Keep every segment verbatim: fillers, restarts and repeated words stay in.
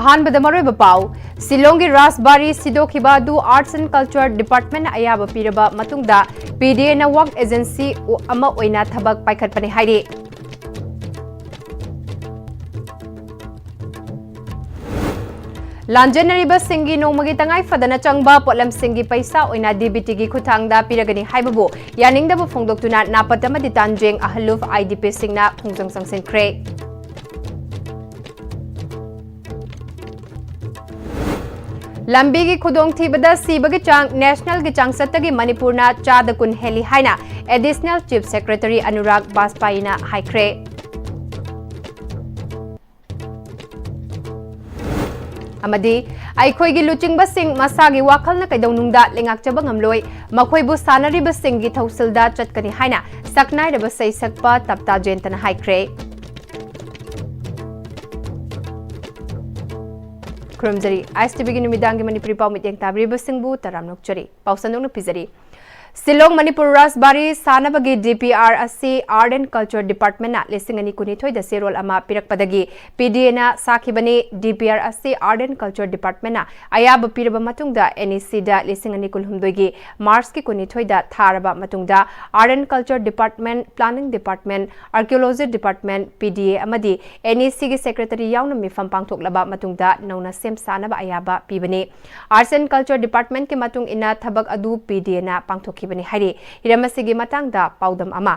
ꯑꯍꯥꯟꯕꯗ ꯃꯔꯨꯑꯣꯏꯕ ꯄꯥꯎ꯫ ꯁꯤꯂꯣꯡꯒꯤ ꯔꯥꯖꯕꯥꯔꯤ ꯁꯤꯗꯣꯛꯈꯤꯕ ꯑꯗꯨ Arts and Culture Department ꯑꯌꯥꯕ ꯄꯤꯔꯕ ꯃꯇꯨꯡꯗ P D Aꯅ work agency ꯑꯃ ꯑꯣꯏꯅ ꯊꯕꯛ ꯄꯥꯏꯈꯠꯄꯅꯤ ꯍꯥꯏꯔꯤ꯫ ꯂꯥꯟꯖꯦꯟꯅꯔꯤꯕꯁꯤꯡꯒꯤ ꯅꯣꯡꯃꯒꯤ ꯇꯉꯥꯏ ꯐꯗꯅ ꯆꯪꯕ ꯄꯣꯠꯂꯝꯁꯤꯡꯒꯤ ꯄꯩꯁꯥ ꯑꯣꯏꯅ D B Tꯒꯤ ꯈꯨꯠꯊꯥꯡꯗ ꯄꯤꯔꯒꯅꯤ ꯍꯥꯏꯕꯕꯨ ꯌꯥꯅꯤꯡꯗꯕ ꯐꯣꯡꯗꯣꯛꯇꯨꯅ ꯅꯥꯄꯠ ꯑꯃꯗꯤ ꯇꯥꯟꯖꯦꯡ ꯑꯍꯜꯂꯨꯐ I D Pꯁꯤꯡꯅ ꯈꯣꯡꯖꯪ ꯆꯪꯁꯤꯟꯈ꯭ꯔꯦ꯫ ꯂꯝꯕꯤꯒꯤ ꯈꯨꯗꯣꯡꯊꯤꯕꯗ ꯁꯤꯕꯒꯤ ꯆꯥꯡ nationalꯒꯤ ꯆꯥꯡꯆꯠꯇꯒꯤ ꯃꯅꯤꯄꯨꯔꯅ ꯆꯥꯗ ꯀꯨꯟ ꯍꯦꯜꯂꯤ ꯍꯥꯏꯅ Additional Chief Secretary ꯑꯅꯨꯔꯥꯒ ꯕꯥꯖꯄꯥꯏꯅ ꯍꯥꯏꯈ꯭ꯔꯦ꯫ ꯑꯃꯗꯤ ꯑꯩꯈꯣꯏꯒꯤ ꯂꯨꯆꯤꯡꯕꯁꯤꯡ ꯃꯁꯥꯒꯤ ꯋꯥꯈꯜꯅ ꯀꯩꯗꯧꯅꯨꯡꯗ ꯂꯩꯉꯥꯛꯆꯕ ꯉꯝꯂꯣꯏ, ꯃꯈꯣꯏꯕꯨ ꯁꯥꯟꯅꯔꯤꯕꯁꯤꯡꯒꯤ ꯊꯧꯁꯤꯜꯗ ꯆꯠꯀꯅꯤ ꯍꯥꯏꯅ ꯁꯛꯅꯥꯏꯔꯕ ꯁꯩꯁꯛꯄ ꯇꯞꯇꯥ ꯖꯌꯟꯇꯅ ꯍꯥꯏꯈ꯭ꯔꯦ꯫ ꯈꯨꯔꯨꯝꯖꯔꯤ꯫ ISTVꯒꯤ ꯅꯨꯃꯤꯗꯥꯡꯒꯤ ꯃꯅꯤꯄꯨꯔꯤ ꯄꯥꯎ ꯃꯤꯠꯌꯦꯡ ꯇꯥꯕꯤꯔꯤꯕꯁꯤꯡꯕꯨ ꯇꯔꯥꯝꯅ ꯑꯣꯛꯆꯔꯤ꯫ ꯄꯥꯎ ꯁꯟꯗꯣꯛꯅ ꯄꯤꯖꯔꯤ꯫ ꯁꯤꯂꯣꯡ ꯃꯅꯤꯄꯨꯔ ꯔꯥꯖꯕꯥꯔꯤ ꯁꯥꯟꯅꯕꯒꯤ D P R ꯑꯁꯤ Art and Culture Departmentꯅ ꯂꯤꯁꯤꯡ ꯑꯅꯤ ꯀꯨꯟꯅꯤꯊꯣꯏꯗ ꯆꯦꯔꯣꯜ ꯑꯃ ꯄꯤꯔꯛꯄꯗꯒꯤ P D Aꯅ ꯁꯥꯈꯤꯕꯅꯤ꯫ D P R ꯑꯁꯤ Art and Culture Departmentꯅ ꯑꯌꯥꯕ ꯄꯤꯔꯕ ꯃꯇꯨꯡꯗ N E Cꯗ ꯂꯤꯁꯤꯡ ꯑꯅꯤ ꯀꯨꯟꯍꯨꯝꯗꯣꯏꯒꯤ Marchꯀꯤ ꯀꯨꯟꯅꯤꯊꯣꯏꯗ ꯊꯥꯔꯕ ꯃꯇꯨꯡꯗ Art and Culture Department, Planning Department, Archaeology Department, P D A ꯑꯃꯗꯤ N E Cꯒꯤ Secretary ꯌꯥꯎꯅ ꯃꯤꯐꯝ ꯄꯥꯡꯊꯣꯛꯂꯕ ꯃꯇꯨꯡꯗ ꯅꯧꯅ ꯁꯦꯝ ꯁꯥꯅꯕ ꯑꯌꯥꯕ ꯄꯤꯕꯅꯤ꯫ Arts and Culture Departmentꯀꯤ ꯃꯇꯨꯡ ꯏꯟꯅ ꯊꯕꯛ ꯑꯗꯨ P D Aꯅ ꯄꯥꯡꯊꯣꯛꯈꯤꯕꯅꯤ ꯍꯥꯏꯔꯤ꯫ ꯍꯤꯔꯝ ꯑꯁꯤꯒꯤ ꯃꯇꯥꯡꯗ ꯄꯥꯎꯗꯝ ꯑꯃ꯫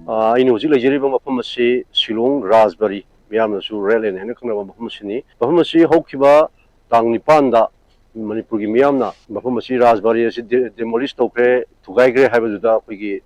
ꯑ, ꯑꯩꯅ ꯍꯧꯖꯤꯛ ꯂꯩꯖꯔꯤꯕ ꯃꯐꯝ ꯑꯁꯤ ꯁꯤꯂꯣꯡ ꯔꯥꯖꯕꯥꯔꯤ, ꯃꯤꯌꯥꯝꯅꯁꯨ ꯔꯦꯗ ꯂꯦꯟ ꯍꯥꯏꯅ ꯈꯪꯅꯕ ꯃꯐꯝ ꯑꯁꯤꯅꯤ꯫ ꯃꯐꯝ ꯑꯁꯤ ꯍꯧꯈꯤꯕ ꯇꯥꯡ ꯅꯤꯄꯥꯟꯗ ꯃꯅꯤꯄꯨꯔꯒꯤ ꯃꯤꯌꯥꯝꯅ ꯃꯐꯝ ꯑꯁꯤ, ꯔꯥꯖꯕꯥꯔꯤ ꯑꯁꯤ ꯗꯦ-, demolish ꯇꯧꯈ꯭ꯔꯦ, ꯊꯨꯒꯥꯏꯈ꯭ꯔꯦ ꯍꯥꯏꯕꯗꯨꯗ ꯑꯩꯈꯣꯏꯒꯤ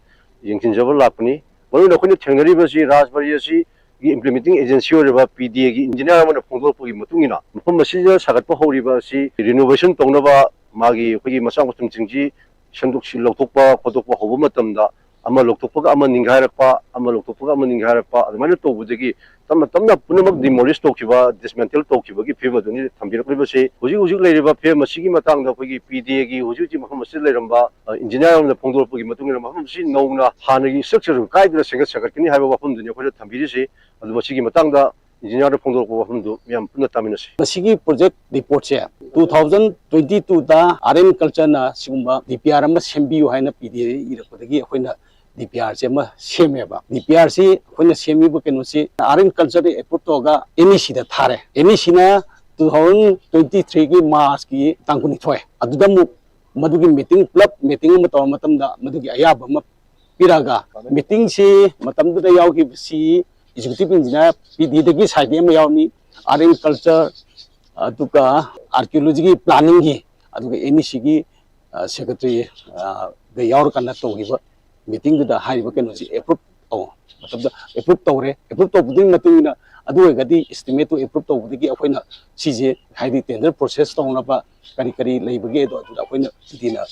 ꯌꯦꯡꯁꯤꯟꯖꯕ ꯂꯥꯛꯄꯅꯤ꯫ ꯃꯔꯨ ꯑꯣꯏꯅ ꯑꯩꯈꯣꯏꯅ ꯊꯦꯡꯅꯔꯤꯕꯁꯤ ꯔꯥꯖꯕꯥꯔꯤ ꯑꯁꯤꯒꯤ implementing agency ꯑꯣꯏꯔꯤꯕ P D Aꯒꯤ engineer ꯑꯃꯅ ꯐꯣꯡꯗꯣꯔꯛꯄꯒꯤ ꯃꯇꯨꯡ ꯏꯟꯅ ꯃꯐꯝ ꯑꯁꯤꯗ ꯁꯥꯒꯠꯄ ꯍꯧꯔꯤꯕ ꯑꯁꯤ renovation ꯇꯧꯅꯕ ꯃꯥꯒꯤ ꯑꯩꯈꯣꯏꯒꯤ ꯃꯆꯥꯛ ꯃꯊꯨꯝꯁꯤꯡꯁꯤ ꯁꯦꯝꯗꯣꯛ-, ꯂꯧꯊꯣꯛꯄ ꯈꯣꯠꯇꯣꯛꯄ ꯍꯧꯕ ꯃꯇꯝꯗ ꯑꯃ ꯂꯧꯊꯣꯛꯄꯒ ꯑꯃ ꯅꯤꯡꯒꯥꯏꯔꯛꯄ, ꯑꯃ ꯂꯧꯊꯣꯛꯄꯒ ꯑꯃ ꯅꯤꯡꯒꯥꯏꯔꯛꯄ, ꯑꯗꯨꯃꯥꯏꯅ ꯇꯧꯕꯗꯒꯤ ꯇꯞꯅ ꯇꯞꯅ ꯄꯨꯝꯅꯃꯛ demolish ꯇꯧꯈꯤꯕ, dismantle ꯇꯧꯈꯤꯕꯒꯤ ꯐꯤꯕꯝ ꯑꯗꯨꯅꯤ ꯊꯝꯕꯤꯔꯛꯂꯤꯕꯁꯤ꯫ ꯍꯧꯖꯤꯛ ꯍꯧꯖꯤꯛ ꯂꯩꯔꯤꯕ ꯐꯤꯕꯝ ꯑꯁꯤꯒꯤ ꯃꯇꯥꯡꯗ ꯑꯩꯈꯣꯏꯒꯤ P D Aꯒꯤ ꯍꯧꯖꯤꯛ ꯍꯧꯖꯤꯛ ꯃꯐꯝ ꯑꯁꯤꯗ ꯂꯩꯔꯝꯕ, ꯑ, engineer ꯑꯃꯅ ꯐꯣꯡꯗꯣꯔꯛꯄꯒꯤ ꯃꯇꯨꯡ ꯏꯟꯅ ꯃꯐꯝ ꯑꯁꯤ ꯅꯧꯅ ꯍꯥꯟꯅꯒꯤ structure ꯀꯥꯏꯗꯅ ꯁꯦꯝꯒꯠ ꯁꯥꯒꯠꯀꯅꯤ ꯍꯥꯏꯕ ꯋꯥꯐꯝꯗꯨꯅꯤ ꯑꯩꯈꯣꯏꯅ ꯊꯝꯕꯤꯔꯤꯁꯤ꯫ ꯑꯗꯨ ꯃꯁꯤꯒꯤ ꯃꯇꯥꯡꯗ engineerꯗ ꯐꯣꯡꯗꯣꯔꯛꯄ ꯋꯥꯐꯝꯗꯨ ꯃꯤꯌꯥꯝ ꯄꯨꯟꯅ ꯇꯥꯃꯤꯟꯅꯁꯤ꯫ ꯃꯁꯤꯒꯤ project reportꯁꯦ two thousand twenty twoꯗ Art and Cultureꯅ ꯁꯤꯒꯨꯝꯕ D P R ꯑꯃ ꯁꯦꯝꯕꯤꯌꯨ ꯍꯥꯏꯅ P D A ꯏꯔꯛꯄꯗꯒꯤ ꯑꯩꯈꯣꯏꯅ D P Rꯁꯦ ꯑꯃ ꯁꯦꯝꯃꯦꯕ꯫ D P Rꯁꯤ ꯑꯩꯈꯣꯏꯅ ꯁꯦꯝꯃꯤꯕ ꯀꯩꯅꯣꯁꯤ Art and Cultureꯗ approve ꯇꯧꯔꯒ NECꯗ ꯊꯥꯔꯦ꯫ NECꯅ two thousand twenty threeꯒꯤ Marchꯀꯤ ꯇꯥꯡ ꯀꯨꯟꯅꯤꯊꯣꯏ ꯑꯗꯨꯗ ꯑꯃꯨꯛ ꯃꯗꯨꯒꯤ meeting, ꯄꯨꯂꯞ meeting ꯑꯃ ꯇꯧꯔ ꯃꯇꯝꯗ ꯃꯗꯨꯒꯤ ꯑꯌꯥꯕ ꯑꯃ ꯄꯤꯔꯛꯑꯒ, meetingꯁꯤ ꯃꯇꯝꯗꯨꯗ ꯌꯥꯎꯈꯤꯕꯁꯤ executive engineer P D Aꯗꯒꯤ side ꯑꯃ ꯌꯥꯎꯔꯝꯃꯤ, Art and Culture, ꯑꯗꯨꯒ Archaeologyꯒꯤ, Planningꯒꯤ, ꯑꯗꯨꯒ NECꯒꯤ, ꯑ, secretary, ꯑ, ꯒ ꯌꯥꯎꯔꯀꯥꯟꯗ ꯇꯧꯈꯤꯕ meetingꯗꯨꯗ ꯍꯥꯏꯔꯤꯕ ꯀꯩꯅꯣꯁꯤ approve ꯇꯧ ꯃꯇꯝꯗ approve ꯇꯧꯔꯦ꯫ Approve ꯇꯧꯕꯗꯨꯒꯤ ꯃꯇꯨꯡ ꯏꯟꯅ, ꯑꯗꯨ ꯑꯣꯏꯔꯒꯗꯤ estimateꯇꯨ approve ꯇꯧꯕꯗꯒꯤ ꯑꯩꯈꯣꯏꯅ ꯁꯤꯁꯦ, ꯍꯥꯏꯗꯤ tender process ꯇꯧꯅꯕ ꯀꯔꯤ ꯀꯔꯤ ꯂꯩꯕꯒꯦꯗꯣ ꯑꯗꯨꯗ ꯑꯩꯈꯣꯏꯅ P D Aꯅ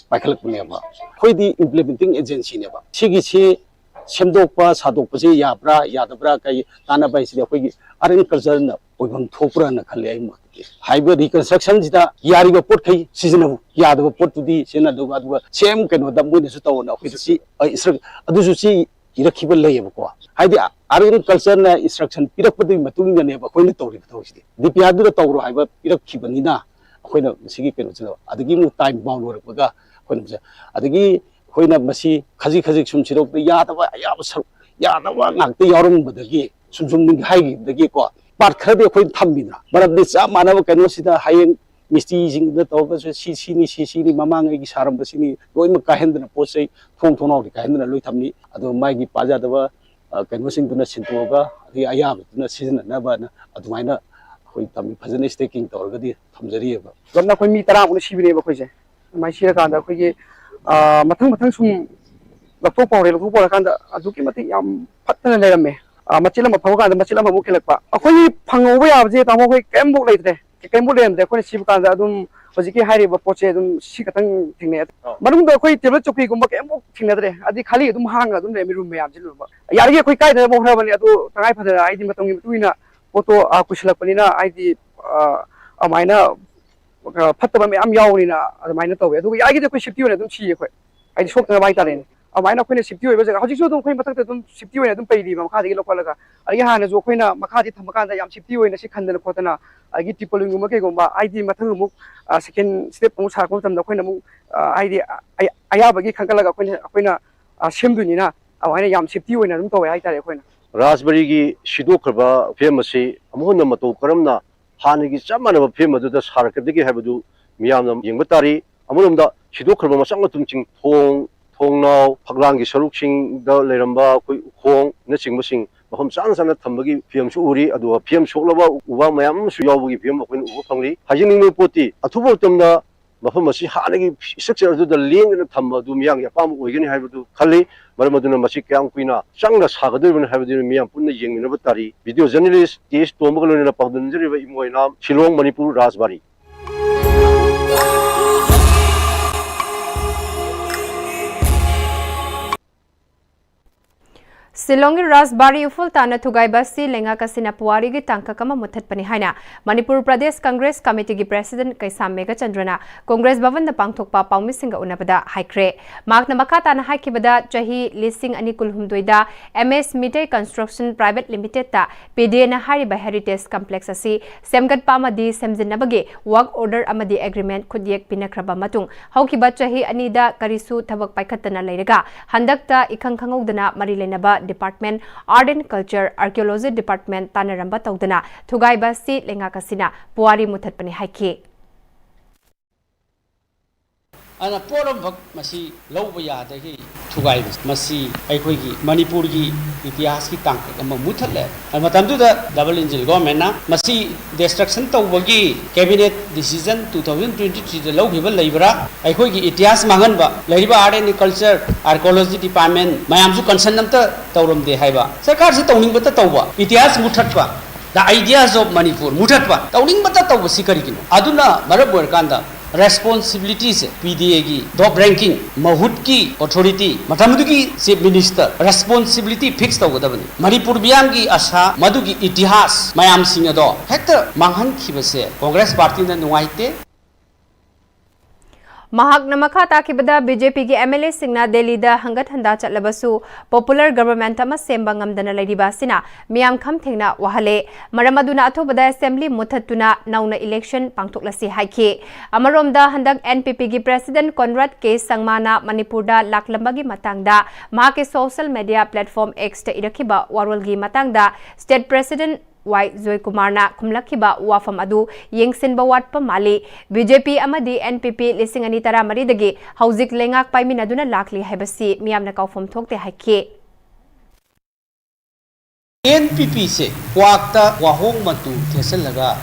ꯄꯥꯏꯈꯠꯂꯛꯄꯅꯦꯕ꯫ ꯑꯩꯈꯣꯏꯗꯤ implementing agencyꯅꯦꯕ꯫ ꯁꯤꯒꯤꯁꯤ ꯁꯦꯝꯗꯣꯛꯄ ꯁꯥꯗꯣꯛꯄꯁꯤ ꯌꯥꯕ꯭ꯔꯥ ꯌꯥꯗꯕ꯭ꯔꯥ, ꯀꯩ ꯀꯥꯟꯅꯕ ꯍꯥꯏꯁꯤꯗꯤ ꯑꯩꯈꯣꯏꯒꯤ Art and Cultureꯅ ꯑꯣꯏꯐꯝ ꯊꯣꯛꯄ꯭ꯔꯥꯅ ꯈꯜꯂꯦ ꯑꯩ ꯃꯣꯠꯇꯗꯤ꯫ ꯍꯥꯏꯔꯤꯕ reconstructionꯁꯤꯗ ꯌꯥꯔꯤꯕ ꯄꯣꯠꯈꯩ ꯁꯤꯖꯤꯟꯅꯧ, ꯌꯥꯗꯕ ꯄꯣꯠꯇꯨꯗꯤ ꯁꯤꯖꯤꯟꯅꯗꯕ, ꯑꯗꯨꯒ same ꯀꯩꯅꯣꯗ ꯃꯣꯏꯅꯁꯨ ꯇꯧꯔꯅ ꯑꯩꯈꯣꯏꯗ ꯁꯤ, ꯑ, instruct-, ꯑꯗꯨꯁꯨ ꯁꯤ ꯏꯔꯛꯈꯤꯕ ꯂꯩꯌꯦꯕꯀꯣ꯫ ꯍꯥꯏꯗꯤ Art and Cultureꯅ instruction ꯄꯤꯔꯛꯄꯗꯨꯒꯤ ꯃꯇꯨꯡ ꯏꯟꯅꯅꯦꯕ ꯑꯩꯈꯣꯏꯅ ꯇꯧꯔꯤꯕ ꯊꯕꯛꯁꯤꯗꯤ꯫ D P Rꯗꯨꯗ ꯇꯧꯔꯣ ꯍꯥꯏꯕ ꯄꯤꯔꯛꯈꯤꯕꯅꯤꯅ ꯑꯩꯈꯣꯏꯅ ꯃꯁꯤꯒꯤ ꯀꯩꯅꯣꯁꯤꯗ, ꯑꯗꯒꯤ ꯑꯃꯨꯛ time bound ꯑꯣꯏꯔꯛꯄꯒ ꯑꯩꯈꯣꯏꯅ ꯃꯁꯤ-, ꯑꯗꯒꯤ ꯑꯩꯈꯣꯏꯅ ꯃꯁꯤ ꯈꯖꯤꯛ ꯈꯖꯤꯛ ꯁꯨꯝ ꯁꯤꯗꯣꯛꯇ ꯌꯥꯗꯕ ꯑꯌꯥꯕ ꯁꯔꯨꯛ, ꯌꯥꯗꯕ ꯉꯥꯛꯇ ꯌꯥꯎꯔꯝꯕꯗꯒꯤ, ꯁꯨꯝ ꯁꯨꯝ ꯍꯥꯏꯈꯤꯕꯗꯒꯤꯀꯣ, part ꯈꯔꯗꯤ ꯑꯩꯈꯣꯏ ꯊꯝꯃꯤꯗꯅ꯫ ꯃꯔꯝꯗꯤ ꯆꯞ ꯃꯥꯟꯅꯕ ꯀꯩꯅꯣꯁꯤꯗ ꯍꯌꯦꯡ ꯃꯤꯁꯇ꯭ꯔꯤꯁꯤꯡꯗꯨꯅ ꯇꯧꯔꯒꯁꯨ ꯁꯤ ꯁꯤꯅꯤ, ꯁꯤ ꯁꯤꯅꯤ, ꯃꯃꯥꯡꯉꯩꯒꯤ ꯁꯥꯔꯝꯕꯁꯤꯅꯤ, ꯂꯣꯏꯅꯃꯛ ꯀꯥꯏꯍꯟꯗꯅ, ꯄꯣꯠ ꯆꯩ ꯊꯣꯡ ꯊꯣꯡꯅꯥꯎꯗꯤ ꯀꯥꯏꯍꯟꯗꯅ ꯂꯣꯏ ꯊꯝꯃꯤ꯫ ꯑꯗꯣ ꯃꯥꯒꯤ ꯄꯥꯖꯗꯕ, ꯑ, ꯀꯩꯅꯣꯁꯤꯡꯗꯨꯅ ꯁꯤꯟꯗꯣꯛꯑꯒ, ꯑꯗꯒꯤ ꯑꯌꯥꯕꯗꯨꯅ ꯁꯤꯖꯤꯟꯅꯅꯕꯅ ꯑꯗꯨꯃꯥꯏꯅ ꯑꯩꯈꯣꯏ ꯊꯝꯃꯤ꯫ ꯐꯖꯅ stacking ꯇꯧꯔꯒꯗꯤ ꯊꯝꯖꯔꯤꯑꯕ꯫ ꯄꯨꯂꯞꯅ ꯑꯩꯈꯣꯏ ꯃꯤ ꯇꯔꯥꯃꯨꯛꯅ ꯁꯤꯕꯅꯦꯕ ꯑꯩꯈꯣꯏꯁꯦ꯫ ꯑꯗꯨꯃꯥꯏꯅ ꯁꯤꯔꯀꯥꯟꯗ ꯑꯩꯈꯣꯏꯒꯤ, ꯑ, ꯃꯊꯪ ꯃꯊꯪ ꯁꯨꯝ ꯂꯧꯊꯣꯛꯄ ꯍꯧꯔꯦ꯫ ꯂꯧꯊꯣꯛꯄ ꯍꯧꯔꯀꯥꯟꯗ ꯑꯗꯨꯛꯀꯤ ꯃꯇꯤꯛ ꯌꯥꯝ ꯐꯠꯇꯅ ꯂꯩꯔꯝꯃꯦ꯫ ꯑ, ꯃꯆꯦꯠ ꯑꯃ ꯐꯕ ꯀꯥꯟꯗ ꯃꯆꯦꯠ ꯑꯃꯃꯨꯛ ꯍꯦꯜꯂꯛꯄ꯫ ꯑꯩꯈꯣꯏꯒꯤ ꯐꯪꯍꯧꯕ ꯌꯥꯕꯁꯦ, ꯇꯥꯃꯣ, ꯑꯩꯈꯣꯏ ꯀꯔꯤꯝꯐꯥꯎ ꯂꯩꯇ꯭ꯔꯦ꯫ ꯀꯔꯤꯝꯐꯥꯎ ꯂꯩꯔꯝꯗ꯭ꯔꯦ꯫ ꯑꯩꯈꯣꯏꯅ ꯁꯤꯕ ꯀꯥꯟꯗ ꯑꯗꯨꯝ ꯍꯧꯖꯤꯛꯀꯤ ꯍꯥꯏꯔꯤꯕ ꯄꯣꯠꯁꯦ ꯑꯗꯨꯝ ꯁꯤ ꯈꯛꯇꯪ ꯊꯦꯡꯅꯩ꯫ ꯑꯥ꯫ ꯃꯅꯨꯡꯗ ꯑꯩꯈꯣꯏ ꯇꯦꯕꯜ ꯆꯧꯀ꯭ꯔꯤꯒꯨꯝꯕ ꯀꯩꯝꯐꯥꯎ ꯊꯦꯡꯅꯗ꯭ꯔꯦ, ꯍꯥꯏꯗꯤ ꯈꯥꯂꯤ ꯑꯗꯨꯝ ꯍꯥꯡꯉ ꯑꯗꯨꯝ ꯂꯩꯔꯝꯃꯤ ꯔꯨꯝ ꯃꯌꯥꯝꯁꯤ ꯂꯣꯏꯅꯃꯛ꯫ ꯌꯥꯔꯤꯈꯩ ꯑꯩꯈꯣꯏ ꯀꯥꯏꯗꯅꯕ ꯍꯣꯠꯅꯕꯅꯤ, ꯑꯗꯨ ꯇꯉꯥꯏ ꯐꯗꯅ ꯍꯥꯏꯗꯤ ꯃꯇꯝꯒꯤ ꯃꯇꯨꯡ ꯏꯟꯅ ꯄꯣꯠꯇꯣ, ꯑꯥ, ꯀꯨꯏꯁꯜꯂꯛꯄꯅꯤꯅ ꯍꯥꯏꯗꯤ, ꯑꯥ, ꯑꯗꯨꯃꯥꯏꯅ, ꯑꯥ, ꯐꯠꯇꯕ ꯃꯌꯥꯝ ꯌꯥꯎꯕꯅꯤꯅ ꯑꯗꯨꯃꯥꯏꯅ ꯇꯧꯋꯦ꯫ ꯑꯗꯨꯒ ꯌꯥꯔꯤꯈꯩꯗꯤ ꯑꯩꯈꯣꯏ ꯁꯦꯐꯇꯤ ꯑꯣꯏꯅ ꯑꯗꯨꯝ ꯁꯤꯌꯦ ꯑꯩꯈꯣꯏ, ꯍꯥꯏꯗꯤ ꯁꯣꯛꯇꯅꯕ ꯍꯥꯏꯇꯥꯔꯦꯅꯦ꯫ ꯑꯗꯨꯃꯥꯏꯅ ꯑꯩꯈꯣꯏꯅ ꯁꯦꯐꯇꯤ ꯑꯣꯏꯕ ꯖꯒꯥ ꯍꯧꯖꯤꯛꯁꯨ ꯑꯗꯨꯝ ꯑꯩꯈꯣꯏ ꯃꯊꯛꯇ ꯑꯗꯨꯝ ꯁꯦꯐꯇꯤ ꯑꯣꯏꯅ ꯑꯗꯨꯝ ꯄꯩꯔꯤꯕ, ꯃꯈꯥꯗꯒꯤ ꯂꯧꯈꯠꯂꯒ꯫ ꯑꯗꯒꯤ ꯍꯥꯟꯅꯁꯨ ꯑꯩꯈꯣꯏꯅ ꯃꯈꯥꯗꯤ ꯊꯝꯕ ꯀꯥꯟꯗ ꯌꯥꯝ ꯁꯦꯐꯇꯤ ꯑꯣꯏꯅ ꯁꯤ ꯈꯟꯗꯅ ꯈꯣꯠꯇꯅ, ꯑꯗꯒꯤ ꯇꯤꯄꯣꯂꯤꯟꯒꯨꯝꯕ ꯀꯩꯒꯨꯝꯕ ꯍꯥꯏꯗꯤ ꯃꯊꯪ ꯑꯃꯨꯛ, ꯑ, ꯁꯦꯀꯦꯟ ꯁ꯭ꯇꯦꯞ ꯑꯃꯨꯛ ꯁꯥꯔꯛꯄ ꯃꯇꯝꯗ ꯑꯩꯈꯣꯏꯅ ꯑꯃꯨꯛ, ꯑ, ꯍꯥꯏꯗꯤ ꯑ-, ꯑꯌꯥꯕꯒꯤ ꯈꯟꯒꯠꯂꯒ ꯑꯩꯈꯣꯏꯅ, ꯑꯩꯈꯣꯏꯅ, ꯑ, ꯁꯦꯝꯗꯣꯏꯅꯤꯅ ꯑꯗꯨꯃꯥꯏꯅ ꯌꯥꯝ ꯁꯦꯐꯇꯤ ꯑꯣꯏꯅ ꯑꯗꯨꯝ ꯇꯧꯋꯦ ꯍꯥꯏꯇꯥꯔꯦ ꯑꯩꯈꯣꯏꯅ꯫ ꯔꯥꯖꯕꯥꯔꯤꯒꯤ ꯁꯤꯗꯣꯛꯈ꯭ꯔꯕ ꯐꯤꯕꯝ ꯑꯁꯤ ꯑꯃꯨꯛ ꯍꯟꯅ ꯃꯇꯧ ꯀꯔꯝꯅ ꯍꯥꯟꯅꯒꯤ ꯆꯞ ꯃꯥꯟꯅꯕ ꯐꯤꯕꯝ ꯑꯗꯨꯗ ꯁꯥꯔꯛꯀꯗꯒꯦ ꯍꯥꯏꯕꯗꯨ ꯃꯤꯌꯥꯝꯅ ꯌꯦꯡꯕ ꯇꯥꯔꯤ꯫ ꯑꯃꯔꯣꯝꯗ ꯁꯤꯗꯣꯛꯈ꯭ꯔꯕ ꯃꯆꯥꯛ ꯃꯊꯨꯝꯁꯤꯡ, ꯊꯣꯡ, ꯊꯣꯡꯅꯥꯎ, ꯐꯛꯂꯥꯡꯒꯤ ꯁꯔꯨꯛꯁꯤꯡꯗ ꯂꯩꯔꯝꯕ ꯑꯩꯈꯣꯏ ꯎꯈꯣꯡꯅꯆꯤꯡꯕꯁꯤꯡ ꯃꯐꯝ ꯆꯥꯅ ꯆꯥꯅ ꯊꯝꯕꯒꯤ ꯐꯤꯕꯝꯁꯨ ꯎꯔꯤ꯫ ꯑꯗꯨꯒ ꯐꯤꯕꯝ ꯁꯣꯛꯂꯕ ꯎꯕꯥꯛ ꯃꯌꯥꯝ ꯑꯃꯁꯨ ꯌꯥꯎꯕꯒꯤ ꯐꯤꯕꯝ ꯑꯩꯈꯣꯏꯅ ꯎꯕ ꯐꯪꯂꯤ꯫ ꯍꯥꯏꯖꯅꯤꯡꯕ ꯄꯣꯠꯇꯤ, ꯑꯊꯨꯕ ꯃꯇꯝꯗ ꯃꯐꯝ ꯑꯁꯤ ꯍꯥꯟꯅꯒꯤ structure ꯑꯗꯨꯗ ꯂꯦꯡꯗꯅ ꯊꯝꯕ ꯑꯗꯨ ꯃꯤꯌꯥꯝꯒꯤ ꯑꯄꯥꯝꯕ ꯑꯣꯏꯒꯅꯤ ꯍꯥꯏꯕꯗꯨ ꯈꯜꯂꯤ꯫ ꯃꯔꯝ ꯑꯗꯨꯅ ꯃꯁꯤ ꯀꯌꯥꯝ ꯀꯨꯏꯅ ꯆꯪꯅ ꯁꯥꯒꯗꯧꯔꯤꯕꯅꯣ ꯍꯥꯏꯕꯗꯨ ꯃꯤꯌꯥꯝ ꯄꯨꯟꯅ ꯌꯦꯡꯃꯤꯟꯅꯕ ꯇꯥꯔꯤ꯫ Video journalist ꯇꯤ ꯑꯦꯁ ꯇꯣꯝꯕꯒ ꯂꯣꯏꯅꯅ ꯄꯥꯎꯗꯝꯖꯔꯤꯕ ꯏꯃꯣꯏꯅꯥꯝ, ꯁꯤꯂꯣꯡ, ꯃꯅꯤꯄꯨꯔ, ꯔꯥꯖꯕꯥꯔꯤ꯫ ꯁꯤꯂꯣꯡꯒꯤ ꯔꯥꯖꯕꯥꯔꯤ ꯎꯐꯨꯜ ꯇꯥꯅ ꯊꯨꯒꯥꯏꯕ ꯑꯁꯤ ꯂꯩꯉꯥꯛ ꯑꯁꯤꯅ ꯄꯨꯋꯥꯔꯤꯒꯤ ꯇꯥꯡꯀꯛ ꯑꯃ ꯃꯨꯊꯠꯄꯅꯤ ꯍꯥꯏꯅ ꯃꯅꯤꯄꯨꯔ ꯄ꯭ꯔꯗꯦꯁ ꯀꯪꯒ꯭ꯔꯦꯁ ꯀꯃꯤꯇꯤꯒꯤ ꯄ꯭ꯔꯦꯁꯤꯗꯦꯟꯠ ꯀꯩꯁꯥꯝ ꯃꯦꯘꯆꯟꯗ꯭ꯔꯅ ꯀꯣꯡꯒ꯭ꯔꯦꯁ ꯚꯕꯟꯗ ꯄꯥꯡꯊꯣꯛꯄ ꯄꯥꯎꯃꯤꯁꯤꯡꯒ ꯎꯅꯕꯗ ꯍꯥꯏꯈ꯭ꯔꯦ꯫ ꯃꯍꯥꯛꯅ ꯃꯈꯥ ꯇꯥꯅ ꯍꯥꯏꯈꯤꯕꯗ, ꯆꯍꯤ ꯂꯤꯁꯤꯡ ꯑꯅꯤ ꯀꯨꯟꯍꯨꯝꯗꯣꯏꯗ ꯑꯦꯝ ꯑꯦꯁ ꯃꯤꯇꯩ ꯀꯟꯁꯇ꯭ꯔꯛꯁꯟ ꯄ꯭ꯔꯥꯏꯚꯦꯠ ꯂꯤꯃꯤꯇꯦꯗꯇ ꯄꯤꯗꯦꯅ ꯍꯥꯏꯔꯤꯕ ꯍꯦꯔꯤꯇꯦꯖ ꯀꯝꯄ꯭ꯂꯦꯛꯁ ꯑꯁꯤ ꯁꯦꯝꯒꯠꯄ ꯑꯃꯗꯤ ꯁꯦꯝꯖꯤꯟꯅꯕꯒꯤ ꯋꯥꯔꯛ ꯑꯣꯔꯗꯔ ꯑꯃꯗꯤ ꯑꯦꯒ꯭ꯔꯤꯃꯦꯟꯠ ꯈꯨꯠꯌꯦꯛ ꯄꯤꯅꯈ꯭ꯔꯕ ꯃꯇꯨꯡ, ꯍꯧꯈꯤꯕ ꯆꯍꯤ ꯑꯅꯤꯗ ꯀꯔꯤꯁꯨ ꯊꯕꯛ ꯄꯥꯏꯈꯠꯇꯅ ꯂꯩꯔꯒ, ꯍꯟꯗꯛꯇ ꯏꯈꯪ ꯈꯪꯍꯧꯗꯅ ꯃꯔꯤ ꯂꯩꯅꯕ department, art and culture, archaeology department ꯇꯥꯟꯅꯔꯝꯕ ꯇꯧꯗꯅ ꯊꯨꯒꯥꯏꯕ ꯑꯁꯤ ꯂꯩꯉꯥꯛ ꯑꯁꯤꯅ ꯄꯨꯋꯥꯔꯤ ꯃꯨꯊꯠꯄꯅꯤ ꯍꯥꯏꯈꯤ꯫ ꯑꯗꯨꯅ ꯄꯣꯠ ꯑꯃꯈꯛ ꯃꯁꯤ ꯂꯧꯕ ꯌꯥꯗꯒꯤ ꯊꯨꯒꯥꯏꯕꯁꯤ, ꯃꯁꯤ ꯑꯩꯈꯣꯏꯒꯤ ꯃꯅꯤꯄꯨꯔꯒꯤ ꯏꯇꯤꯍꯥꯁꯀꯤ ꯇꯥꯡꯀꯛ ꯑꯃ ꯃꯨꯠꯊꯠꯂꯦ꯫ ꯃꯇꯝꯗꯨꯗ ꯗꯕꯜ ꯏꯟꯖꯤꯟ ꯒꯣꯔꯃꯦꯟꯅ ꯃꯁꯤ ꯗꯤꯁꯇ꯭ꯔꯛꯁꯟ ꯇꯧꯕꯒꯤ cabinet decision two thousand twenty ꯊ꯭ꯔꯤꯗ ꯂꯧꯈꯤꯕ ꯂꯩꯕ꯭ꯔꯥ? ꯑꯩꯈꯣꯏꯒꯤ ꯏꯇꯤꯍꯥꯁ ꯃꯥꯡꯍꯟꯕ ꯂꯩꯔꯤꯕ art and culture, archaeology department ꯃꯌꯥꯝꯁꯨ ꯀꯟꯁꯔꯟ ꯑꯝꯇ ꯇꯧꯔꯝꯗꯦ ꯍꯥꯏꯕ꯫ ꯁꯔꯀꯥꯔꯁꯤ ꯇꯧꯅꯤꯡꯕꯇ ꯇꯧꯕ, ꯏꯇꯤꯍꯥꯁ ꯃꯨꯠꯊꯠꯄ꯫ The ideas of Manipur ꯃꯨꯊꯠꯄ, ꯇꯧꯅꯤꯡꯕꯇ ꯇꯧꯕꯁꯤ ꯀꯔꯤꯒꯤꯅꯣ? ꯑꯗꯨꯅ ꯃꯔꯝ ꯑꯣꯏꯔꯀꯥꯟꯗ responsibility say P D A ꯒꯤ top ranking, ꯃꯍꯨꯠꯀꯤ authority, ꯃꯇꯝꯗꯨꯒꯤ chief minister responsibility fix ꯇꯧꯒꯗꯕꯅꯤ꯫ ꯃꯅꯤꯄꯨꯔ ꯃꯤꯌꯥꯝꯒꯤ ꯑꯁꯥ, ꯃꯗꯨꯒꯤ ꯏꯇꯤꯍꯥꯁ ꯃꯌꯥꯝꯁꯤꯡ ꯑꯗꯣ ꯍꯦꯛꯇ ꯃꯥꯡꯍꯟꯈꯤꯕꯁꯦ Congress party ꯅ ꯅꯨꯡꯉꯥꯏꯇꯦ꯫ ꯃꯍꯥꯛꯅ ꯃꯈꯥ ꯇꯥꯈꯤꯕꯗ, B J P ꯒꯤ M L A ꯁꯤꯡꯅ ꯗꯦꯜꯂꯤꯗ ꯍꯪꯒꯠ ꯍꯟꯗꯥ ꯆꯠꯂꯕꯁꯨ popular government ꯑꯃ ꯁꯦꯝꯕ ꯉꯝꯗꯅ ꯂꯩꯔꯤꯕ ꯑꯁꯤꯅ ꯃꯤꯌꯥꯝ ꯈꯝ ꯊꯦꯡꯅ ꯋꯥꯍꯜꯂꯦ꯫ ꯃꯔꯝ ꯑꯗꯨꯅ ꯑꯊꯨꯕꯗ assembly ꯃꯨꯊꯠꯇꯨꯅ ꯅꯧꯅ election ꯄꯥꯡꯊꯣꯛꯂꯁꯤ ꯍꯥꯏꯈꯤ꯫ ꯑꯃꯔꯣꯝꯗ, ꯍꯟꯗꯛ N P P ꯒꯤ president Conrad K ꯁꯪꯃꯥꯅ ꯃꯅꯤꯄꯨꯔꯗ ꯂꯥꯛꯂꯝꯕꯒꯤ ꯃꯇꯥꯡꯗ ꯃꯍꯥꯛꯀꯤ social media platform X ꯇ ꯏꯔꯛꯈꯤꯕ ꯋꯥꯔꯣꯜꯒꯤ ꯃꯇꯥꯡꯗ state president ꯋꯥꯏ ꯖꯣꯏꯀꯨꯃꯥꯔꯅ ꯈꯨꯝꯂꯛꯈꯤꯕ ꯋꯥꯐꯝ ꯑꯗꯨ ꯌꯦꯡꯁꯤꯟꯕ ꯋꯥꯠꯄ ꯃꯥꯜꯂꯤ꯫ B J P ꯑꯃꯗꯤ N P P ꯂꯤꯁꯤꯡ ꯑꯅꯤ ꯇꯔꯥꯃꯔꯤꯗꯒꯤ ꯍꯧꯖꯤꯛ ꯂꯩꯉꯥꯛ ꯄꯥꯏꯃꯤꯟꯅꯗꯨꯅ ꯂꯥꯛꯂꯤ ꯍꯥꯏꯕꯁꯤ ꯃꯤꯌꯥꯝꯅ ꯀꯥꯎꯐꯝ ꯊꯣꯛꯇꯦ ꯍꯥꯏꯈꯤ꯫ N P P ꯁꯦ ꯀ꯭ꯋꯥꯛꯇ ꯋꯥꯍꯣꯡ ꯃꯇꯨ ꯊꯦꯠꯆꯜꯂꯒ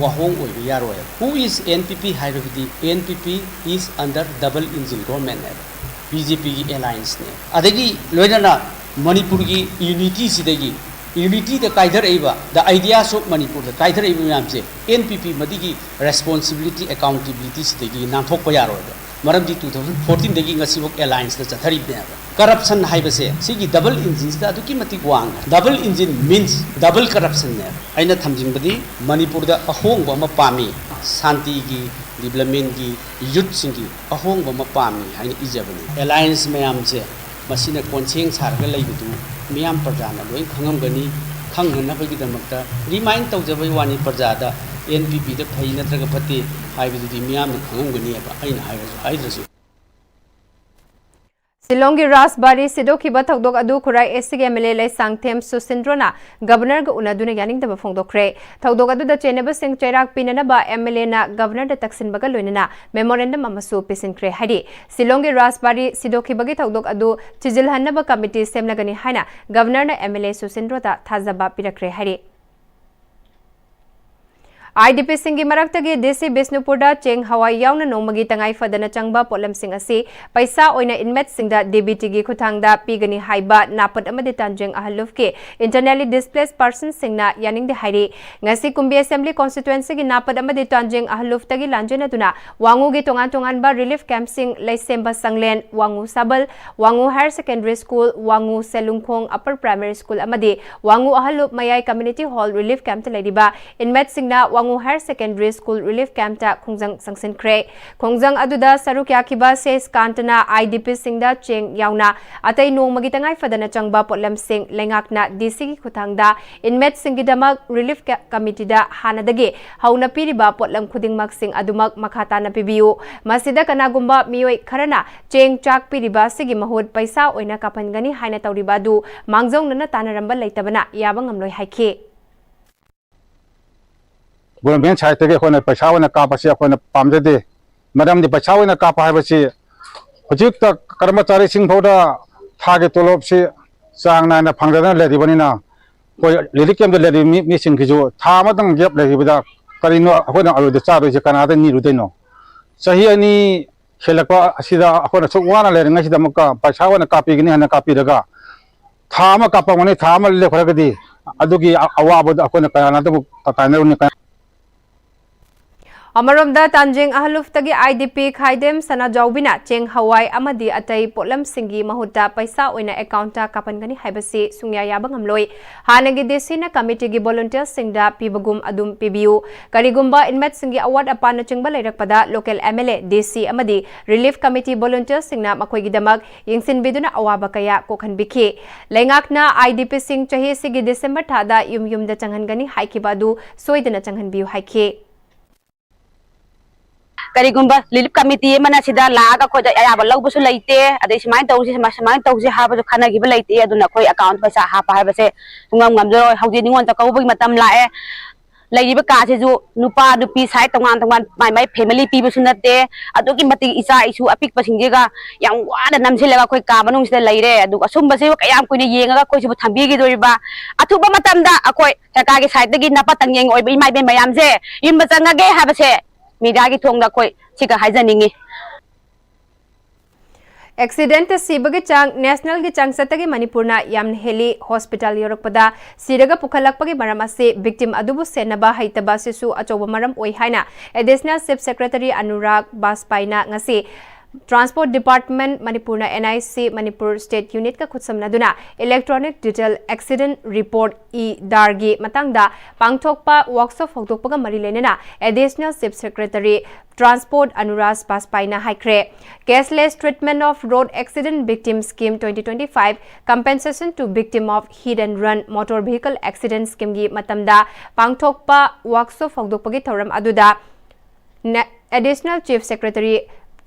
ꯋꯥꯍꯣꯡ ꯑꯣꯏꯕ ꯌꯥꯔꯣꯏ꯫ Who is N P P ꯍꯥꯏꯔꯕꯗꯤ N P P is under double engine government ꯅꯦꯕ, B J P ꯒꯤ alliance ꯅꯦ꯫ ꯑꯗꯒꯤ ꯂꯣꯏꯅꯅ ꯃꯅꯤꯄꯨꯔꯒꯤ unity ꯁꯤꯗꯒꯤ, unity the ꯀꯥꯏꯊꯔꯛꯏꯕ, the ideas of Manipur ꯗ ꯀꯥꯏꯊꯔꯛꯏꯕ ꯃꯌꯥꯝꯁꯦ N P P ꯃꯗꯨꯒꯤ responsibility, accountability ꯁꯤꯗꯒꯤ ꯅꯥꯟꯊꯣꯛꯄ ꯌꯥꯔꯣꯏꯕ꯫ ꯃꯔꯝꯗꯤ two thousand fourteen ꯗꯒꯤ ꯉꯁꯤꯐꯥꯎ alliance ꯇ ꯆꯠꯊꯔꯤꯕꯅꯦꯕ꯫ Corruption ꯍꯥꯏꯕꯁꯦ ꯁꯤꯒꯤ double engine ꯁꯤꯗ ꯑꯗꯨꯛꯀꯤ ꯃꯇꯤꯛ ꯋꯥꯡꯉꯦ꯫ Double engine means double corruption ꯅꯦꯕ꯫ ꯑꯩꯅ ꯊꯝꯖꯤꯟꯕꯗꯤ ꯃꯅꯤꯄꯨꯔꯗ ꯑꯍꯣꯡꯕ ꯑꯃ ꯄꯥꯝꯃꯤ, ꯁꯥꯟꯇꯤꯒꯤ, development ꯀꯤ, youth ꯁꯤꯡꯒꯤ ꯑꯍꯣꯡꯕ ꯑꯃ ꯄꯥꯝꯃꯤ ꯍꯥꯏꯅ ꯏꯖꯕꯅꯤ꯫ Alliance ꯃꯌꯥꯝꯁꯦ ꯃꯁꯤꯅ ꯀꯣꯟꯁꯦꯡ ꯁꯥꯔꯒ ꯂꯩꯕꯗꯨ ꯃꯤꯌꯥꯝ ꯄ꯭ꯔꯖꯥꯅ ꯂꯣꯏ ꯈꯪꯉꯝꯒꯅꯤ꯫ ꯈꯪꯅꯅꯕꯒꯤꯗꯃꯛꯇ remind ꯇꯧꯖꯕꯒꯤ ꯋꯥꯅꯤ ꯄ꯭ꯔꯖꯥꯗ, N P P ꯗ ꯐꯩ ꯅꯠꯇ꯭ꯔꯒ ꯐꯠꯇꯦ ꯍꯥꯏꯕꯗꯨꯗꯤ ꯃꯤꯌꯥꯝꯅ ꯈꯪꯉꯝꯒꯅꯤꯕ, ꯑꯩꯅ ꯍꯥꯏꯔꯁꯨ ꯍꯥꯏꯗ꯭ꯔꯁꯨ꯫ ꯁꯤꯂꯣꯡꯒꯤ ꯔꯥꯖꯕꯥꯔꯤ ꯁꯤꯗꯣꯛꯈꯤꯕ ꯊꯧꯗꯣꯛ ꯑꯗꯨ ꯈꯨꯔꯥꯏ East ꯒꯤ M L A Leishangthem ꯁꯨꯁꯤꯟꯗ꯭ꯔꯣꯅ Governor ꯒ ꯎꯅꯗꯨꯅ ꯌꯥꯅꯤꯡꯗꯕ ꯐꯣꯡꯗꯣꯛꯈ꯭ꯔꯦ꯫ ꯊꯧꯗꯣꯛ ꯑꯗꯨꯗ ꯆꯦꯟꯅꯕꯁꯤꯡ ꯆꯩꯔꯥꯛ ꯄꯤꯅꯅꯕ M L A ꯅ Governor ꯗ ꯇꯛꯁꯤꯟꯕꯒ ꯂꯣꯏꯅꯅ memorandum ꯑꯃꯁꯨ ꯄꯤꯁꯤꯟꯈ꯭ꯔꯦ ꯍꯥꯏꯔꯤ꯫ ꯁꯤꯂꯣꯡꯒꯤ ꯔꯥꯖꯕꯥꯔꯤ ꯁꯤꯗꯣꯛꯈꯤꯕꯒꯤ ꯊꯧꯗꯣꯛ ꯑꯗꯨ ꯊꯤꯖꯤꯜꯍꯟꯅꯕ committee ꯁꯦꯝꯂꯒꯅꯤ ꯍꯥꯏꯅ Governor ꯅ M L A ꯁꯨꯁꯤꯟꯗ꯭ꯔꯣꯗ ꯊꯥꯖꯕ ꯄꯤꯔꯛꯈ꯭ꯔꯦ ꯍꯥꯏꯔꯤ꯫ IDPꯁꯤꯡꯒꯤ ꯃꯔꯛꯇꯒꯤ DC ꯕꯤꯁꯅꯨꯄꯨꯔꯗ ꯆꯦꯡ ꯍꯋꯥꯏ ꯌꯥꯎꯅ ꯅꯣꯡꯃꯒꯤ ꯇꯉꯥꯏ ꯐꯗꯅ ꯆꯪꯕ ꯄꯣꯠꯂꯝꯁꯤꯡ ꯑꯁꯤ ꯄꯩꯁꯥ ꯑꯣꯏꯅ inmateꯁꯤꯡꯗ DBTꯒꯤ ꯈꯨꯠꯊꯥꯡꯗ ꯄꯤꯒꯅꯤ ꯍꯥꯏꯕ ꯅꯥꯄꯠ ꯑꯃꯗꯤ ꯇꯥꯟꯖꯦꯡ ꯑꯍꯜꯂꯨꯞꯀꯤ internally displaced personꯁꯤꯡꯅ ꯌꯥꯅꯤꯡꯗꯦ ꯍꯥꯏꯔꯤ꯫ ꯉꯁꯤ ꯀꯨꯝꯕꯤ Assembly Constituencyꯒꯤ ꯅꯥꯄꯠ ꯑꯃꯗꯤ ꯇꯥꯟꯖꯦꯡ ꯑꯍꯜꯂꯨꯞꯇꯒꯤ ꯂꯥꯟꯖꯦꯟꯅꯗꯨꯅ ꯋꯥꯉꯨꯒꯤ ꯇꯣꯉꯥꯟ ꯇꯣꯉꯥꯟꯕ relief campꯁꯤꯡ ꯂꯩꯁꯦꯝꯕ ꯁꯪꯂꯦꯟ, ꯋꯥꯉꯨ ꯁꯥꯕꯜ, ꯋꯥꯉꯨ Higher Secondary School, ꯋꯥꯉꯨ ꯁꯦꯂꯨꯡꯈꯣꯡ Upper Primary School ꯑꯃꯗꯤ ꯋꯥꯉꯨ ꯑꯍꯜꯂꯨꯞ ꯃꯌꯥꯏ Community Hall relief campꯇ ꯂꯩꯔꯤꯕ inmateꯁꯤꯡꯅ ꯋꯥꯉꯨ Higher Secondary School relief campꯇ ꯈꯣꯡꯖꯪ ꯆꯪꯁꯤꯟꯈ꯭ꯔꯦ꯫ ꯈꯣꯡꯖꯪ ꯑꯗꯨꯗ ꯁꯔꯨꯛ ꯌꯥꯈꯤꯕ ꯁꯦꯁ ꯀꯥꯟꯇꯅ IDPꯁꯤꯡꯗ ꯆꯦꯡ ꯌꯥꯎꯅ ꯑꯇꯩ ꯅꯣꯡꯃꯒꯤ ꯇꯉꯥꯏ ꯐꯗꯅ ꯆꯪꯕ ꯄꯣꯠꯂꯝꯁꯤꯡ ꯂꯩꯉꯥꯛꯅ DCꯒꯤ ꯈꯨꯠꯊꯥꯡꯗ inmateꯁꯤꯡꯒꯤꯗꯃꯛ relief ca-, committeeꯗ ꯍꯥꯟꯅꯗꯒꯤ ꯍꯧꯅ ꯄꯤꯔꯤꯕ ꯄꯣꯠꯂꯝ ꯈꯨꯗꯤꯡꯃꯛꯁꯤꯡ ꯑꯗꯨꯃꯛ ꯃꯈꯥ ꯇꯥꯅ ꯄꯤꯕꯤꯌꯨ꯫ ꯃꯁꯤꯗ ꯀꯅꯥꯒꯨꯝꯕ ꯃꯤꯑꯣꯏ ꯈꯔꯅ ꯆꯦꯡ ꯆꯥꯛ ꯄꯤꯔꯤꯕ ꯑꯁꯤꯒꯤ ꯃꯍꯨꯠ ꯄꯩꯁꯥ ꯑꯣꯏꯅ ꯀꯥꯞꯍꯟꯒꯅꯤ ꯍꯥꯏꯅ ꯇꯧꯔꯤꯕ ꯑꯗꯨ ꯃꯥꯡꯖꯧꯅꯅ ꯇꯥꯟꯅꯔꯝꯕ ꯂꯩꯇꯕꯅ ꯌꯥꯕ ꯉꯝꯂꯣꯏ ꯍꯥꯏꯈꯤ꯫ Government sideꯇꯒꯤ ꯑꯩꯈꯣꯏꯅ ꯄꯩꯁꯥ ꯑꯣꯏꯅ ꯀꯥꯞꯄꯁꯤ ꯑꯩꯈꯣꯏꯅ ꯄꯥꯝꯖꯗꯦ꯫ ꯃꯔꯝꯗꯤ ꯄꯩꯁꯥ ꯑꯣꯏꯅ ꯀꯥꯞꯄ ꯍꯥꯏꯕꯁꯤ ꯍꯧꯖꯤꯛꯇ ꯀꯔꯃꯆꯥꯔꯤꯁꯤꯡ ꯐꯥꯎꯗ ꯊꯥꯒꯤ ꯇꯣꯂꯣꯞꯁꯤ ꯆꯥꯡ ꯅꯥꯏꯅ ꯐꯪꯗꯗꯅ ꯂꯩꯔꯤꯕꯅꯤꯅ, ꯑꯩꯈꯣꯏ relief campꯇ ꯂꯩꯔꯤꯕ ꯃꯤ, ꯃꯤꯁꯤꯡꯒꯤꯁꯨ ꯊꯥ ꯑꯃꯇꯪ gap ꯂꯩꯈꯤꯕꯗ ꯀꯔꯤꯅꯣ ꯑꯩꯈꯣꯏꯅ ꯑꯔꯣꯏꯗ ꯆꯥꯗꯣꯏꯁꯦ, ꯀꯅꯥꯗ ꯅꯤꯔꯨꯗꯣꯏꯅꯣ? ꯆꯍꯤ ꯑꯅꯤ ꯍꯦꯜꯂꯛꯄ ꯑꯁꯤꯗ ꯑꯩꯈꯣꯏꯅ ꯁꯨꯛ ꯋꯥꯅ ꯂꯩꯔꯤꯉꯩꯁꯤꯗ ꯑꯃꯨꯛꯀ ꯄꯩꯁꯥ ꯑꯣꯏꯅ ꯀꯥꯞꯄꯤꯒꯅꯤ ꯍꯥꯏꯅ ꯀꯥꯞꯄꯤꯔꯒ, ꯊꯥ ꯑꯃ ꯀꯥꯞꯄꯝꯒꯅꯤ, ꯊꯥ ꯑꯃ ꯂꯦꯞꯈ꯭ꯔꯒꯗꯤ ꯑꯗꯨꯒꯤ ꯑ-, ꯑꯋꯥꯕꯗꯣ ꯑꯩꯈꯣꯏꯅ ꯀꯅꯥꯅ ꯑꯗꯨꯕꯨ ꯇꯥꯏꯅꯔꯨꯅꯤ? ꯑꯃꯔꯣꯝꯗ ꯇꯥꯟꯖꯦꯡ ꯑꯍꯂꯨꯐꯇꯒꯤ IDP ꯈꯥꯏꯗꯦꯝ ꯁꯅꯥꯖꯥꯎꯕꯤꯅ ꯆꯦꯡ ꯍꯋꯥꯏ ꯑꯃꯗꯤ ꯑꯇꯩ ꯄꯣꯠꯂꯝꯁꯤꯡꯒꯤ ꯃꯍꯨꯠꯇ ꯄꯩꯁꯥ ꯑꯣꯏꯅ accountꯇ ꯀꯥꯞꯍꯟꯒꯅꯤ ꯍꯥꯏꯕꯁꯤ ꯁꯨꯡꯌꯥ ꯌꯥꯕ ꯉꯝꯂꯣꯏ꯫ ꯍꯥꯟꯅꯒꯤ DCꯅ committeeꯒꯤ volunteerꯁꯤꯡꯗ ꯄꯤꯕꯒꯨꯝ ꯑꯗꯨꯝ ꯄꯤꯕꯤꯌꯨ꯫ ꯀꯔꯤꯒꯨꯝꯕ inmateꯁꯤꯡꯒꯤ ꯑꯋꯥꯠ ꯑꯄꯥꯅꯆꯤꯡꯕ ꯂꯩꯔꯛꯄꯗ local MLA, DC ꯑꯃꯗꯤ relief committee volunteerꯁꯤꯡꯅ ꯃꯈꯣꯏꯒꯤꯗꯃꯛ ꯌꯦꯡꯁꯤꯟꯕꯤꯗꯨꯅ ꯑꯋꯥꯕ ꯀꯌꯥ ꯀꯣꯛꯍꯟꯕꯤꯈꯤ꯫ ꯂꯩꯉꯥꯛꯅ IDPꯁꯤꯡ ꯆꯍꯤ ꯑꯁꯤꯒꯤ December ꯊꯥꯗ ꯌꯨꯝ ꯌꯨꯝꯗ ꯆꯪꯍꯟꯒꯅꯤ ꯍꯥꯏꯈꯤꯕ ꯑꯗꯨ ꯁꯣꯏꯗꯅ ꯆꯪꯍꯟꯕꯤꯌꯨ ꯍꯥꯏꯈꯤ꯫ ꯀꯔꯤꯒꯨꯝꯕ relief committee ꯑꯃꯅ ꯁꯤꯗ ꯂꯥꯛꯑꯒ ꯑꯩꯈꯣꯏꯗ ꯑꯌꯥꯕ ꯂꯧꯕꯁꯨ ꯂꯩꯇꯦ, ꯑꯗꯩ ꯁꯨꯃꯥꯏꯅ ꯇꯧꯁꯤ, ꯁꯨꯃꯥꯏ-, ꯁꯨꯃꯥꯏꯅ ꯇꯧꯁꯤ ꯍꯥꯏꯕꯁꯨ ꯈꯟꯅꯈꯤꯕ ꯂꯩꯇꯦ꯫ ꯑꯗꯨꯅ ꯑꯩꯈꯣꯏ account ꯄꯩꯁꯥ ꯍꯥꯞꯄ ꯍꯥꯏꯕꯁꯦ ꯁꯨꯡꯉꯝ ꯉꯝꯖꯔꯣꯏ꯫ ꯍꯧꯖꯤꯛ ꯅꯤꯉꯣꯜ ꯆꯥꯛꯀꯧꯕꯒꯤ ꯃꯇꯝ ꯂꯥꯛꯑꯦ꯫ ꯂꯩꯔꯤꯕ ꯀꯥꯁꯤꯁꯨ ꯅꯨꯄꯥ ꯅꯨꯄꯤ ꯁꯥꯏꯠ ꯇꯣꯉꯥꯟ ꯇꯣꯉꯥꯟ ꯃꯥꯏ ꯃꯥꯏ ꯐꯦꯃꯤꯂꯤ ꯄꯤꯕꯁꯨ ꯅꯠꯇꯦ꯫ ꯑꯗꯨꯛꯀꯤ ꯃꯇꯤꯛ ꯏꯆꯥ ꯏꯁꯨ ꯑꯄꯤꯛꯄꯁꯤꯡꯁꯤꯒ ꯌꯥꯝ ꯋꯥꯅ ꯅꯝꯁꯤꯜꯂꯒ ꯑꯩꯈꯣꯏ ꯀꯥ ꯃꯅꯨꯡꯁꯤꯗ ꯂꯩꯔꯦ꯫ ꯑꯗꯨꯒ ꯑꯁꯨꯝꯕꯁꯤꯕꯨ ꯀꯌꯥꯝ ꯀꯨꯏꯅ ꯌꯦꯡꯉꯒ ꯑꯩꯈꯣꯏꯁꯤꯕꯨ ꯊꯝꯕꯤꯈꯤꯗꯣꯔꯤꯕ? ꯑꯊꯨꯕ ꯃꯇꯝꯗ ꯑꯩꯈꯣꯏ ꯁꯔꯀꯥꯔꯒꯤ ꯁꯥꯏꯠꯇꯒꯤ ꯅꯄꯥ ꯇꯪꯌꯦꯡ ꯑꯣꯏꯕ ꯏꯃꯥ ꯏꯕꯦꯟ ꯃꯌꯥꯝꯁꯦ ꯌꯨꯝꯗ ꯆꯪꯉꯒꯦ ꯍꯥꯏꯕꯁꯦ ꯃꯤꯗꯤꯌꯥꯒꯤ ꯊꯣꯡꯗ ꯑꯩꯈꯣꯏ ꯁꯤꯒ ꯍꯥꯏꯖꯅꯤꯡꯉꯤ꯫ ꯑꯦꯛꯁꯤꯗꯦꯟꯇ ꯁꯤꯕꯒꯤ ꯆꯥꯡ ꯅꯦꯁꯅꯦꯜꯒꯤ ꯆꯥꯡꯆꯠꯇꯒꯤ ꯃꯅꯤꯄꯨꯔꯅ ꯌꯥꯝꯅ ꯍꯦꯜꯂꯤ꯫ ꯍꯣꯁꯄꯤꯇꯥꯜ ꯌꯧꯔꯛꯄꯗ ꯁꯤꯔꯒ ꯄꯨꯈꯠꯂꯛꯄꯒꯤ ꯃꯔꯝ ꯑꯁꯤ ꯚꯤꯛꯇꯤꯝ ꯑꯗꯨꯕꯨ ꯁꯦꯟꯅꯕ ꯍꯩꯇꯕ ꯑꯁꯤꯁꯨ ꯑꯆꯧꯕ ꯃꯔꯝ ꯑꯣꯏ ꯍꯥꯏꯅ ꯑꯦꯗꯤꯁꯅꯦꯜ ꯆꯤꯐ ꯁꯦꯀ꯭ꯔꯦꯇꯔꯤ ꯑꯅꯨꯔꯥꯒ ꯕꯥꯖꯄꯥꯏꯅ ꯉꯁꯤ ꯇ꯭ꯔꯥꯟꯁꯄꯣꯔꯠ ꯗꯤꯄꯥꯔꯠꯃꯦꯟꯠ, ꯃꯅꯤꯄꯨꯔꯅ N I C, Manipur state ꯌꯨꯅꯤꯠꯀ ꯈꯨꯠꯁꯝꯅꯗꯨꯅ electronic digital accident report, E ꯗꯥꯔꯒꯤ ꯃꯇꯥꯡꯗ ꯄꯥꯡꯊꯣꯛꯄ ꯋꯥꯛꯁꯣꯞ ꯍꯧꯗꯣꯛꯄꯒ ꯃꯔꯤ ꯂꯩꯅꯅ additional chief secretary transport Anurag ꯕꯥꯖꯄꯥꯏꯅ ꯍꯥꯏꯈ꯭ꯔꯦ꯫ Cashless Treatment of Road Accident Victim Scheme twenty twenty-five, Compensation to Victim of Hit and Run Motor Vehicle Accident Schemeꯒꯤ ꯃꯇꯝꯗ ꯄꯥꯡꯊꯣꯛꯄ ꯋꯥꯛꯁꯣꯞ ꯍꯧꯗꯣꯛꯄꯒꯤ ꯊꯧꯔꯝ ꯑꯗꯨꯗ ꯅ-, additional chief secretary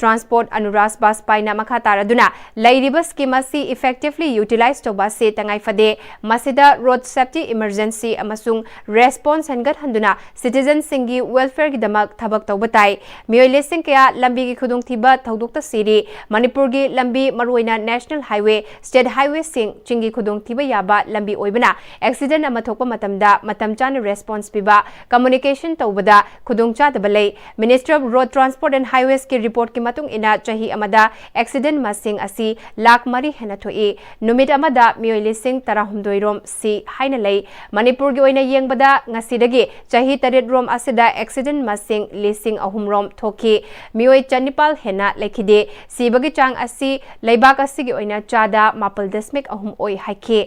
transport Anurag ꯕꯥꯖꯄꯥꯏꯅ ꯃꯈꯥ ꯇꯥꯔꯗꯨꯅ ꯂꯩꯔꯤꯕ ꯁ꯭ꯀꯤꯝ ꯑꯁꯤ ꯏꯐꯦꯛꯇꯤꯚꯂꯤ ꯌꯨꯇꯤꯂꯥꯏꯖ ꯇꯧꯕ ꯑꯁꯤ ꯇꯉꯥꯏ ꯐꯗꯦ꯫ ꯃꯁꯤꯗ ꯔꯣꯗ ꯁꯦꯐꯇꯤ, ꯏꯃꯔꯖꯦꯟꯁꯤ ꯑꯃꯁꯨꯡ ꯔꯦꯁꯄꯣꯟꯁ ꯍꯦꯟꯒꯠꯍꯟꯗꯨꯅ ꯁꯤꯇꯤꯖꯟꯁꯤꯡꯒꯤ ꯋꯦꯜꯐꯤꯌꯔꯒꯤꯗꯃꯛ ꯊꯕꯛ ꯇꯧꯕ ꯇꯥꯏ꯫ ꯃꯤꯑꯣꯏ ꯂꯤꯁꯤꯡ ꯀꯌꯥ ꯂꯝꯕꯤꯒꯤ ꯈꯨꯗꯣꯡꯊꯤꯕ ꯊꯧꯗꯣꯛꯇ ꯁꯤꯔꯤ꯫ ꯃꯅꯤꯄꯨꯔꯒꯤ ꯂꯝꯕꯤ, ꯃꯔꯨꯑꯣꯏꯅ ꯅꯦꯁꯅꯦꯜ ꯍꯥꯏꯋꯦ, ꯁ꯭ꯇꯦꯠ ꯍꯥꯏꯋꯦꯁꯤꯡ, ꯆꯤꯡꯒꯤ ꯈꯨꯗꯣꯡꯊꯤꯕ ꯌꯥꯕ ꯂꯝꯕꯤ ꯑꯣꯏꯕꯅ ꯑꯦꯛꯁꯤꯗꯦꯟ ꯑꯃ ꯊꯣꯛꯄ ꯃꯇꯝꯗ ꯃꯇꯝ ꯆꯥꯅ ꯔꯦꯁꯄꯣꯟꯁ ꯄꯤꯕ, ꯀꯝꯃ꯭ꯌꯨꯅꯤꯀꯦꯁꯟ ꯇꯧꯕꯗ ꯈꯨꯗꯣꯡꯆꯥꯗꯕ ꯂꯩ꯫ Ministry of Road Transport and Highwaysꯀꯤ ꯔꯤꯄꯣꯔꯠꯀꯤ ꯃꯇꯨꯡ ꯏꯟꯅ ꯆꯍꯤ ꯑꯃꯗ ꯑꯦꯛꯁꯤꯗꯦꯟ ꯃꯁꯤꯡ ꯑꯁꯤ ꯂꯥꯈ ꯃꯔꯤ ꯍꯦꯟꯅ ꯊꯣꯛꯏ꯫ ꯅꯨꯃꯤꯠ ꯑꯃꯗ ꯃꯤꯑꯣꯏ ꯂꯤꯁꯤꯡ ꯇꯔꯥꯍꯨꯝꯗꯣꯏ ꯔꯣꯝ ꯁꯤ ꯍꯥꯏꯅ ꯂꯩ꯫ ꯃꯅꯤꯄꯨꯔꯒꯤ ꯑꯣꯏꯅ ꯌꯦꯡꯕꯗ ꯉꯁꯤꯗꯒꯤ ꯆꯍꯤ ꯇꯔꯦꯠ ꯔꯣꯝ ꯑꯁꯤꯗ ꯑꯦꯛꯁꯤꯗꯦꯟ ꯃꯁꯤꯡ ꯂꯤꯁꯤꯡ ꯑꯍꯨꯝ ꯔꯣꯝ ꯊꯣꯛꯈꯤ꯫ ꯃꯤꯑꯣꯏ ꯆꯅꯤꯄꯥꯜ ꯍꯦꯟꯅ ꯂꯩꯈꯤꯗꯦ꯫ ꯁꯤꯕꯒꯤ ꯆꯥꯡ ꯑꯁꯤ ꯂꯩꯕꯥꯛ ꯑꯁꯤꯒꯤ ꯑꯣꯏꯅ ꯆꯥꯗ ꯃꯥꯄꯜ ꯗꯁꯃꯤꯛ ꯑꯍꯨꯝ ꯑꯣꯏ ꯍꯥꯏꯈꯤ꯫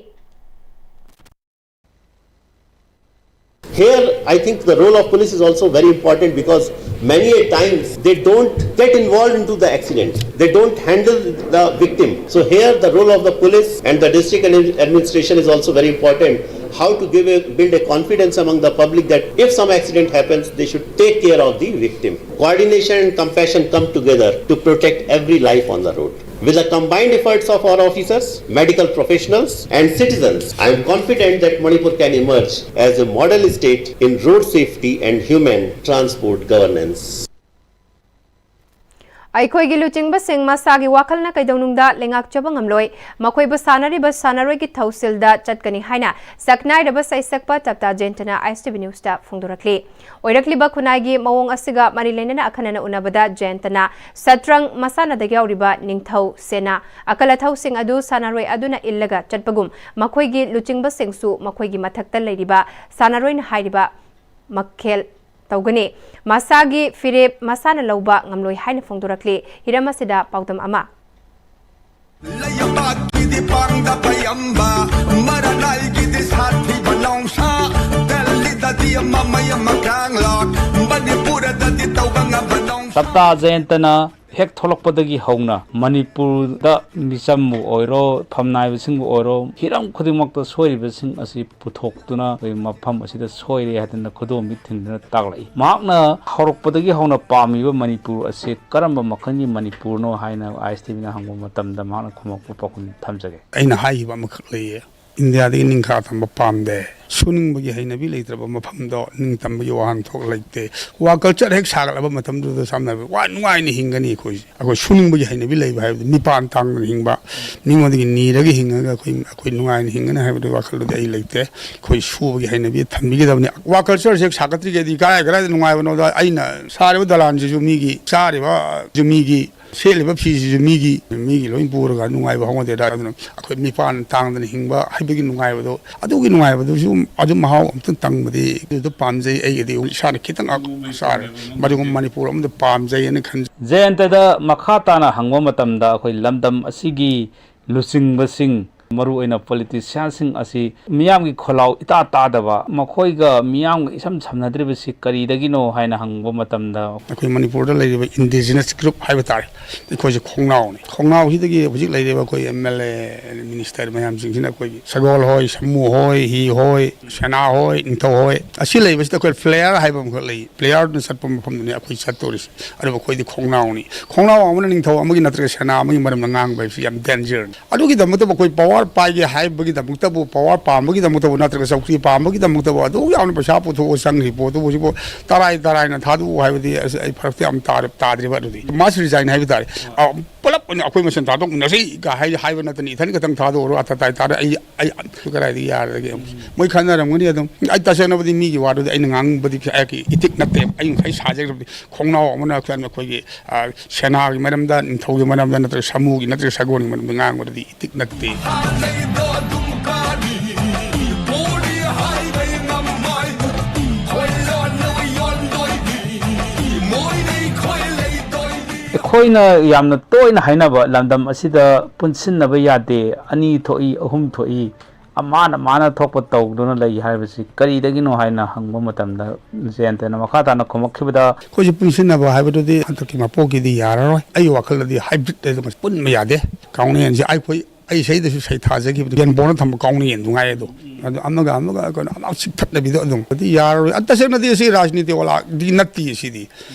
Here, I think the role of police is also very important because many a times they don't get involved into the accident. They don't handle the victim. So here, the role of the police and the district and administration is also very important. How to give a, build a confidence among the public that if some accident happens, they should take care of the victim. Coordination and compassion come together to protect every life on the road. With the combined efforts of our officers, medical professionals, and citizens, I am confident that Manipur can emerge as a model state in road safety and human transport governance. ꯑꯩꯈꯣꯏꯒꯤ ꯂꯨꯆꯤꯡꯕꯁꯤꯡ ꯃꯁꯥꯒꯤ ꯋꯥꯈꯜꯅ ꯀꯩꯗꯧꯅꯨꯡꯗ ꯂꯩꯉꯥꯛꯆꯕ ꯉꯝꯂꯣꯏ꯫ ꯃꯈꯣꯏꯕꯨ ꯁꯥꯟꯅꯔꯤꯕ ꯁꯥꯟꯅꯔꯣꯏꯒꯤ ꯊꯧꯁꯤꯜꯗ ꯆꯠꯀꯅꯤ ꯍꯥꯏꯅ ꯁꯛꯅꯥꯏꯔꯕ ꯁꯩꯁꯛꯄ ꯇꯞꯇꯥ ꯖꯌꯟꯇꯅ ꯑꯥꯏ ꯑꯦꯁ ꯇꯤ ꯚꯤ ꯅ꯭ꯌꯨꯁꯇ ꯐꯣꯡꯗꯣꯔꯛꯂꯤ꯫ ꯑꯣꯏꯔꯛꯂꯤꯕ ꯈꯨꯟꯅꯥꯏꯒꯤ ꯃꯑꯣꯡ ꯑꯁꯤꯒ ꯃꯔꯤ ꯂꯩꯅꯅ ꯑꯈꯟꯅꯅ ꯎꯅꯕꯗ ꯖꯌꯟꯇꯅ ꯁꯠꯇ꯭ꯔꯪ ꯃꯁꯥꯟꯅꯗ ꯌꯥꯎꯔꯤꯕ ꯅꯤꯡꯊꯧ ꯁꯦꯅꯥ ꯑꯀꯜ ꯑꯊꯧꯁꯤꯡ ꯑꯗꯨ ꯁꯥꯟꯅꯔꯣꯏ ꯑꯗꯨꯅ ꯏꯜꯂꯒ ꯆꯠꯄꯒꯨꯝ ꯃꯈꯣꯏꯒꯤ ꯂꯨꯆꯤꯡꯕꯁꯤꯡꯁꯨ ꯃꯈꯣꯏꯒꯤ ꯃꯊꯛꯇ ꯂꯩꯔꯤꯕ ꯁꯥꯟꯅꯔꯣꯏꯅ ꯍꯥꯏꯔꯤꯕ ꯃꯈꯦꯜ ꯇꯧꯒꯅꯤ꯫ ꯃꯁꯥꯒꯤ ꯐꯤꯔꯦꯞ ꯃꯁꯥꯅ ꯂꯧꯕ ꯉꯝꯂꯣꯏ ꯍꯥꯏꯅ ꯐꯣꯡꯗꯣꯔꯛꯂꯤ꯫ ꯍꯤꯔꯝ ꯑꯁꯤꯗ ꯄꯥꯎꯗꯝ ꯑꯃ꯫ ꯂꯩꯕꯥꯛꯀꯤꯗꯤ ꯄꯥꯡꯗ ꯄꯌꯥꯝꯕ, ꯃꯔꯥꯅꯥꯏꯒꯤꯗꯤ ꯁꯥꯊꯤꯕ ꯅꯣꯡꯁꯥ, ꯗꯦꯜꯂꯤꯗꯗꯤ ꯑꯃ ꯃꯩ ꯑꯃ ꯀꯥꯡꯂꯥꯛ, ꯃꯅꯤꯄꯨꯔꯗꯗꯤ ꯇꯧꯕ ꯉꯝꯕ ꯅꯣꯡꯁꯥ꯫ ꯇꯞꯇꯥ ꯖꯌꯟꯇꯅ ꯍꯦꯛ ꯊꯣꯛꯂꯛꯄꯗꯒꯤ ꯍꯧꯅ ꯃꯅꯤꯄꯨꯔꯗ ꯃꯤꯆꯝꯕꯨ ꯑꯣꯏꯔꯣ, ꯐꯝꯅꯥꯏꯕꯁꯤꯡꯕꯨ ꯑꯣꯏꯔꯣ, ꯍꯤꯔꯝ ꯈꯨꯗꯤꯡꯃꯛꯇ ꯁꯣꯏꯔꯤꯕꯁꯤꯡ ꯑꯁꯤ ꯄꯨꯊꯣꯛꯇꯨꯅ ꯑꯩꯈꯣꯏ ꯃꯐꯝ ꯑꯁꯤꯗ ꯁꯣꯏꯔꯦ ꯍꯥꯏꯗꯅ ꯈꯨꯗꯣꯝꯕꯤ ꯊꯤꯟꯗꯨꯅ ꯇꯥꯛꯂꯛꯏ꯫ ꯃꯍꯥꯛꯅ ꯍꯧꯔꯛꯄꯗꯒꯤ ꯍꯧꯅ ꯄꯥꯝꯃꯤꯕ ꯃꯅꯤꯄꯨꯔ ꯑꯁꯤ ꯀꯔꯝꯕ ꯃꯈꯜꯒꯤ ꯃꯅꯤꯄꯨꯔꯅꯣ ꯍꯥꯏꯅ ꯑꯥꯏ ꯑꯦꯁ ꯇꯤ ꯚꯤꯅ ꯍꯪꯕ ꯃꯇꯝꯗ ꯃꯍꯥꯛꯅ ꯈꯨꯝꯃꯛꯄ ꯄꯥꯎꯈꯨꯝ ꯊꯝꯖꯒꯦ꯫ ꯑꯩꯅ ꯍꯥꯏꯈꯤꯕ ꯑꯃꯈꯛ ꯂꯩꯌꯦ, ꯏꯟꯗꯤꯌꯥꯗꯒꯤ ꯅꯤꯡꯈꯥ ꯇꯝꯕ ꯄꯥꯝꯗꯦ꯫ ꯁꯨꯅꯤꯡꯕꯒꯤ ꯍꯩꯅꯕꯤ ꯂꯩꯇ꯭ꯔꯕ ꯃꯐꯝꯗꯣ ꯅꯤꯡꯇꯝꯕꯒꯤ ꯋꯥꯍꯟꯊꯣꯛ ꯂꯩꯇꯦ꯫ ꯋꯥ ꯀꯜꯆꯔ ꯍꯦꯛ ꯁꯥꯒꯠꯂꯕ ꯃꯇꯝꯗꯨꯗ ꯁꯝꯅ ꯍꯥꯏꯔꯕꯗ ꯋꯥ ꯅꯨꯡꯉꯥꯏꯅ ꯍꯤꯡꯒꯅꯤ ꯑꯩꯈꯣꯏꯁꯦ꯫ ꯑꯩꯈꯣꯏ ꯁꯨꯅꯤꯡꯕꯒꯤ ꯍꯩꯅꯕꯤ ꯂꯩꯕ ꯍꯥꯏꯕꯗꯤ ꯃꯤꯄꯥꯟ ꯇꯥꯡꯗꯅ ꯍꯤꯡꯕ, ꯃꯤꯉꯣꯟꯗꯒꯤ ꯅꯤꯔꯒ ꯍꯤꯡꯉꯒ ꯑꯩꯈꯣꯏ, ꯑꯩꯈꯣꯏ ꯅꯨꯡꯉꯥꯏꯅ ꯍꯤꯡꯒꯅꯤ ꯍꯥꯏꯕꯗꯨꯒꯤ ꯋꯥꯈꯜꯗꯨꯗꯤ ꯑꯩ ꯂꯩꯇꯦ꯫ ꯑꯩꯈꯣꯏ ꯁꯨꯕꯒꯤ ꯍꯩꯅꯕꯤ ꯊꯝꯕꯤꯒꯗꯕꯅꯤ꯫ ꯋꯥ ꯀꯜꯆꯔꯁꯦ ꯍꯦꯛ ꯁꯥꯒꯠꯇ꯭ꯔꯤꯉꯩꯗꯤ ꯀꯔꯥꯏ ꯀꯔꯥꯏꯗ ꯅꯨꯡꯉꯥꯏꯕꯅꯣꯗ ꯑꯩꯅ ꯁꯥꯔꯤꯕ ꯗꯂꯥꯟꯁꯤꯁꯨ ꯃꯤꯒꯤ, ꯆꯥꯔꯤꯕꯁꯨ ꯃꯤꯒꯤ, ꯁꯦꯠꯂꯤꯕ ꯐꯤꯁꯤꯁꯨ ꯃꯤꯒꯤ, ꯃꯤꯒꯤ ꯂꯣꯏ ꯄꯨꯔꯒ ꯅꯨꯡꯉꯥꯏꯕ ꯍꯧꯅꯗꯦꯗ꯫ ꯑꯗꯨꯅ ꯑꯩꯈꯣꯏ ꯃꯤꯄꯥꯟ ꯇꯥꯡꯗꯅ ꯍꯤꯡꯕ ꯍꯥꯏꯕꯒꯤ ꯅꯨꯡꯉꯥꯏꯕꯗꯣ, ꯑꯗꯨꯒꯤ ꯅꯨꯡꯉꯥꯏꯕꯗꯨꯁꯨ ꯑꯗꯨ ꯃꯍꯥꯎ ꯑꯝꯇꯪ ꯇꯪꯕꯗꯤ ꯑꯗꯨꯗ ꯄꯥꯝꯖꯩ꯫ ꯑꯩꯒꯤꯗꯤ ꯏꯁꯥꯅ ꯈꯤꯇꯪ ꯆꯥꯔꯦ, ꯃꯗꯨꯒꯨꯝꯕ ꯃꯅꯤꯄꯨꯔ ꯑꯃꯗ ꯄꯥꯝꯖꯩ ꯍꯥꯏꯅ ꯈꯟꯖꯩ꯫ ꯖꯌꯟꯇꯗ ꯃꯈꯥ ꯇꯥꯅ ꯍꯪꯕ ꯃꯇꯝꯗ ꯑꯩꯈꯣꯏ ꯂꯝꯗꯝ ꯑꯁꯤꯒꯤ ꯂꯨꯆꯤꯡꯕꯁꯤꯡ ꯃꯔꯨꯑꯣꯏꯅ ꯄꯣꯂꯤꯇꯤꯁꯤꯌꯥꯟꯁꯤꯡ ꯑꯁꯤ ꯃꯤꯌꯥꯝꯒꯤ ꯈꯣꯜꯂꯥꯎ ꯏꯇꯥ ꯇꯥꯗꯕ, ꯃꯈꯣꯏꯒ ꯃꯤꯌꯥꯝꯒ ꯏꯁꯝ ꯁꯝꯅꯗ꯭ꯔꯤꯕꯁꯤ ꯀꯔꯤꯗꯒꯤꯅꯣ ꯍꯥꯏꯅ ꯍꯪꯕ ꯃꯇꯝꯗ, ꯑꯩꯈꯣꯏ ꯃꯅꯤꯄꯨꯔꯗ ꯂꯩꯔꯤꯕ ꯏꯟꯗꯤꯖꯤꯅꯁ ꯒ꯭ꯔꯨꯞ ꯍꯥꯏꯕ ꯇꯥꯔꯦ, ꯑꯩꯈꯣꯏꯁꯦ ꯈꯣꯡꯅꯥꯎꯅꯤ꯫ ꯈꯣꯡꯅꯥꯎꯁꯤꯗꯒꯤ ꯍꯧꯖꯤꯛ ꯂꯩꯔꯤꯕ ꯑꯩꯈꯣꯏ ꯑꯦꯝ ꯑꯦꯜ ꯑꯦ, ꯃꯤꯅꯤꯁꯇꯔ ꯃꯌꯥꯝꯁꯤꯡꯁꯤꯅ ꯑꯩꯈꯣꯏꯒꯤ ꯁꯒꯣꯜ ꯍꯣꯏ, ꯁꯥꯃꯨ ꯍꯣꯏ, ꯍꯤ ꯍꯣꯏ, ꯁꯦꯅꯥ ꯍꯣꯏ, ꯅꯤꯡꯊꯧ ꯍꯣꯏ, ꯑꯁꯤ ꯂꯩꯕꯁꯤꯗ ꯑꯩꯈꯣꯏ ꯄ꯭ꯂꯦꯌꯔ ꯍꯥꯏꯕ ꯑꯃꯈꯛ ꯂꯩ꯫ ꯄ꯭ꯂꯦꯌꯔꯗꯨꯅ ꯆꯠꯄ ꯃꯐꯝꯗꯨꯅꯤ ꯑꯩꯈꯣꯏ ꯆꯠꯇꯣꯔꯤꯁꯤ꯫ ꯑꯗꯨꯕꯨ ꯑꯩꯈꯣꯏꯗꯤ ꯈꯣꯡꯅꯥꯎꯅꯤ꯫ ꯈꯣꯡꯅꯥꯎ ꯑꯃꯅ ꯅꯤꯡꯊꯧ ꯑꯃꯒꯤ ꯅꯠꯇ꯭ꯔꯒ ꯁꯦꯅꯥ ꯑꯃꯒꯤ ꯃꯔꯝꯗ ꯉꯥꯡꯕ ꯍꯥꯏꯕꯁꯤ ꯌꯥꯝ ꯗꯦꯟꯖꯔꯅꯤ꯫ ꯑꯗꯨꯒꯤꯗꯃꯛꯇꯕꯨ ꯑꯩꯈꯣꯏ ꯄꯋꯥꯔ ꯄꯥꯏꯒꯦ ꯍꯥꯏꯕꯒꯤꯗꯃꯛꯇꯕꯨ, ꯄꯋꯥꯔ ꯄꯥꯝꯕꯒꯤꯗꯃꯛꯇꯕꯨ ꯅꯠꯇ꯭ꯔꯒ ꯆꯧꯀ꯭ꯔꯤ ꯄꯥꯝꯕꯒꯤꯗꯃꯛꯇꯕꯨ ꯑꯗꯨꯛ ꯌꯥꯝꯅ ꯄꯩꯁꯥ ꯄꯨꯊꯣꯛꯑ ꯆꯪꯈ꯭ꯔꯤ ꯄꯣꯠꯇꯨꯕꯨ ꯍꯧꯖꯤꯛꯄꯨ ꯇꯔꯥꯏ ꯇꯔꯥꯏꯅ ꯊꯥꯗꯣꯛꯎ ꯍꯥꯏꯕꯗꯤ ꯑꯁ ꯑꯩ ꯐꯔꯛꯇꯤ ꯌꯥꯝ ꯇꯥꯔꯦ-, ꯇꯥꯗ꯭ꯔꯤꯕ꯫ ꯑꯗꯨꯗꯤ ꯃꯥꯁ ꯔꯤꯖꯥꯏꯟ ꯍꯥꯏꯕ ꯇꯥꯔꯦ꯫ ꯑ, ꯄꯨꯂꯞ ꯑꯣꯏꯅ ꯑꯩꯈꯣꯏ ꯃꯁꯦꯟ ꯊꯥꯗꯣꯛꯃꯤꯟꯅꯁꯤ ꯀ ꯍꯥꯏ-, ꯍꯥꯏꯕ ꯅꯠꯇꯅ ꯏꯊꯟ ꯈꯛꯇꯪ ꯊꯥꯗꯣꯛꯑꯔꯣ ꯑꯇ ꯇꯥꯏ ꯇꯥꯔꯦ꯫ ꯑꯩ, ꯑꯩ ꯀꯗꯥꯏꯗꯒꯤ ꯌꯥꯔꯗꯒꯦ? ꯃꯣꯏ ꯈꯟꯅꯔꯝꯒꯅꯤ ꯑꯗꯨꯝ꯫ ꯑꯩ ꯇꯁꯦꯡꯅꯕꯨꯗꯤ ꯃꯤꯒꯤ ꯋꯥꯗꯨꯗꯤ ꯑꯩꯅ ꯉꯥꯡꯕꯗꯤ ꯑꯩꯒꯤ ꯏꯊꯤꯛ ꯅꯠꯇꯦ꯫ ꯑꯩ ꯉꯁꯥꯏ ꯁꯥꯖꯈ꯭ꯔꯕꯗꯤ ꯈꯣꯡꯅꯥꯎ ꯑꯃꯅ ꯑꯩꯈꯣꯏꯒꯤ, ꯑ, ꯁꯦꯅꯥꯒꯤ ꯃꯔꯝꯗ, ꯅꯤꯡꯊꯧꯒꯤ ꯃꯔꯝꯗ ꯅꯠꯇ꯭ꯔꯒ ꯁꯥꯃꯨꯒꯤ ꯅꯠꯇ꯭ꯔꯒ ꯁꯒꯣꯜꯒꯤ ꯃꯔꯝꯗ ꯉꯥꯡꯕꯗꯗꯤ ꯏꯊꯤꯛ ꯅꯠꯇꯦ꯫ ꯑꯩꯈꯣꯏꯅ ꯌꯥꯝꯅ ꯇꯣꯏꯅ ꯍꯥꯏꯅꯕ ꯂꯝꯗꯝ ꯑꯁꯤꯗ ꯄꯨꯟꯁꯤꯟꯅꯕ ꯌꯥꯗꯦ, ꯑꯅꯤ ꯊꯣꯛꯏ, ꯑꯍꯨꯝ ꯊꯣꯛꯏ, ꯑꯃꯅ ꯃꯥꯅ ꯊꯣꯛꯄ ꯇꯧꯗꯨꯅ ꯂꯩ ꯍꯥꯏꯕꯁꯤ ꯀꯔꯤꯗꯒꯤꯅꯣ ꯍꯥꯏꯅ ꯍꯪꯕ ꯃꯇꯝꯗ, ꯖꯌꯟꯇꯅ ꯃꯈꯥ ꯇꯥꯅ ꯈꯨꯝꯃꯛꯈꯤꯕꯗ, ꯑꯩꯈꯣꯏꯁꯦ ꯄꯨꯟꯁꯤꯟꯅꯕ ꯍꯥꯏꯕꯗꯨꯗꯤ ꯍꯟꯗꯛꯀꯤ ꯃꯄꯣꯛꯀꯤꯗꯤ ꯌꯥꯔꯔꯣꯏ꯫ ꯑꯩꯒꯤ ꯋꯥꯈꯜꯗꯗꯤ ꯍꯥꯏꯕ꯭ꯔꯤꯠ ꯍꯥꯏꯗꯨ ꯄꯨꯟꯕ ꯌꯥꯗꯦ꯫ ꯀꯥꯎꯅ ꯌꯦꯟꯁꯦ ꯑꯩꯈꯣꯏ, ꯑꯩ ꯁꯩꯗꯁꯨ ꯁꯩ ꯊꯥꯖꯈꯤꯕꯗꯣ, ꯌꯦꯟ ꯄꯣꯛꯅ ꯊꯝꯕ ꯀꯥꯎꯅ ꯌꯦꯟꯗꯨ ꯉꯥꯏ ꯑꯗꯣ꯫ ꯑꯗꯨ ꯑꯃꯒ ꯑꯃꯒ ꯀꯩꯅꯣ ꯑꯃ ꯆꯤꯛꯊꯠꯅꯕꯤꯗꯣ ꯑꯗꯨꯝ꯫ ꯑꯗꯨꯗꯤ ꯌꯥꯔꯔꯣꯏ꯫ ꯑ, ꯇꯁꯦꯡꯅꯗꯤ ꯑꯁꯤ ꯔꯥꯖꯅꯤꯇꯤ ꯋꯥꯂꯥꯗꯤ ꯅꯠꯇꯦ ꯁꯤꯗꯤ꯫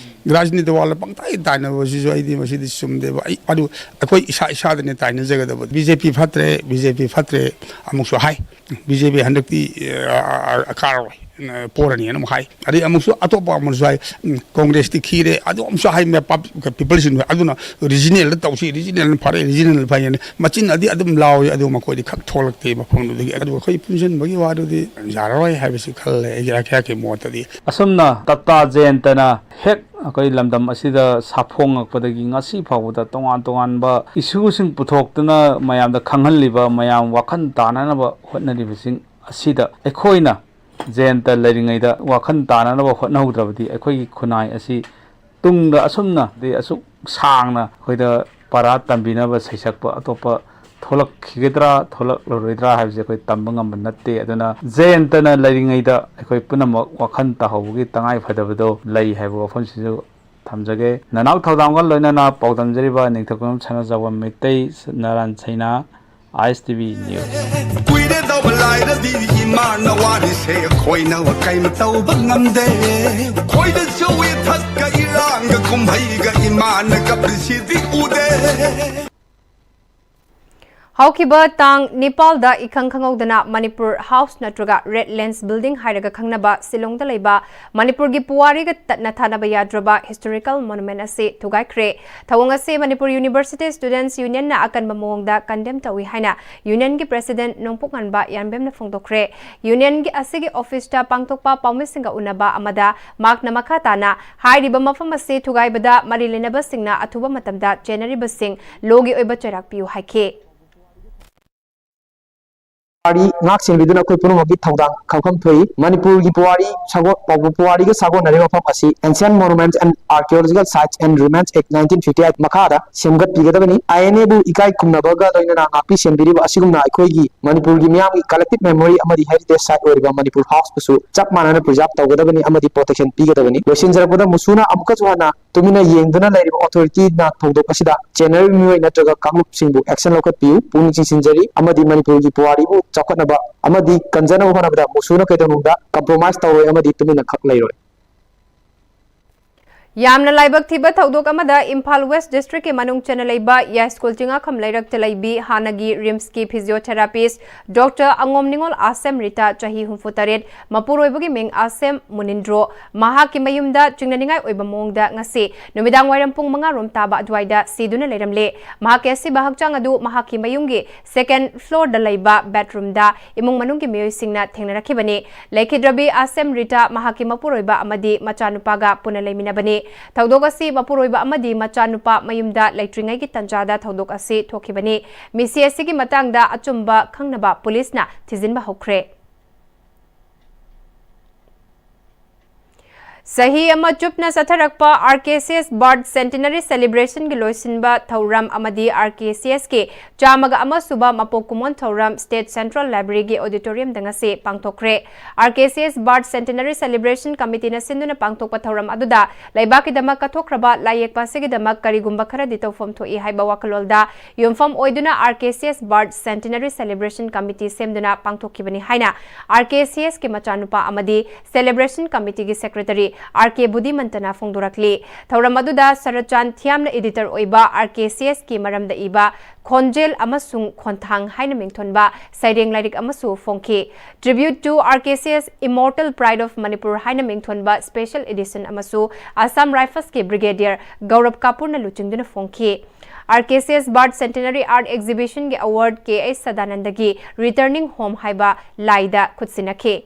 ꯔꯥꯖꯅꯤꯇꯤ ꯋꯥꯂꯥ ꯄꯪꯇꯥꯏ ꯇꯥꯏꯅꯕꯁꯤꯁꯨ ꯑꯩꯗꯤ ꯃꯁꯤꯗꯤ ꯆꯨꯝꯗꯦꯕ꯫ ꯑꯩ, ꯑꯗꯨ ꯑꯩꯈꯣꯏ ꯏꯁꯥ ꯏꯁꯥꯗꯅꯦ ꯇꯥꯏꯅꯖꯒꯗꯕ꯫ ꯕꯤ ꯖꯦ ꯄꯤ ꯐꯠꯇ꯭ꯔꯦ, ꯕꯤ ꯖꯦ ꯄꯤ ꯐꯠꯇ꯭ꯔꯦ ꯑꯃꯨꯛꯁꯨ ꯍꯥꯏ꯫ ꯕꯤ ꯖꯦ ꯄꯤ ꯍꯟꯗꯛꯇꯤ, ꯑ, ꯑ, ꯑ, ꯀꯥꯔꯔꯣꯏ, ꯑ, ꯄꯣꯔꯅꯤꯅ ꯑꯃꯨꯛ ꯍꯥꯏ꯫ ꯑꯗꯩ ꯑꯃꯨꯛꯁꯨ ꯑꯇꯣꯞꯄ ꯑꯃꯁꯨ ꯍꯥꯏ, ꯎꯝ, ꯀꯣꯡꯒ꯭ꯔꯦꯁꯇꯤ ꯈꯤꯔꯦ, ꯑꯗꯨ ꯑꯃꯁꯨ ꯍꯥꯏ, ꯃ-, ꯄꯥꯞ-, ꯄꯤꯄꯜꯁꯤꯡꯗꯨ ꯑꯗꯨꯅ ꯔꯤꯖꯅꯦꯜꯗ ꯇꯧꯁꯤ, ꯔꯤꯖꯅꯦꯜꯅ ꯐꯔꯦ, ꯔꯤꯖꯅꯦꯜꯅ ꯐꯩ ꯍꯥꯏꯅ ꯃꯆꯤꯟ ꯑꯗꯤ ꯑꯗꯨꯝ ꯂꯥꯎꯏ, ꯑꯗꯨ ꯃꯈꯣꯏꯗꯤ ꯈꯛ ꯊꯣꯛꯂꯛꯇꯦ ꯃꯐꯝꯗꯨꯗꯒꯤ꯫ ꯑꯗꯨꯒ ꯑꯩꯈꯣꯏ ꯄꯨꯟꯁꯤꯟꯕꯒꯤ ꯋꯥꯗꯨꯗꯤ ꯌꯥꯔꯔꯣꯏ ꯍꯥꯏꯕꯁꯤ ꯈꯜꯂꯦ ꯑꯩꯒꯤ ꯑꯩꯍꯥꯛꯀꯤ ꯃꯣꯠꯇꯗꯤ꯫ ꯑꯁꯨꯝꯅ ꯇꯥꯇꯥ ꯖꯌꯟꯇꯅ ꯍꯦꯛ ꯑꯩꯈꯣꯏ ꯂꯝꯗꯝ ꯑꯁꯤꯗ ꯁꯥꯐꯣꯡꯉꯛꯄꯗꯒꯤ ꯉꯁꯤ ꯐꯥꯎꯕꯗ ꯇꯣꯉꯥꯟ ꯇꯣꯉꯥꯟꯕ ꯏꯁꯨꯁꯤꯡ ꯄꯨꯊꯣꯛꯇꯨꯅ ꯃꯌꯥꯝꯗ ꯈꯪꯍꯜꯂꯤꯕ, ꯃꯌꯥꯝ ꯋꯥꯈꯜ ꯇꯥꯅꯅꯕ ꯍꯣꯠꯅꯔꯤꯕꯁꯤꯡ ꯑꯁꯤꯗ ꯑꯩꯈꯣꯏꯅ ꯖꯌꯟꯇ ꯂꯩꯔꯤꯉꯩꯗ ꯋꯥꯈꯜ ꯇꯥꯅꯅꯕ ꯍꯣꯠꯅꯍꯧꯗ꯭ꯔꯕꯗꯤ ꯑꯩꯈꯣꯏꯒꯤ ꯈꯨꯟꯅꯥꯏ ꯑꯁꯤ ꯇꯨꯡꯗ ꯑꯁꯨꯝꯅ, ꯑꯗꯩ ꯑꯁꯨꯛ ꯁꯥꯡꯅ ꯑꯩꯈꯣꯏꯗ ꯄꯔꯥ ꯇꯝꯕꯤꯅꯕ ꯁꯩꯁꯛꯄ ꯑꯇꯣꯞꯄ ꯊꯣꯛꯂꯛꯈꯤꯒꯗ꯭ꯔꯥ ꯊꯣꯛꯂꯛꯂꯔꯣꯏꯗ꯭ꯔꯥ ꯍꯥꯏꯕꯁꯦ ꯑꯩꯈꯣꯏ ꯇꯝꯕ ꯉꯝꯕ ꯅꯠꯇꯦ꯫ ꯑꯗꯨꯅ ꯖꯌꯟꯇꯅ ꯂꯩꯔꯤꯉꯩꯗ ꯑꯩꯈꯣꯏ ꯄꯨꯝꯅꯃꯛ ꯋꯥꯈꯜ ꯇꯥꯍꯧꯕꯒꯤ ꯇꯉꯥꯏ ꯐꯗꯕꯗꯣ ꯂꯩ ꯍꯥꯏꯕ ꯋꯥꯐꯝꯁꯤꯁꯨ ꯊꯝꯖꯒꯦ꯫ ꯅꯅꯥꯎ ꯊꯧꯗꯥꯝꯒ ꯂꯣꯏꯅꯅ ꯄꯥꯎꯗꯝꯖꯔꯤꯕ ꯅꯤꯡꯊꯧ ꯁꯅꯥꯖꯥꯎꯕꯝ ꯃꯩꯇꯩ, ꯅꯥꯔꯥꯟ ꯁꯩꯅꯥ, ꯑꯥꯏ ꯑꯦꯁ ꯇꯤ ꯚꯤ ꯅ꯭ꯌꯨꯁ꯫ ꯀꯨꯏꯔꯦ ꯇꯧꯕ ꯂꯥꯏꯔꯗꯤ ꯏꯃꯥꯅ ꯋꯥꯔꯤꯁꯦ ꯑꯩꯈꯣꯏꯅ ꯀꯩꯝ ꯇꯧꯕ ꯉꯝꯗꯦ꯫ ꯈꯣꯏꯗ ꯆꯧꯏ ꯊꯛꯀ ꯏꯔꯥꯡꯒ ꯀꯨꯝꯍꯩꯒ ꯏꯃꯥꯅ ꯀꯞꯂꯤꯁꯤꯗꯤ ꯎꯗꯦ꯫ ꯍꯧꯈꯤꯕ ꯇꯥꯡ ꯅꯤꯄꯥꯜꯗ ꯏꯈꯪ ꯈꯪꯍꯧꯗꯅ ꯃꯅꯤꯄꯨꯔ ꯍꯥꯎꯁ ꯅꯠꯇ꯭ꯔꯒ ꯔꯦꯗ ꯂꯦꯟꯁ ꯕꯤꯜꯗꯤꯡ ꯍꯥꯏꯔꯒ ꯈꯪꯅꯕ ꯁꯤꯂꯣꯡꯗ ꯂꯩꯕ ꯃꯅꯤꯄꯨꯔꯒꯤ ꯄꯨꯋꯥꯔꯤꯒ ꯇꯠꯅ ꯊꯥꯅꯕ ꯌꯥꯗ꯭ꯔꯕ ꯍꯤꯁꯇꯣꯔꯤꯀꯦꯜ ꯃꯣꯅꯨꯃꯦꯟ ꯑꯁꯤ ꯊꯨꯒꯥꯏꯈ꯭ꯔꯦ꯫ ꯊꯧꯑꯣꯡ ꯑꯁꯤ ꯃꯅꯤꯄꯨꯔ ꯌꯨꯅꯤꯚꯔꯁꯤꯇꯤ ꯁ꯭ꯇꯨꯗꯦꯟꯠꯁ ꯌꯨꯅꯤꯌꯟꯅ ꯑꯀꯟꯕ ꯃꯑꯣꯡꯗ ꯀꯟꯗꯦꯝ ꯇꯧꯏ ꯍꯥꯏꯅ ꯌꯨꯅꯤꯌꯟꯒꯤ ꯄ꯭ꯔꯦꯁꯤꯗꯦꯟꯠ ꯅꯣꯡꯄꯣꯛ ꯉꯥꯟꯕ ꯌꯥꯝꯕꯦꯝꯅ ꯐꯣꯡꯗꯣꯛꯈ꯭ꯔꯦ꯫ ꯌꯨꯅꯤꯌꯟꯒꯤ ꯑꯁꯤꯒꯤ ꯑꯣꯐꯤꯁꯇ ꯄꯥꯡꯊꯣꯛꯄ ꯄꯥꯎꯃꯤꯁꯤꯡꯒ ꯎꯅꯕ ꯑꯃꯗ ꯃꯍꯥꯛꯅ ꯃꯈꯥ ꯇꯥꯅ ꯍꯥꯏꯔꯤꯕ ꯃꯐꯝ ꯑꯁꯤ ꯊꯨꯒꯥꯏꯕꯗ ꯃꯔꯤ ꯂꯩꯅꯕꯁꯤꯡꯅ ꯑꯊꯨꯕ ꯃꯇꯝꯗ ꯆꯦꯟꯅꯔꯤꯕꯁꯤꯡ ꯂꯣꯒꯤ ꯑꯣꯏꯕ ꯆꯩꯔꯥꯛ ꯄꯤꯌꯨ ꯍꯥꯏꯈꯤ꯫ ꯄꯨꯋꯥꯔꯤ ꯉꯥꯛ ꯁꯦꯟꯕꯤꯗꯨꯅ ꯑꯩꯈꯣꯏ ꯄꯨꯝꯅꯃꯛꯀꯤ ꯊꯧꯗꯥꯡ ꯈꯪꯐꯝ ꯊꯣꯛꯏ꯫ ꯃꯅꯤꯄꯨꯔꯒꯤ ꯄꯨꯋꯥꯔꯤ ꯁꯥꯒꯣꯟ-, ꯄꯥꯎ-, ꯄꯨꯋꯥꯔꯤꯒ ꯁꯥꯒꯣꯟꯅꯔꯤꯕ ꯃꯐꯝ ꯑꯁꯤ Ancient Monuments and Archaeological Sites and Remains Act nineteen fifty eight ꯃꯈꯥꯗ ꯁꯦꯝꯒꯠꯄꯤꯒꯗꯕꯅꯤ꯫ ꯑꯥꯏ ꯑꯦꯟ ꯑꯦꯕꯨ ꯏꯀꯥꯏ ꯈꯨꯝꯅꯕꯒ ꯂꯣꯏꯅꯅ ꯉꯥꯛꯄꯤ ꯁꯦꯟꯕꯤꯔꯤꯕ ꯑꯁꯤꯒꯨꯝꯅ ꯑꯩꯈꯣꯏꯒꯤ ꯃꯅꯤꯄꯨꯔꯒꯤ ꯃꯤꯌꯥꯝꯒꯤ collective memory ꯑꯃꯗꯤ heritage site ꯑꯣꯏꯔꯤꯕ ꯃꯅꯤꯄꯨꯔ ꯍꯥꯎꯁꯄꯨꯁꯨ ꯆꯞ ꯃꯥꯟꯅꯅ preserve ꯇꯧꯒꯗꯕꯅꯤ ꯑꯃꯗꯤ protection ꯄꯤꯒꯗꯕꯅꯤ꯫ ꯂꯣꯏꯁꯤꯟꯖꯔꯛꯄꯗ ꯃꯨꯁꯨꯅ ꯑꯃꯨꯛꯀꯁꯨ ꯍꯟꯅ ꯇꯨꯃꯤꯟꯅ ꯌꯦꯡꯗꯨꯅ ꯂꯩꯔꯤꯕ authorityꯅ ꯊꯧꯗꯣꯛ ꯑꯁꯤꯗ ꯆꯦꯟꯅꯔꯤꯕ ꯃꯤꯑꯣꯏ ꯅꯠꯇ꯭ꯔꯒ ꯀꯥꯡꯂꯨꯞꯁꯤꯡꯕꯨ action ꯂꯧꯈꯠꯄꯤꯌꯨ꯫ ꯄꯨꯛꯅꯤꯡ ꯆꯤꯡꯁꯤꯟꯖꯔꯤ ꯑꯃꯗꯤ ꯃꯅꯤꯄꯨꯔꯒꯤ ꯄꯨꯋꯥꯔꯤꯕꯨ ꯆꯥꯎꯈꯠꯅꯕ ꯑꯃꯗꯤ ꯀꯟꯖꯅꯕ ꯍꯣꯠꯅꯕꯗ ꯃꯨꯁꯨꯅ ꯀꯩꯗꯧꯅꯨꯡꯗ compromise ꯇꯧꯔꯣꯏ ꯑꯃꯗꯤ ꯇꯨꯃꯤꯟꯅ ꯈꯛ ꯂꯩꯔꯣꯏ꯫ ꯌꯥꯝꯅ ꯂꯥꯏꯕꯛ ꯊꯤꯕ ꯊꯧꯗꯣꯛ ꯑꯃꯗ ꯏꯝꯐꯥꯜ ꯋꯦꯁ ꯗꯤꯁꯇ꯭ꯔꯤꯛꯀꯤ ꯃꯅꯨꯡ ꯆꯟꯅ ꯂꯩꯕ ꯌꯥꯏꯁ꯭ꯀꯨꯜ ꯆꯤꯡꯉꯥꯈꯝ ꯂꯩꯔꯛꯇ ꯂꯩꯕꯤ ꯍꯥꯟꯅꯒꯤ ꯔꯤꯝꯁꯀꯤ physiotherapist ꯗꯣꯛꯇꯔ ꯑꯉꯣꯝ ꯅꯤꯉꯣꯜ ꯑꯥꯁꯦꯝ ꯔꯤꯇꯥ, ꯆꯍꯤ ꯍꯨꯝꯐꯨ ꯇꯔꯦꯠ, ꯃꯄꯨꯔꯣꯏꯕꯒꯤ ꯃꯤꯡ ꯑꯥꯁꯦꯝ ꯃꯨꯅꯤꯟꯗ꯭ꯔꯣ, ꯃꯍꯥꯛꯀꯤ ꯃꯌꯨꯝꯗ ꯆꯤꯡꯅꯅꯤꯡꯉꯥꯏ ꯑꯣꯏꯕ ꯃꯑꯣꯡꯗ ꯉꯁꯤ ꯅꯨꯃꯤꯗꯥꯡ ꯋꯥꯏꯔꯝ ꯄꯨꯡ ꯃꯉꯥ ꯔꯣꯝ ꯇꯥꯕ ꯑꯗꯨꯋꯥꯏꯗ ꯁꯤꯗꯨꯅ ꯂꯩꯔꯝꯂꯦ꯫ ꯃꯍꯥꯛꯀꯤ ꯑꯁꯤꯕ ꯍꯛꯆꯥꯡ ꯑꯗꯨ ꯃꯍꯥꯛꯀꯤ ꯃꯌꯨꯝꯒꯤ second floorꯗ ꯂꯩꯕ bedroomꯗ ꯏꯃꯨꯡ ꯃꯅꯨꯡꯒꯤ ꯃꯤꯑꯣꯏꯁꯤꯡꯅ ꯊꯦꯡꯅꯔꯛꯈꯤꯕꯅꯤ꯫ ꯂꯩꯈꯤꯗ꯭ꯔꯕꯤ ꯑꯥꯁꯦꯝ ꯔꯤꯇꯥ ꯃꯍꯥꯛꯀꯤ ꯃꯄꯨꯔꯣꯏꯕ ꯑꯃꯗꯤ ꯃꯆꯥꯅꯨꯄꯥꯒ ꯄꯨꯟꯅ ꯂꯩꯃꯤꯟꯅꯕꯅꯤ꯫ ꯊꯧꯗꯣꯛ ꯑꯁꯤ ꯃꯄꯨꯔꯣꯏꯕ ꯑꯃꯗꯤ ꯃꯆꯥꯅꯨꯄꯥ ꯃꯌꯨꯝꯗ ꯂꯩꯇ꯭ꯔꯤꯉꯩꯒꯤ ꯇꯟꯖꯥꯗ ꯊꯧꯗꯣꯛ ꯑꯁꯤ ꯊꯣꯛꯈꯤꯕꯅꯤ꯫ ꯃꯤꯁꯤ ꯑꯁꯤꯒꯤ ꯃꯇꯥꯡꯗ ꯑꯆꯨꯝꯕ ꯈꯪꯅꯕ ꯄꯨꯂꯤꯁꯅ ꯊꯤꯖꯤꯟꯕ ꯍꯧꯈ꯭ꯔꯦ꯫ ꯆꯍꯤ ꯑꯃ ꯆꯨꯞꯅ ꯆꯠꯊꯔꯛꯄ R K C S Birth Centenary Celebrationꯒꯤ ꯂꯣꯏꯁꯤꯟꯕ ꯊꯧꯔꯝ ꯑꯃꯗꯤ R K C Sꯀꯤ ꯆꯥꯝꯃꯒ ꯑꯃ ꯁꯨꯕ ꯃꯄꯣꯛ ꯀꯨꯝꯑꯣꯟ ꯊꯧꯔꯝ State Central Libraryꯒꯤ auditoriumꯗ ꯉꯁꯤ ꯄꯥꯡꯊꯣꯛꯈ꯭ꯔꯦ꯫ R K C S Birth Centenary Celebration Committeeꯅ ꯁꯤꯟꯗꯨꯅ ꯄꯥꯡꯊꯣꯛꯄ ꯊꯧꯔꯝ ꯑꯗꯨꯗ ꯂꯩꯕꯥꯛꯀꯤꯗꯃꯛ ꯀꯠꯊꯣꯛꯈ꯭ꯔꯕ ꯂꯥꯏꯌꯦꯛꯄ ꯑꯁꯤꯒꯤꯗꯃꯛ ꯀꯔꯤꯒꯨꯝꯕ ꯈꯔꯗꯤ ꯇꯧꯐꯝ ꯊꯣꯛꯏ ꯍꯥꯏꯕ ꯋꯥꯈꯜꯂꯣꯟꯗ ꯌꯨꯝꯐꯝ ꯑꯣꯏꯗꯨꯅ R K C S Birth Centenary Celebration Committee ꯁꯦꯝꯗꯨꯅ ꯄꯥꯡꯊꯣꯛꯈꯤꯕꯅꯤ ꯍꯥꯏꯅ R K C Sꯀꯤ ꯃꯆꯥꯅꯨꯄꯥ ꯑꯃꯗꯤ Celebration Committeeꯒꯤ Secretary R K ꯕꯨꯙꯤꯃꯟꯇꯅ ꯐꯣꯡꯗꯣꯔꯛꯂꯤ꯫ ꯊꯧꯔꯝ ꯑꯗꯨꯗ ꯁꯔꯠꯆꯥꯟ ꯊꯤꯌꯥꯝꯅ editor ꯑꯣꯏꯕ R K C Sꯀꯤ ꯃꯔꯝꯗ ꯏꯕ ꯈꯣꯟꯖꯦꯜ ꯑꯃꯁꯨꯡ ꯈꯣꯟꯊꯥꯡ ꯍꯥꯏꯅ ꯃꯤꯡꯊꯣꯟꯕ ꯁꯩꯔꯦꯡ ꯂꯥꯏꯔꯤꯛ ꯑꯃꯁꯨ ꯐꯣꯡꯈꯤ꯫ Tribute to R K C S Immortal Pride of Manipur ꯍꯥꯏꯅ ꯃꯤꯡꯊꯣꯟꯕ special edition ꯑꯃꯁꯨ Assam Riflesꯀꯤ Brigadier ꯒꯧꯔꯕ ꯀꯥꯄꯨꯔꯅ ꯂꯨꯆꯤꯡꯗꯨꯅ ꯐꯣꯡꯈꯤ꯫ R K C S Birth Centenary Art Exhibitionꯒꯤ award K H ꯁꯗꯥꯅꯟꯗꯒꯤ Returning Home ꯍꯥꯏꯕ ꯂꯥꯏꯗ ꯈꯨꯠꯁꯤꯟꯅꯈꯤ꯫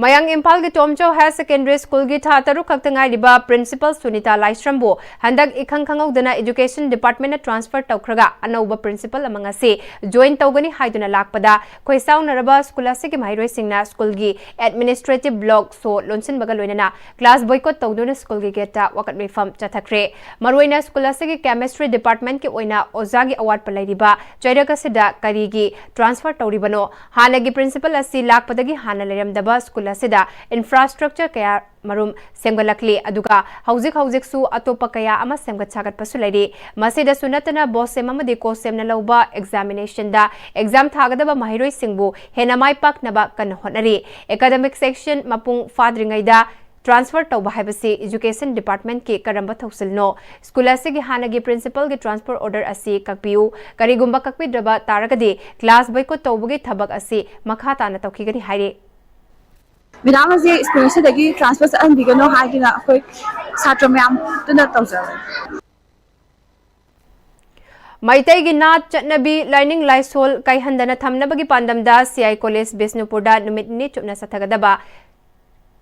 ꯃꯌꯥꯡ ꯏꯝꯐꯥꯜꯒꯤ ꯇꯣꯝꯆꯧ Higher Secondary Schoolꯒꯤ ꯊꯥ ꯇꯔꯨꯛ ꯈꯛꯇ ꯉꯥꯏꯔꯤꯕ Principal ꯁꯨꯅꯤꯇꯥ ꯂꯥꯏꯁ꯭ꯔꯝꯕꯨ ꯍꯟꯗꯛ ꯏꯈꯪ ꯈꯪꯍꯧꯗꯅ Education Departmentꯅ transfer ꯇꯧꯈ꯭ꯔꯒ ꯑꯅꯧꯕ Principal ꯑꯃ ꯉꯁꯤ join ꯇꯧꯒꯅꯤ ꯍꯥꯏꯗꯨꯅ ꯂꯥꯛꯄꯗ ꯈꯣꯏꯁꯥꯎꯅꯔꯕ school ꯑꯁꯤꯒꯤ ꯃꯍꯩꯔꯣꯏꯁꯤꯡꯅ schoolꯒꯤ administrative block ꯁꯣ ꯂꯣꯟꯁꯤꯟꯕꯒ ꯂꯣꯏꯅꯅ class boycott ꯇꯧꯗꯨꯅ schoolꯒꯤ gateꯇ ꯋꯥꯀꯠ ꯃꯤꯐꯝ ꯆꯠꯊꯈ꯭ꯔꯦ꯫ ꯃꯔꯨꯑꯣꯏꯅ school ꯑꯁꯤꯒꯤ Chemistry Departmentꯀꯤ ꯑꯣꯏꯅ ꯑꯣꯖꯥꯒꯤ ꯑꯋꯥꯠꯄ ꯂꯩꯔꯤꯕ ꯆꯩꯔꯛ ꯑꯁꯤꯗ ꯀꯔꯤꯒꯤ transfer ꯇꯧꯔꯤꯕꯅꯣ? ꯍꯥꯟꯅꯒꯤ Principal ꯑꯁꯤ ꯂꯥꯛꯄꯗꯒꯤ ꯍꯥꯟꯅ ꯂꯩꯔꯝꯗꯕ school ꯑꯁꯤꯗ infrastructure ꯀꯌꯥ ꯃꯔꯨꯝ ꯁꯦꯝꯒꯠꯂꯛꯂꯤ, ꯑꯗꯨꯒ ꯍꯧꯖꯤꯛ ꯍꯧꯖꯤꯛꯁꯨ ꯑꯇꯣꯞꯄ ꯀꯌꯥ ꯑꯃ ꯁꯦꯝꯒꯠ ꯁꯥꯒꯠꯄꯁꯨ ꯂꯩꯔꯤ꯫ ꯃꯁꯤꯗꯁꯨ ꯅꯠꯇꯅ BOSEM ꯑꯃꯗꯤ COHSEMꯅ ꯂꯧꯕ examinationꯗ exam ꯊꯥꯒꯗꯕ ꯃꯍꯩꯔꯣꯏꯁꯤꯡꯕꯨ ꯍꯦꯟꯅ ꯃꯥꯏ ꯄꯥꯛꯅꯕ ꯀꯟꯅ ꯍꯣꯠꯅꯔꯤ꯫ Academic session ꯃꯄꯨꯡ ꯐꯥꯗ꯭ꯔꯤꯉꯩꯗ transfer ꯇꯧꯕ ꯍꯥꯏꯕꯁꯤ Education Departmentꯀꯤ ꯀꯔꯝꯕ ꯊꯧꯁꯤꯜꯅꯣ? School ꯑꯁꯤꯒꯤ ꯍꯥꯟꯅꯒꯤ Principalꯒꯤ transfer order ꯑꯁꯤ ꯀꯛꯄꯤꯌꯨ꯫ ꯀꯔꯤꯒꯨꯝꯕ ꯀꯛꯄꯤꯗ꯭ꯔꯕ ꯇꯥꯔꯒꯗꯤ class boycott ꯇꯧꯕꯒꯤ ꯊꯕꯛ ꯑꯁꯤ ꯃꯈꯥ ꯇꯥꯅ ꯇꯧꯈꯤꯒꯅꯤ ꯍꯥꯏꯔꯤ꯫ Madam ꯑꯁꯤ school ꯑꯁꯤꯗꯒꯤ transfer ꯆꯠꯍꯟꯕꯤꯒꯅꯨ ꯍꯥꯏꯗꯨꯅ ꯑꯩꯈꯣꯏ ꯁꯥꯇ꯭ꯔ ꯃꯌꯥꯝ ꯄꯨꯟꯅ ꯇꯧꯖꯕꯅꯤ꯫ ꯃꯩꯇꯩꯒꯤ ꯅꯥꯠ, ꯆꯠꯅꯕꯤ, ꯂꯥꯏꯅꯤꯡ ꯂꯥꯏꯁꯣꯜ ꯀꯥꯏꯍꯟꯗꯅ ꯊꯝꯅꯕꯒꯤ ꯄꯥꯟꯗꯝꯗ C I College ꯕꯤꯁꯅꯨꯄꯨꯔꯗ ꯅꯨꯃꯤꯠ ꯅꯤꯅꯤ ꯆꯨꯞꯅ ꯆꯠꯊꯒꯗꯕ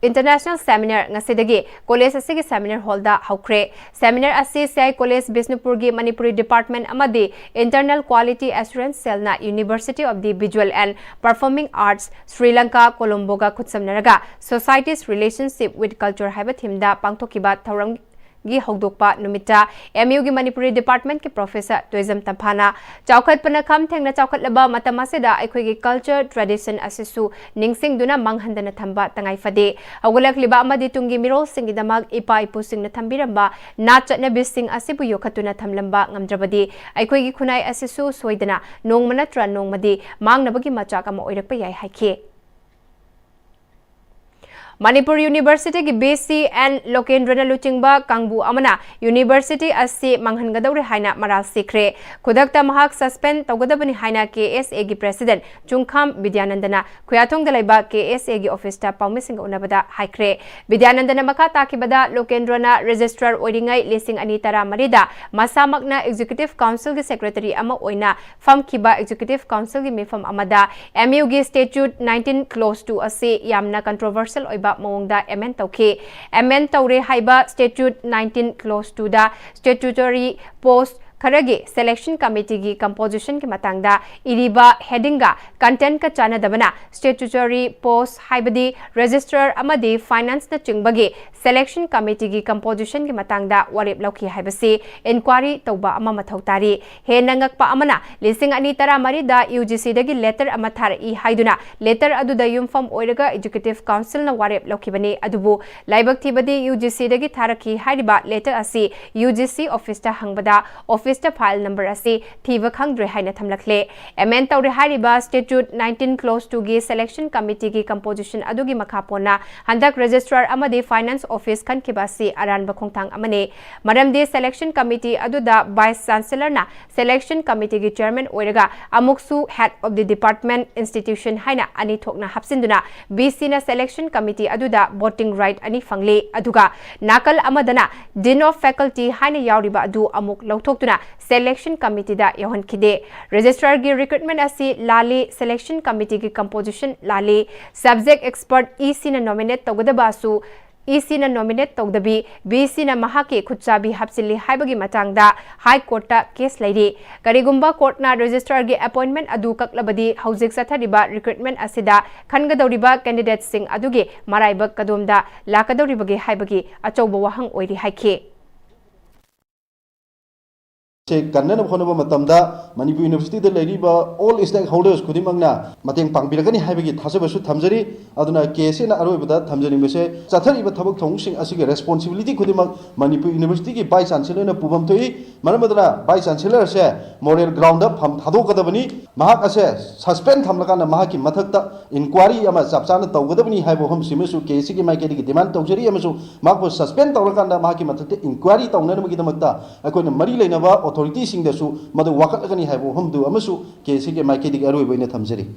International Seminar ꯉꯁꯤꯗꯒꯤ ꯀꯣꯂꯦꯖ ꯑꯁꯤꯒꯤ ꯁꯦꯃꯤꯅꯥꯔ ꯍꯣꯜꯗ ꯍꯧꯈ꯭ꯔꯦ꯫ ꯁꯦꯃꯤꯅꯥꯔ ꯑꯁꯤ ꯁꯤ ꯑꯥꯏ ꯀꯣꯂꯦꯖ ꯕꯤꯁꯅꯨꯄꯨꯔꯒꯤ ꯃꯅꯤꯄꯨꯔꯤ ꯗꯤꯄꯥꯔꯠꯃꯦꯟ ꯑꯃꯗꯤ Internal Quality Assurance Cellꯅ University of the Visual and Performing Arts, Sri Lanka, Colomboꯒ ꯈꯨꯠꯁꯝꯅꯔꯒ Society's Relationship with Culture ꯍꯥꯏꯕ ꯊꯤꯝꯗ ꯄꯥꯡꯊꯣꯛꯈꯤꯕ ꯊꯧꯔꯝ ꯒꯤ ꯍꯧꯗꯣꯛꯄ ꯅꯨꯃꯤꯠꯇ ꯑꯦꯝ ꯌꯨꯒꯤ ꯃꯅꯤꯄꯨꯔꯤ ꯗꯤꯄꯥꯔꯠꯃꯦꯟꯠꯀꯤ ꯄ꯭ꯔꯣꯐꯦꯁꯔ ꯇꯣꯏꯖꯝ ꯇꯝꯐꯥꯅ ꯆꯥꯎꯈꯠꯄꯅ ꯈꯝ ꯊꯦꯡꯅ ꯆꯥꯎꯈꯠꯂꯕ ꯃꯇꯝ ꯑꯁꯤꯗ ꯑꯩꯈꯣꯏꯒꯤ ꯀꯜꯆꯔ ꯇ꯭ꯔꯦꯗꯤꯁꯟ ꯑꯁꯤꯁꯨ ꯅꯤꯡꯁꯤꯡꯗꯨꯅ ꯃꯥꯡꯍꯟꯗꯅ ꯊꯝꯕ ꯇꯉꯥꯏ ꯐꯗꯦ꯫ ꯍꯧꯒꯠꯂꯛꯂꯤꯕ ꯑꯃꯗꯤ ꯇꯨꯡꯒꯤ ꯃꯤꯔꯣꯜꯁꯤꯡꯒꯤꯗꯃꯛ ꯏꯄꯥ ꯏꯄꯨꯁꯤꯡꯅ ꯊꯝꯕꯤꯔꯝꯕ ꯅꯥꯠ ꯆꯠꯅꯕꯤꯁꯤꯡ ꯑꯁꯤꯕꯨ ꯌꯣꯛꯈꯠꯇꯨꯅ ꯊꯝꯂꯝꯕ ꯉꯝꯗ꯭ꯔꯕꯗꯤ ꯑꯩꯈꯣꯏꯒꯤ ꯈꯨꯟꯅꯥꯏ ꯑꯁꯤꯁꯨ ꯁꯣꯏꯗꯅ ꯅꯣꯡꯃ ꯅꯠꯇ꯭ꯔ ꯅꯣꯡꯃꯗꯤ ꯃꯥꯡꯅꯕꯒꯤ ꯃꯆꯥꯛ ꯑꯃ ꯑꯣꯏꯔꯛꯄ ꯌꯥꯏ ꯍꯥꯏꯈꯤ꯫ ꯃꯅꯤꯄꯨꯔ ꯌꯨꯅꯤꯚꯔꯁꯤꯇꯤꯒꯤ ꯚꯤ ꯁꯤ ꯑꯦꯟ ꯂꯣꯀꯦꯟꯗ꯭ꯔꯅ ꯂꯨꯆꯤꯡꯕ ꯀꯥꯡꯕꯨ ꯑꯃꯅ ꯌꯨꯅꯤꯚꯔꯁꯤꯇꯤ ꯑꯁꯤ ꯃꯥꯡꯍꯟꯒꯗꯧꯔꯦ ꯍꯥꯏꯅ ꯃꯔꯥꯜ ꯁꯤꯈ꯭ꯔꯦ꯫ ꯈꯨꯗꯛꯇ ꯃꯍꯥꯛ ꯁꯁꯄꯦꯟ ꯇꯧꯒꯗꯕꯅꯤ ꯍꯥꯏꯅ ꯀꯦ ꯑꯦꯁ ꯑꯦꯒꯤ ꯄ꯭ꯔꯦꯁꯤꯗꯦꯟꯠ ꯆꯨꯡꯈꯥꯝ ꯕꯤꯗ꯭ꯌꯥꯅꯟꯗꯅ ꯈꯨꯌꯥꯊꯣꯡꯗ ꯂꯩꯕ ꯀꯦ ꯑꯦꯁ ꯑꯦꯒꯤ ꯑꯣꯐꯤꯁꯇ ꯄꯥꯎꯃꯤꯁꯤꯡꯒ ꯎꯅꯕꯗ ꯍꯥꯏꯈ꯭ꯔꯦ꯫ ꯕꯤꯗ꯭ꯌꯥꯅꯟꯗꯅ ꯃꯈꯥ ꯇꯥꯈꯤꯕꯗ, ꯂꯣꯀꯦꯟꯗ꯭ꯔꯣꯅ ꯔꯦꯖꯤꯁꯇ꯭ꯔꯥꯔ ꯑꯣꯏꯔꯤꯉꯩ ꯂꯤꯁꯤꯡ ꯑꯅꯤ ꯇꯔꯥꯃꯔꯤꯗ ꯃꯁꯥꯃꯛꯅ ꯑꯦꯛꯖꯤꯀ꯭ꯌꯨꯇꯤꯚ ꯀꯥꯎꯟꯁꯤꯜꯒꯤ ꯁꯦꯀ꯭ꯔꯦꯇꯔꯤ ꯑꯃ ꯑꯣꯏꯅ ꯐꯝꯈꯤꯕ ꯑꯦꯛꯖꯤꯀ꯭ꯌꯨꯇꯤꯚ ꯀꯥꯎꯟꯁꯤꯜꯒꯤ ꯃꯤꯐꯝ ꯑꯃꯗ ꯑꯦꯝ ꯌꯨꯒꯤ ꯁ꯭ꯇꯦꯆꯨꯠ ꯅꯥꯏꯟꯇꯤꯟ ꯀ꯭ꯂꯣꯖ ꯇꯨ ꯑꯁꯤ ꯌꯥꯝꯅ ꯀꯟꯇ꯭ꯔꯣꯚꯔꯁꯤꯌꯦꯜ ꯑꯣꯏꯕ ꯃꯑꯣꯡꯗ ꯑꯦꯃꯦꯟ ꯇꯧꯈꯤ꯫ ꯑꯦꯃꯦꯟ ꯇꯧꯔꯦ ꯍꯥꯏꯕ ꯁ꯭ꯇꯦꯆꯨꯠ ꯅꯥꯏꯟꯇꯤꯟ ꯀ꯭ꯂꯣꯖ ꯇꯨꯗ ꯁ꯭ꯇꯦꯆꯨꯇꯣꯔꯤ ꯄꯣꯁꯠ ꯈꯔꯒꯤ ꯁꯦꯂꯦꯛꯁꯟ ꯀꯃꯤꯇꯤꯒꯤ ꯀꯝꯄꯣꯖꯤꯁꯟꯒꯤ ꯃꯇꯥꯡꯗ ꯏꯔꯤꯕ ꯍꯦꯗꯤꯡꯒ ꯀꯟꯇꯦꯟꯠꯀ ꯆꯥꯟꯅꯗꯕꯅ ꯁ꯭ꯇꯦꯆꯨꯇꯣꯔꯤ ꯄꯣꯁꯠ ꯍꯥꯏꯕꯗꯤ ꯔꯦꯖꯤꯁꯇ꯭ꯔꯥꯔ ꯑꯃꯗꯤ ꯐꯥꯏꯅꯥꯟꯁꯅꯆꯤꯡꯕꯒꯤ ꯁꯦꯂꯦꯛꯁꯟ ꯀꯃꯤꯇꯤꯒꯤ ꯀꯝꯄꯣꯖꯤꯁꯟꯒꯤ ꯃꯇꯥꯡꯗ ꯋꯥꯔꯦꯞ ꯂꯧꯈꯤ ꯍꯥꯏꯕꯁꯤ ꯏꯟꯀ꯭ꯋꯥꯔꯤ ꯇꯧꯕ ꯑꯃ ꯃꯊꯧ ꯇꯥꯔꯤ꯫ ꯍꯦꯟꯅ ꯉꯛꯄ ꯑꯃꯅ, ꯂꯤꯁꯤꯡ ꯑꯅꯤ ꯇꯔꯥꯃꯔꯤꯗ ꯌꯨ ꯖꯤ ꯁꯤꯗꯒꯤ ꯂꯦꯇꯔ ꯑꯃ ꯊꯥꯔꯛꯏ ꯍꯥꯏꯗꯨꯅ ꯂꯦꯇꯔ ꯑꯗꯨꯗ ꯌꯨꯝꯐꯝ ꯑꯣꯏꯔꯒ ꯑꯦꯛꯖꯤꯀ꯭ꯌꯨꯇꯤꯚ ꯀꯥꯎꯟꯁꯤꯜꯅ ꯋꯥꯔꯦꯞ ꯂꯧꯈꯤꯕꯅꯤ꯫ ꯑꯗꯨꯕꯨ ꯂꯥꯏꯕꯛ ꯊꯤꯕꯗꯤ ꯌꯨ ꯖꯤ ꯁꯤꯗꯒꯤ ꯊꯥꯔꯛꯈꯤ ꯍꯥꯏꯔꯤꯕ ꯂꯦꯇꯔ ꯑꯁꯤ ꯌꯨ ꯖꯤ ꯁꯤ ꯑꯣꯐꯤꯁꯇ ꯍꯪꯕꯗ ꯑꯣꯐꯤꯁꯇ ꯐꯥꯏꯜ ꯅꯝꯕꯔ ꯑꯁꯤ ꯊꯤꯕ ꯈꯪꯗ꯭ꯔꯦ ꯍꯥꯏꯅ ꯊꯝꯂꯛꯂꯦ꯫ ꯑꯦꯃꯦꯟ ꯇꯧꯔꯦ ꯍꯥꯏꯔꯤꯕ ꯁ꯭ꯇꯦꯆꯨꯠ ꯅꯥꯏꯟꯇꯤꯟ ꯀ꯭ꯂꯣꯖ ꯇꯨꯒꯤ ꯁꯦꯂꯦꯛꯁꯟ ꯀꯃꯤꯇꯤꯒꯤ ꯀꯝꯄꯣꯖꯤꯁꯟ ꯑꯗꯨꯒꯤ ꯃꯈꯥ ꯄꯣꯟꯅ ꯍꯟꯗꯛ ꯔꯦꯖꯤꯁꯇ꯭ꯔꯥꯔ ꯑꯃꯗꯤ ꯐꯥꯏꯅꯥꯟꯁ ꯑꯣꯐꯤꯁ ꯈꯟꯈꯤꯕ ꯑꯁꯤ ꯑꯔꯥꯟꯕ ꯈꯣꯡꯊꯥꯡ ꯑꯃꯅꯤ꯫ ꯃꯔꯝꯗꯤ ꯁꯦꯂꯦꯛꯁꯟ ꯀꯃꯤꯇꯤ ꯑꯗꯨꯗ ꯚꯥꯏꯁ ꯆꯥꯟꯁꯦꯂꯔꯅ ꯁꯦꯂꯦꯛꯁꯟ ꯀꯃꯤꯇꯤꯒꯤ ꯆꯦꯌꯔꯃꯦꯟ ꯑꯣꯏꯔꯒ ꯑꯃꯨꯛꯁꯨ head of the department institution ꯍꯥꯏꯅ ꯑꯅꯤ ꯊꯣꯛꯅ ꯍꯥꯞꯆꯤꯟꯗꯨꯅ ꯚꯤ ꯁꯤꯅ ꯁꯦꯂꯦꯛꯁꯟ ꯀꯃꯤꯇꯤ ꯑꯗꯨꯗ ꯚꯣꯇꯤꯡ ꯔꯥꯏꯠ ꯑꯅꯤ ꯐꯪꯂꯤ꯫ ꯑꯗꯨꯒ ꯅꯥꯀꯜ ꯑꯃꯗꯅ ꯗꯤꯟ ꯑꯣꯐ ꯐꯦꯀꯜꯇꯤ ꯍꯥꯏꯅ ꯌꯥꯎꯔꯤꯕ ꯑꯗꯨ ꯑꯃꯨꯛ ꯂꯧꯊꯣꯛꯇꯨꯅ Selection Committeeꯗ ꯌꯧꯍꯟꯈꯤꯗꯦ꯫ Registrarꯒꯤ recruitment ꯑꯁꯤ ꯂꯥꯜꯂꯤ, Selection Committeeꯒꯤ composition ꯂꯥꯜꯂꯤ, subject expert ECꯅ nominate ꯇꯧꯒꯗꯕꯁꯨ ECꯅ nominate ꯇꯧꯗꯕꯤ, VCꯅ ꯃꯍꯥꯛꯀꯤ ꯈꯨꯠꯆꯥꯕꯤ ꯍꯥꯞꯆꯤꯜꯂꯤ ꯍꯥꯏꯕꯒꯤ ꯃꯇꯥꯡꯗ High Courtꯇ case ꯂꯩꯔꯤ꯫ ꯀꯔꯤꯒꯨꯝꯕ courtꯅ Registrarꯒꯤ appointment ꯑꯗꯨ ꯀꯛꯂꯕꯗꯤ, ꯍꯧꯖꯤꯛ ꯆꯠꯊꯔꯤꯕ recruitment ꯑꯁꯤꯗ ꯈꯟꯒꯗꯧꯔꯤꯕ candidateꯁꯤꯡ ꯑꯗꯨꯒꯤ ꯃꯔꯥꯏꯕꯛ ꯀꯗꯣꯝꯗ ꯂꯥꯛꯀꯗꯧꯔꯤꯕꯒꯦ ꯍꯥꯏꯕꯒꯤ ꯑꯆꯧꯕ ꯋꯥꯍꯪ ꯑꯣꯏꯔꯤ ꯍꯥꯏꯈꯤ꯫ ꯁꯦ ꯀꯟꯅꯅꯕ ꯍꯣꯠꯅꯕ ꯃꯇꯝꯗ ꯃꯅꯤꯄꯨꯔ ꯌꯨꯅꯤꯚꯔꯁꯤꯇꯤꯗ ꯂꯩꯔꯤꯕ all stakeholders ꯈꯨꯗꯤꯡꯃꯛꯅ ꯃꯇꯦꯡ ꯄꯥꯡꯕꯤꯔꯛꯀꯅꯤ ꯍꯥꯏꯕꯒꯤ ꯊꯥꯖꯕꯁꯨ ꯊꯝꯖꯔꯤ꯫ ꯑꯗꯨꯅ ꯀꯦ ꯑꯦꯁ ꯑꯦꯅ ꯑꯔꯣꯏꯕꯗ ꯊꯝꯖꯅꯤꯡꯕꯁꯦ, ꯆꯠꯊꯔꯤꯕ ꯊꯕꯛ ꯊꯧꯑꯣꯡꯁꯤꯡ ꯑꯁꯤꯒꯤ responsibility ꯈꯨꯗꯤꯡꯃꯛ ꯃꯅꯤꯄꯨꯔ ꯌꯨꯅꯤꯚꯔꯁꯤꯇꯤꯒꯤ vice chancellorꯅ ꯄꯨꯐꯝ ꯊꯣꯛꯏ꯫ ꯃꯔꯝ ꯑꯗꯨꯅ vice chancellorꯁꯦ moral groundꯗ ꯐꯝ ꯊꯥꯗꯣꯛꯀꯗꯕꯅꯤ꯫ ꯃꯍꯥꯛ ꯑꯁꯦ suspend ꯊꯝꯂꯀꯥꯟꯗ ꯃꯍꯥꯛꯀꯤ ꯃꯊꯛꯇ inquiry ꯑꯃ ꯆꯞ ꯆꯥꯅ ꯇꯧꯒꯗꯕꯅꯤ ꯍꯥꯏꯕ ꯋꯥꯐꯝꯁꯤꯃꯁꯨ ꯀꯦ ꯑꯦꯁ ꯑꯦꯒꯤ ꯃꯥꯏꯀꯩꯗꯒꯤ demand ꯇꯧꯖꯔꯤ, ꯑꯃꯁꯨꯡ ꯃꯍꯥꯛꯄꯨ suspend ꯇꯧꯔꯀꯥꯟꯗ ꯃꯍꯥꯛꯀꯤ ꯃꯊꯛꯇ inquiry ꯇꯧꯅꯅꯕꯒꯤꯗꯃꯛꯇ ꯑꯩꯈꯣꯏꯅ ꯃꯔꯤ ꯂꯩꯅꯕ authorityꯁꯤꯡꯗꯁꯨ ꯃꯗꯨ ꯋꯥꯀꯠꯂꯒꯅꯤ ꯍꯥꯏꯕ ꯋꯥꯐꯝꯗꯨ ꯑꯃꯁꯨ ꯀꯦ ꯑꯦꯁ ꯑꯦꯒꯤ ꯃꯥꯏꯀꯩꯗꯒꯤ ꯑꯔꯣꯏꯕ ꯑꯣꯏꯅ ꯊꯝꯖꯔꯤ꯫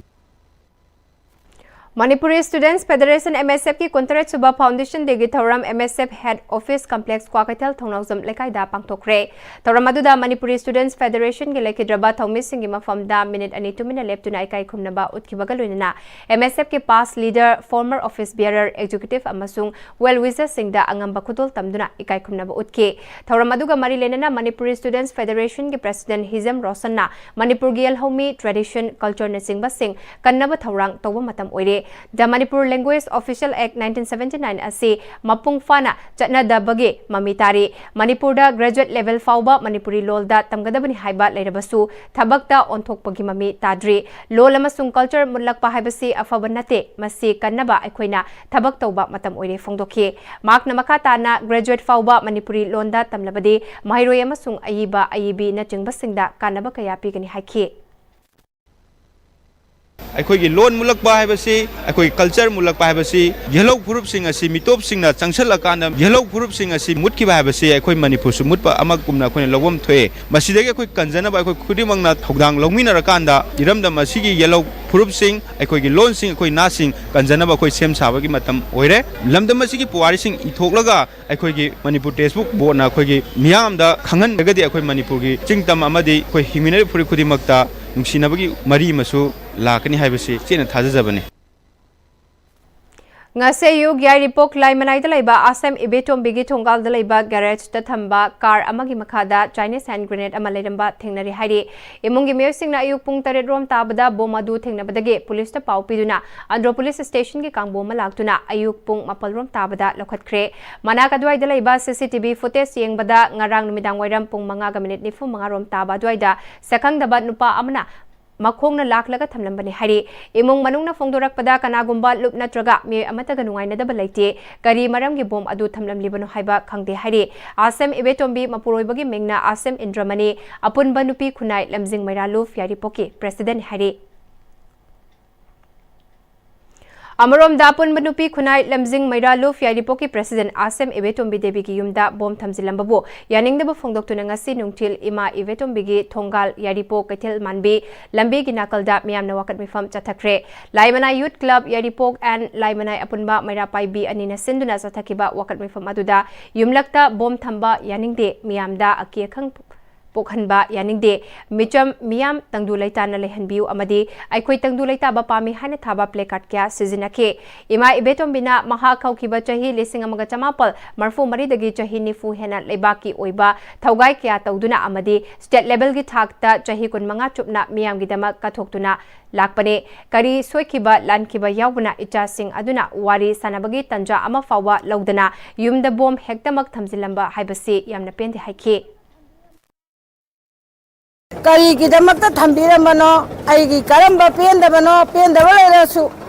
Manipuri Students Federation, MSFꯀꯤ ꯀꯨꯟꯇꯔꯦꯠ ꯁꯨꯕ Foundation Dayꯒꯤ ꯊꯧꯔꯝ MSF Head Office Complex, Kwakeithel ꯊꯧꯅꯥꯎꯖꯝ ꯂꯩꯀꯥꯏꯗ ꯄꯥꯡꯊꯣꯛꯈ꯭ꯔꯦ꯫ ꯊꯧꯔꯝ ꯑꯗꯨꯗ Manipuri Students Federationꯒꯤ ꯂꯩꯈꯤꯗ꯭ꯔꯕ ꯊꯧꯃꯤꯁꯤꯡꯒꯤ ꯃꯐꯝꯗ minute ꯑꯅꯤ ꯇꯨꯃꯤꯟꯅ ꯂꯦꯞꯇꯨꯅ ꯏꯀꯥꯏ ꯈꯨꯝꯅꯕ ꯎꯠꯈꯤꯕꯒ ꯂꯣꯏꯅꯅ MSFꯀꯤ past leader, former office bearer, executive ꯑꯃꯁꯨꯡ well wisherꯁꯤꯡꯗ ꯑꯉꯝꯕ ꯈꯨꯗꯣꯜ ꯇꯝꯗꯨꯅ ꯏꯀꯥꯏ ꯈꯨꯝꯅꯕ ꯎꯠꯈꯤ꯫ ꯊꯧꯔꯝ ꯑꯗꯨꯒ ꯃꯔꯤ ꯂꯩꯅꯅ Manipuri Students Federationꯒꯤ President ꯍꯤꯖꯝ ꯔꯣꯁꯟꯅ ꯃꯅꯤꯄꯨꯔꯒꯤ ꯌꯦꯜꯍꯧꯃꯤ, tradition, cultureꯅꯆꯤꯡꯕꯁꯤꯡ ꯀꯟꯅꯕ ꯊꯧꯔꯥꯡ ꯇꯧꯕ ꯃꯇꯝ ꯑꯣꯏꯔꯦ꯫ The Manipur Language Official Act nineteen seventy nine ꯑꯁꯤ ꯃꯄꯨꯡ ꯐꯥꯅ ꯆꯠꯅꯗꯕꯒꯤ ꯃꯃꯤ ꯇꯥꯔꯤ꯫ ꯃꯅꯤꯄꯨꯔꯗ graduate level ꯐꯥꯎꯕ ꯃꯅꯤꯄꯨꯔꯤ ꯂꯣꯜꯗ ꯇꯝꯒꯗꯕꯅꯤ ꯍꯥꯏꯕ ꯂꯩꯔꯕꯁꯨ ꯊꯕꯛꯇ ꯑꯣꯟꯊꯣꯛꯄꯒꯤ ꯃꯃꯤ ꯇꯥꯗ꯭ꯔꯤ꯫ ꯂꯣꯜ ꯑꯃꯁꯨꯡ culture ꯃꯨꯠꯂꯛꯄ ꯍꯥꯏꯕꯁꯤ ꯑꯐꯕ ꯅꯠꯇꯦ꯫ ꯃꯁꯤ ꯀꯟꯅꯕ ꯑꯩꯈꯣꯏꯅ ꯊꯕꯛ ꯇꯧꯕ ꯃꯇꯝ ꯑꯣꯏꯔꯦ ꯐꯣꯡꯗꯣꯛꯈꯤ꯫ ꯃꯍꯥꯛꯅ ꯃꯈꯥ ꯇꯥꯅ graduate ꯐꯥꯎꯕ ꯃꯅꯤꯄꯨꯔꯤ ꯂꯣꯟꯗ ꯇꯝꯂꯕꯗꯤ ꯃꯍꯩꯔꯣꯏ ꯑꯃꯁꯨꯡ ꯑꯏꯕ, ꯑꯏꯕꯤꯅꯆꯤꯡꯕꯁꯤꯡꯗ ꯀꯥꯟꯅꯕ ꯀꯌꯥ ꯄꯤꯒꯅꯤ ꯍꯥꯏꯈꯤ꯫ ꯑꯩꯈꯣꯏꯒꯤ ꯂꯣꯟ ꯃꯨꯠꯂꯛꯄ ꯍꯥꯏꯕꯁꯤ, ꯑꯩꯈꯣꯏꯒꯤ ꯀꯜꯆꯔ ꯃꯨꯠꯂꯛꯄ ꯍꯥꯏꯕꯁꯤ, ꯌꯦꯜꯍꯧ ꯐꯨꯔꯨꯞꯁꯤꯡ ꯑꯁꯤ ꯃꯤꯇꯣꯞꯁꯤꯡꯅ ꯆꯪꯁꯤꯜꯂꯀꯥꯟꯗ ꯌꯦꯜꯍꯧ ꯐꯨꯔꯨꯞꯁꯤꯡ ꯑꯁꯤ ꯃꯨꯠꯈꯤꯕ ꯍꯥꯏꯕꯁꯤ ꯑꯩꯈꯣꯏ ꯃꯅꯤꯄꯨꯔꯁꯨ ꯃꯨꯠꯄ ꯑꯃꯒꯨꯝꯅ ꯑꯩꯈꯣꯏꯅ ꯂꯧꯐꯝ ꯊꯣꯛꯑꯦ꯫ ꯃꯁꯤꯗꯒꯤ ꯑꯩꯈꯣꯏ ꯀꯟꯖꯅꯕ ꯑꯩꯈꯣꯏ ꯈꯨꯗꯤꯡꯃꯛꯅ ꯊꯧꯗꯥꯡ ꯂꯧꯃꯤꯟꯅꯔꯀꯥꯟꯗ ꯏꯔꯝꯗꯝ ꯑꯁꯤꯒꯤ ꯌꯦꯜꯍꯧ ꯐꯨꯔꯨꯞꯁꯤꯡ, ꯑꯩꯈꯣꯏꯒꯤ ꯂꯣꯟꯁꯤꯡ, ꯑꯩꯈꯣꯏ ꯅꯥꯠꯁꯤꯡ ꯀꯟꯖꯅꯕ ꯑꯩꯈꯣꯏ ꯁꯦꯝ ꯁꯥꯕꯒꯤ ꯃꯇꯝ ꯑꯣꯏꯔꯦ꯫ ꯂꯝꯗꯝ ꯑꯁꯤꯒꯤ ꯄꯨꯋꯥꯔꯤꯁꯤꯡ ꯏꯊꯣꯛꯂꯒ ꯑꯩꯈꯣꯏꯒꯤ ꯃꯅꯤꯄꯨꯔ ꯇꯦꯛꯁꯕꯨꯛ ꯕꯣꯔꯗꯅ ꯑꯩꯈꯣꯏꯒꯤ ꯃꯤꯌꯥꯝꯗ ꯈꯪꯍꯟꯗ꯭ꯔꯒꯗꯤ ꯑꯩꯈꯣꯏ ꯃꯅꯤꯄꯨꯔꯒꯤ ꯆꯤꯡ ꯇꯝ ꯑꯃꯗꯤ ꯑꯩꯈꯣꯏ ꯍꯤꯡꯃꯤꯟꯅꯔꯤꯕ ꯐꯨꯔꯨꯞ ꯈꯨꯗꯤꯡꯃꯛꯇ ꯅꯨꯡꯁꯤꯅꯕꯒꯤ ꯃꯔꯤ ꯑꯃꯁꯨ ꯂꯥꯛꯀꯅꯤ ꯍꯥꯏꯕꯁꯤ ꯆꯦꯠꯅ ꯊꯥꯖꯖꯕꯅꯤ꯫ ꯉꯁꯤ ꯑꯌꯨꯛ ꯌꯥꯏꯔꯤꯄꯣꯛ ꯂꯥꯏꯃꯅꯥꯏꯗ ꯂꯩꯕ ꯑꯁꯦꯝ ꯏꯕꯦꯇꯣꯝꯕꯤꯒꯤ ꯊꯣꯡꯒꯥꯜꯗ ꯂꯩꯕ ꯒꯦꯔꯦꯖꯇ ꯊꯝꯕ ꯀꯥꯔ ꯑꯃꯒꯤ ꯃꯈꯥꯗ ꯆꯥꯏꯅꯤꯁ ꯍꯦꯟ ꯒ꯭ꯔꯦꯅꯦꯗ ꯑꯃ ꯂꯩꯔꯝꯕ ꯊꯦꯡꯅꯔꯦ ꯍꯥꯏꯔꯤ꯫ ꯏꯃꯨꯡꯒꯤ ꯃꯤꯑꯣꯏꯁꯤꯡꯅ ꯑꯌꯨꯛ ꯄꯨꯡ ꯇꯔꯦꯠ ꯔꯣꯝ ꯇꯥꯕꯗ ꯕꯣꯝ ꯑꯗꯨ ꯊꯦꯡꯅꯕꯗꯒꯤ ꯄꯨꯂꯤꯁꯇ ꯄꯥꯎ ꯄꯤꯗꯨꯅ ꯑꯟꯗ꯭ꯔꯣ ꯄꯨꯂꯤꯁ ꯁ꯭ꯇꯦꯁꯟꯒꯤ ꯀꯥꯡꯕꯨ ꯑꯃ ꯂꯥꯛꯇꯨꯅ ꯑꯌꯨꯛ ꯄꯨꯡ ꯃꯥꯄꯜ ꯔꯣꯝ ꯇꯥꯕꯗ ꯂꯧꯈꯠꯈ꯭ꯔꯦ꯫ ꯃꯅꯥꯛ ꯑꯗꯨꯋꯥꯏꯗ ꯂꯩꯕ ꯁꯤ ꯁꯤ ꯇꯤ ꯚꯤ ꯐꯨꯇꯦꯖ ꯌꯦꯡꯕꯗ ꯉꯔꯥꯡ ꯅꯨꯃꯤꯗꯥꯡ ꯋꯥꯏꯔꯝ ꯄꯨꯡ ꯃꯉꯥꯒ ꯃꯤꯅꯤꯠ ꯅꯤꯐꯨ ꯃꯉꯥ ꯔꯣꯝ ꯇꯥꯕ ꯑꯗꯨꯋꯥꯏꯗ ꯁꯛꯈꯪꯗꯕ ꯅꯨꯄꯥ ꯑꯃꯅ ꯃꯈꯣꯡꯅ ꯂꯥꯛꯂꯒ ꯊꯝꯂꯝꯕꯅꯤ ꯍꯥꯏꯔꯤ꯫ ꯏꯃꯨꯡ ꯃꯅꯨꯡꯅ ꯐꯣꯡꯗꯣꯔꯛꯄꯗ ꯀꯅꯥꯒꯨꯝꯕ ꯂꯨꯞ ꯅꯠꯇ꯭ꯔꯒ ꯃꯤꯑꯣꯏ ꯑꯃꯠꯇꯒ ꯅꯨꯡꯉꯥꯏꯅꯗꯕ ꯂꯩꯇꯦ꯫ ꯀꯔꯤ ꯃꯔꯝꯒꯤ ꯕꯣꯝ ꯑꯗꯨ ꯊꯝꯂꯝꯂꯤꯕꯅꯣ ꯍꯥꯏꯕ ꯈꯪꯗꯦ ꯍꯥꯏꯔꯤ꯫ ꯑꯁꯦꯝ ꯏꯕꯦꯇꯣꯝꯕꯤ ꯃꯄꯨꯔꯣꯏꯕꯒꯤ ꯃꯤꯡꯅ ꯑꯁꯦꯝ ꯏꯟꯗ꯭ꯔꯃꯅꯤ, ꯑꯄꯨꯟꯕ ꯅꯨꯄꯤ ꯈꯨꯟꯅꯥꯏ ꯂꯝꯖꯤꯡ ꯃꯩꯔꯥꯂꯨꯞ ꯌꯥꯏꯔꯤꯄꯣꯛꯀꯤ ꯄ꯭ꯔꯦꯁꯤꯗꯦꯟꯠ ꯍꯥꯏꯔꯤ꯫ ꯑꯃꯔꯣꯝꯗ ꯑꯄꯨꯟꯕ ꯅꯨꯄꯤ ꯈꯨꯟꯅꯥꯏ ꯂꯝꯖꯤꯡ ꯃꯩꯔꯥꯂꯨꯞ ꯌꯥꯏꯔꯤꯄꯣꯛꯀꯤ ꯄ꯭ꯔꯦꯁꯤꯗꯦꯟꯠ ꯑꯁꯦꯝ ꯏꯕꯦꯇꯣꯝꯕꯤ ꯗꯦꯕꯤꯒꯤ ꯌꯨꯝꯗ ꯕꯣꯝ ꯊꯝꯖꯤꯜꯂꯝꯕꯕꯨ ꯌꯥꯅꯤꯡꯗꯕ ꯐꯣꯡꯗꯣꯛꯇꯨꯅ ꯉꯁꯤ ꯅꯨꯡꯊꯤꯜ ꯏꯃꯥ ꯏꯕꯦꯇꯣꯝꯕꯤꯒꯤ ꯊꯣꯡꯒꯥꯜ ꯌꯥꯏꯔꯤꯄꯣꯛ ꯀꯩꯊꯦꯜ ꯃꯥꯟꯕꯤ ꯂꯝꯕꯤꯒꯤ ꯅꯥꯀꯜꯗ ꯃꯤꯌꯥꯝꯅ ꯋꯥꯀꯠ ꯃꯤꯐꯝ ꯆꯠꯊꯈ꯭ꯔꯦ꯫ ꯂꯥꯏꯃꯅꯥꯏ ꯌꯨꯠ ꯀ꯭ꯂꯕ ꯌꯥꯏꯔꯤꯄꯣꯛ and ꯂꯥꯏꯃꯅꯥꯏ ꯑꯄꯨꯟꯕ ꯃꯩꯔꯥ ꯄꯥꯏꯕꯤ ꯑꯅꯤꯅ ꯁꯤꯟꯗꯨꯅ ꯆꯠꯊꯈꯤꯕ ꯋꯥꯀꯠ ꯃꯤꯐꯝ ꯑꯗꯨꯗ ꯌꯨꯝꯂꯛꯇ ꯕꯣꯝ ꯊꯝꯕ ꯌꯥꯅꯤꯡꯗꯦ, ꯃꯤꯌꯥꯝꯗ ꯑꯀꯤ ꯑꯈꯪ ꯄꯣꯛꯍꯟꯕ ꯌꯥꯅꯤꯡꯗꯦ꯫ ꯃꯤꯆꯝ ꯃꯤꯌꯥꯝ ꯇꯪꯗꯨ ꯂꯩꯇꯥꯅ ꯂꯩꯍꯟꯕꯤꯌꯨ ꯑꯃꯗꯤ ꯑꯩꯈꯣꯏ ꯇꯪꯗꯨ ꯂꯩꯇꯥꯕ ꯄꯥꯝꯃꯤ ꯍꯥꯏꯅ ꯊꯥꯕ placard ꯀꯌꯥ ꯁꯤꯖꯤꯟꯅꯈꯤ꯫ ꯏꯃꯥ ꯏꯕꯦꯇꯣꯝꯕꯤꯅ ꯃꯍꯥꯛ ꯍꯧꯈꯤꯕ ꯆꯍꯤ ꯂꯤꯁꯤꯡ ꯑꯃꯒ ꯆꯃꯥꯄꯜ ꯃꯔꯐꯨ ꯃꯔꯤꯗꯒꯤ ꯆꯍꯤ ꯅꯤꯐꯨ ꯍꯦꯟꯅ ꯂꯩꯕꯥꯛꯀꯤ ꯑꯣꯏꯕ ꯊꯧꯒꯥꯏ ꯀꯌꯥ ꯇꯧꯗꯨꯅ ꯑꯃꯗꯤ state level ꯒꯤ ꯊꯥꯛꯇ ꯆꯍꯤ ꯀꯨꯟꯃꯉꯥ ꯆꯨꯞꯅ ꯃꯤꯌꯥꯝꯒꯤꯗꯃꯛ ꯀꯠꯊꯣꯛꯇꯨꯅ ꯂꯥꯛꯄꯅꯤ꯫ ꯀꯔꯤ ꯁꯣꯏꯈꯤꯕ ꯂꯥꯟꯈꯤꯕ ꯌꯥꯎꯕꯅ ꯏꯆꯥꯁꯤꯡ ꯑꯗꯨꯅ ꯋꯥꯔꯤ ꯁꯥꯟꯅꯕꯒꯤ ꯇꯟꯖꯥ ꯑꯃ ꯐꯥꯎꯕ ꯂꯧꯗꯅ ꯌꯨꯝꯗ ꯕꯣꯝ ꯍꯦꯛꯇꯃꯛ ꯊꯝꯖꯤꯜꯂꯝꯕ ꯍꯥꯏꯕꯁꯤ ꯌꯥꯝꯅ ꯄꯦꯟꯗꯦ ꯍꯥꯏꯈꯤ꯫ ꯀꯔꯤꯒꯤꯗꯃꯛꯇ ꯊꯝꯕꯤꯔꯝꯕꯅꯣ? ꯑꯩꯒꯤ ꯀꯔꯝꯕ ꯄꯦꯟꯗꯕꯅꯣ? ꯄꯦꯟꯗꯕ ꯂꯩꯔꯁꯨ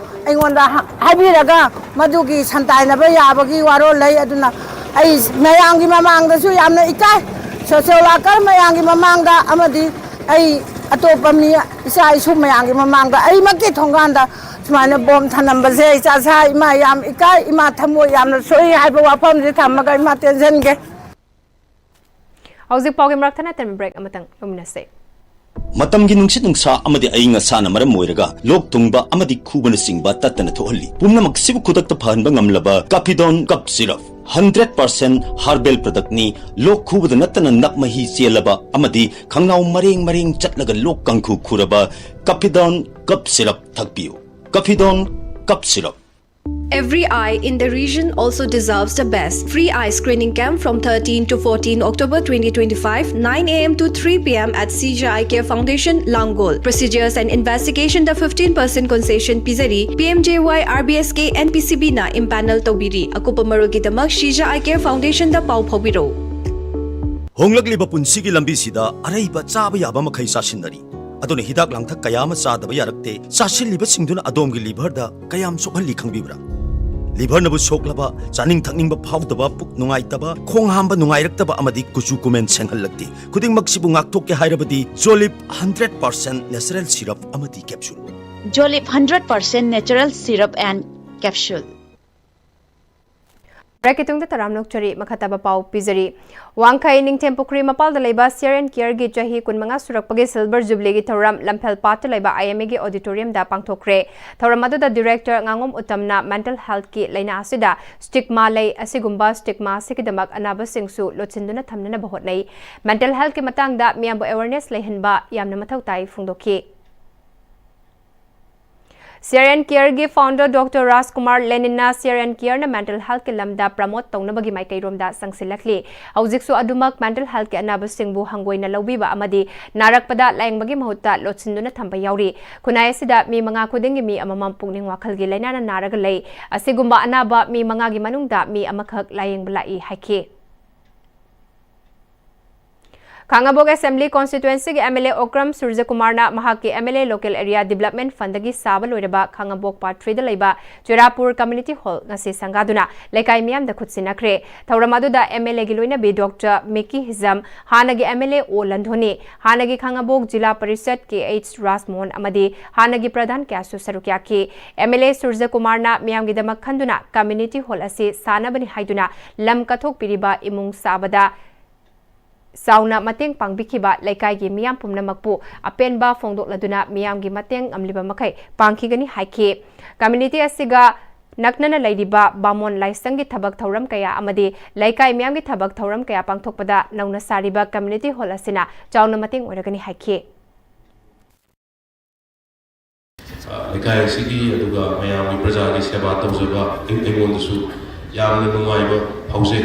ꯑꯩꯉꯣꯟꯗ ꯍ-, ꯍꯥꯏꯕꯤꯔꯒ ꯃꯗꯨꯒꯤ ꯁꯟꯇꯥꯏꯅꯕ ꯌꯥꯕꯒꯤ ꯋꯥꯔꯣꯜ ꯂꯩ꯫ ꯑꯗꯨꯅ ꯑꯩ ꯃꯌꯥꯝꯒꯤ ꯃꯃꯥꯡꯗꯁꯨ ꯌꯥꯝꯅ ꯏꯀꯥꯏ꯫ Social worker ꯃꯌꯥꯝꯒꯤ ꯃꯃꯥꯡꯗ ꯑꯃꯗꯤ ꯑꯩ ꯑꯇꯣꯞꯄ ꯃꯤ, ꯏꯆꯥ ꯏꯁꯨ ꯃꯌꯥꯝꯒꯤ ꯃꯃꯥꯡꯗ ꯑꯩꯃꯛꯀꯤ ꯊꯣꯡꯒꯥꯟꯗ ꯁꯨꯃꯥꯏꯅ ꯕꯣꯝ ꯊꯅꯝꯕꯁꯦ, ꯏꯆꯥ ꯁꯥ, ꯏꯃꯥ ꯌꯥꯝ ꯏꯀꯥꯏ, ꯏꯃꯥ ꯊꯃꯣꯏ ꯌꯥꯝꯅ ꯁꯣꯛꯏ ꯍꯥꯏꯕ ꯋꯥꯐꯝꯁꯦ ꯊꯝꯃꯒ ꯏꯃꯥ ꯇꯦꯟꯁꯤꯟꯒꯦ꯫ ꯍꯧꯖꯤꯛ ꯄꯥꯎꯒꯤ ꯃꯔꯛ ꯊꯠꯅ ꯇꯟꯕ break ꯑꯃꯇꯪ ꯂꯧꯃꯤꯟꯅꯁꯦ꯫ ꯃꯇꯝꯒꯤ ꯅꯨꯡꯁꯤꯠ ꯅꯨꯡꯁꯥ ꯑꯃꯗꯤ ꯑꯏꯪ ꯑꯁꯥꯅ ꯃꯔꯝ ꯑꯣꯏꯔꯒ ꯂꯣꯛ ꯊꯨꯡꯕ ꯑꯃꯗꯤ ꯈꯨꯕꯅꯆꯤꯡꯕ ꯇꯠꯇꯅ ꯊꯣꯛꯍꯜꯂꯤ꯫ ꯄꯨꯝꯅꯃꯛꯁꯤꯕꯨ ꯈꯨꯗꯛꯇ ꯐꯍꯟꯕ ꯉꯝꯂꯕ ꯀꯥꯐꯤꯗꯣꯟ cough syrup. Hundred percent herbal ꯄ꯭ꯔꯗꯛꯅꯤ꯫ ꯂꯣꯛ ꯈꯨꯕꯗ ꯅꯠꯇꯅ ꯅꯞ ꯃꯍꯤ ꯆꯦꯜꯂꯕ ꯑꯃꯗꯤ ꯈꯪꯅꯥꯎ ꯃꯔꯦꯡ ꯃꯔꯦꯡ ꯆꯠꯂꯒ ꯂꯣꯛ ꯀꯥꯡꯈꯨ ꯈꯨꯔꯕ ꯀꯥꯐꯤꯗꯣꯟ ꯀꯞ ꯁꯤꯔꯞ ꯊꯛꯄꯤꯌꯨ꯫ ꯀꯥꯐꯤꯗꯣꯟ cough syrup. Every eye in the region also deserves the best. Free eye screening camp from thirteen to fourteen October twenty twenty-five, nine a m to three p m at C J Eye Care Foundation, Langol. Procedures and investigation the fifteen percent concession ꯄꯤꯖꯔꯤ꯫ P M J Y R B S K N P C B ꯅ impanel ꯇꯧꯕꯤꯔꯤ꯫ ꯑꯀꯨꯞꯄ ꯃꯔꯣꯜꯒꯤꯗꯃꯛ C J Eye Care Foundation ꯗ ꯄꯥꯎ ꯐꯥꯎꯕꯤꯔꯧ꯫ ꯍꯣꯡꯂꯛꯂꯤꯕ ꯄꯨꯟꯁꯤꯒꯤ ꯂꯝꯕꯤꯁꯤꯗ ꯑꯔꯩꯕ ꯆꯥꯕ ꯌꯥꯕ ꯃꯈꯩ ꯆꯥꯁꯤꯟꯅꯔꯤ꯫ ꯑꯗꯨꯅ ꯍꯤꯗꯥꯛ ꯂꯥꯡꯊꯛ ꯀꯌꯥ ꯑꯃ ꯆꯥꯗꯕ ꯌꯥꯔꯛꯇꯦ꯫ ꯆꯥꯁꯤꯜꯂꯤꯕꯁꯤꯡꯗꯨꯅ ꯑꯗꯣꯝꯒꯤ liver ꯗ ꯀꯌꯥꯝ ꯁꯣꯛꯍꯜꯂꯤ ꯈꯪꯕꯤꯕ꯭ꯔꯥ? Liver ꯅꯕꯨ ꯁꯣꯛꯂꯕ, ꯆꯥꯅꯤꯡ ꯊꯛꯅꯤꯡꯕ ꯐꯥꯎꯗꯕ, ꯄꯨꯛ ꯅꯨꯡꯉꯥꯏꯇꯕ, ꯈꯣꯡ ꯍꯥꯝꯕ ꯅꯨꯡꯉꯥꯏꯔꯛꯇꯕ ꯑꯃꯗꯤ ꯀꯨꯆꯨ ꯀꯨꯃꯦꯟ ꯁꯦꯡꯍꯜꯂꯛꯇꯦ꯫ ꯈꯨꯗꯤꯡꯃꯛꯁꯤꯕꯨ ꯉꯥꯛꯊꯣꯛꯀꯦ ꯍꯥꯏꯔꯕꯗꯤ Jolip hundred percent natural syrup ꯑꯃꯗꯤ capsule꯫ Jolip hundred percent natural syrup and capsule. Break ꯀꯤ ꯇꯨꯡꯗ ꯇꯔꯥꯝꯅ ꯑꯣꯛꯆꯔꯤ꯫ ꯃꯈꯥ ꯇꯥꯕ ꯄꯥꯎ ꯄꯤꯖꯔꯤ꯫ ꯋꯥꯡꯈꯩ ꯅꯤꯡꯊꯦꯝ ꯄꯨꯈ꯭ꯔꯤ ꯃꯄꯥꯜꯗ ꯂꯩꯕ C R N Care ꯒꯤ ꯆꯍꯤ ꯀꯨꯟꯃꯉꯥ ꯁꯨꯔꯛꯄꯒꯤ silver jubilee ꯒꯤ ꯊꯧꯔꯝ ꯂꯝꯐꯦꯜ ꯄꯥꯠꯇ ꯂꯩꯕ I M A ꯒꯤ auditorium ꯗ ꯄꯥꯡꯊꯣꯛꯈ꯭ꯔꯦ꯫ ꯊꯧꯔꯝ ꯑꯗꯨꯗ director ꯉꯥꯉꯣꯝ ꯎꯠꯇꯝꯅ mental health ꯀꯤ ꯂꯥꯏꯅꯥ ꯑꯁꯤꯗ stigma ꯂꯩ, ꯑꯁꯤꯒꯨꯝꯕ stigma ꯑꯁꯤꯒꯤꯗꯃꯛ ꯑꯅꯥꯕꯁꯤꯡꯁꯨ ꯂꯣꯠꯁꯤꯟꯗꯨꯅ ꯊꯝꯅꯅꯕ ꯍꯣꯠꯅꯩ꯫ Mental health ꯀꯤ ꯃꯇꯥꯡꯗ ꯃꯤꯌꯥꯝꯕꯨ awareness ꯂꯩꯍꯟꯕ ꯌꯥꯝꯅ ꯃꯊꯧ ꯇꯥꯏ ꯐꯣꯡꯗꯣꯛꯈꯤ꯫ C R N Care ꯒꯤ founder Doctor Rajkumar Lenin ꯅ C R N Care ꯅ mental health ꯀꯤ ꯂꯝꯗ promote ꯇꯧꯅꯕꯒꯤ ꯃꯥꯏꯀꯩꯔꯣꯝꯗ ꯆꯪꯁꯤꯜꯂꯛꯂꯤ꯫ ꯍꯧꯖꯤꯛꯁꯨ ꯑꯗꯨꯃꯛ mental health ꯀꯤ ꯑꯅꯥꯕꯁꯤꯡꯕꯨ ꯍꯪꯒꯣꯏꯅ ꯂꯧꯕꯤꯕ ꯑꯃꯗꯤ ꯅꯥꯔꯛꯄꯗ ꯂꯥꯌꯦꯡꯕꯒꯤ ꯃꯍꯨꯠꯇ ꯂꯣꯠꯁꯤꯟꯗꯨꯅ ꯊꯝꯕ ꯌꯥꯎꯔꯤ꯫ ꯈꯨꯟꯅꯥꯏ ꯑꯁꯤꯗ ꯃꯤ ꯃꯉꯥ ꯈꯨꯗꯤꯡꯒꯤ ꯃꯤ ꯑꯃꯃꯝ ꯄꯨꯛꯅꯤꯡ ꯋꯥꯈꯜꯒꯤ ꯂꯥꯏꯅꯥꯅ ꯅꯥꯔꯒ ꯂꯩ꯫ ꯑꯁꯤꯒꯨꯝꯕ ꯑꯅꯥꯕ ꯃꯤ ꯃꯉꯥꯒꯤ ꯃꯅꯨꯡꯗ ꯃꯤ ꯑꯃꯈꯛ ꯂꯥꯌꯦꯡꯕ ꯂꯥꯛꯏ ꯍꯥꯏꯈꯤ꯫ ꯈꯥꯉꯕꯣꯛ Assembly Constituency ꯒꯤ M L A ꯑꯣꯀ꯭ꯔꯝ ꯁꯨꯔꯖꯀꯨꯃꯥꯔꯅ ꯃꯍꯥꯛꯀꯤ M L A Local Area Development Fund ꯗꯒꯤ ꯁꯥꯕ ꯂꯣꯏꯔꯕ ꯈꯥꯉꯕꯣꯛ Part three ꯗ ꯂꯩꯕ ꯆꯨꯔꯥꯄꯨꯔ Community Hall ꯉꯁꯤ ꯁꯪꯒꯥꯗꯨꯅ ꯂꯩꯀꯥꯏ ꯃꯤꯌꯥꯝꯗ ꯈꯨꯠꯁꯤꯟꯅꯈ꯭ꯔꯦ꯫ ꯊꯧꯔꯝ ꯑꯗꯨꯗ M L A ꯒꯤ ꯂꯣꯏꯅꯕꯤ Doctor ꯃꯤꯀꯤ ꯍꯤꯖꯝ, ꯍꯥꯟꯅꯒꯤ M L A ꯑꯣ ꯂꯟꯙꯣꯅꯤ, ꯍꯥꯟꯅꯒꯤ ꯈꯥꯉꯕꯣꯛ ꯖꯤꯂꯥ ꯄꯔꯤꯁꯠ ꯀꯦ ꯑꯩꯆ ꯔꯥꯖꯃꯣꯍꯟ ꯑꯃꯗꯤ ꯍꯥꯟꯅꯒꯤ ꯄ꯭ꯔꯙꯥꯟ ꯀꯌꯥꯁꯨ ꯁꯔꯨꯛ ꯌꯥꯈꯤ꯫ M L A ꯁꯨꯔꯖꯀꯨꯃꯥꯔꯅ ꯃꯤꯌꯥꯝꯒꯤꯗꯃꯛ ꯈꯟꯗꯨꯅ Community Hall ꯑꯁꯤ ꯁꯥꯅꯕꯅꯤ ꯍꯥꯏꯗꯨꯅ ꯂꯝ ꯀꯠꯊꯣꯛꯄꯤꯔꯤꯕ ꯏꯃꯨꯡ ꯁꯥꯕꯗ ꯆꯥꯎꯅ ꯃꯇꯦꯡ ꯄꯥꯡꯕꯤꯈꯤꯕ ꯂꯩꯀꯥꯏꯒꯤ ꯃꯤꯌꯥꯝ ꯄꯨꯝꯅꯃꯛꯄꯨ ꯑꯄꯦꯟꯕ ꯐꯣꯡꯗꯣꯛꯂꯗꯨꯅ ꯃꯤꯌꯥꯝꯒꯤ ꯃꯇꯦꯡ ꯉꯝꯂꯤꯕ ꯃꯈꯩ ꯄꯥꯡꯈꯤꯒꯅꯤ ꯍꯥꯏꯈꯤ꯫ Community ꯑꯁꯤꯒ ꯅꯛꯅꯅ ꯂꯩꯔꯤꯕ ꯕꯥꯃꯣꯟ ꯂꯥꯏꯁꯪꯒꯤ ꯊꯕꯛ ꯊꯧꯔꯝ ꯀꯌꯥ ꯑꯃꯗꯤ ꯂꯩꯀꯥꯏ ꯃꯤꯌꯥꯝꯒꯤ ꯊꯕꯛ ꯊꯧꯔꯝ ꯀꯌꯥ ꯄꯥꯡꯊꯣꯛꯄꯗ ꯅꯧꯅ ꯁꯥꯔꯤꯕ Community Hall ꯑꯁꯤꯅ ꯆꯥꯎꯅ ꯃꯇꯦꯡ ꯑꯣꯏꯔꯒꯅꯤ ꯍꯥꯏꯈꯤ꯫ ꯑ, ꯂꯩꯀꯥꯏ ꯑꯁꯤꯒꯤ ꯑꯗꯨꯒ ꯃꯌꯥꯝꯒꯤ ꯄ꯭ꯔꯖꯥꯒꯤ ꯁꯦꯕꯥ ꯇꯧꯖꯕ ꯑꯩ-, ꯑꯩꯉꯣꯟꯗꯁꯨ ꯌꯥꯝꯅ ꯅꯨꯡꯉꯥꯏꯕ ꯐꯥꯎꯖꯩ꯫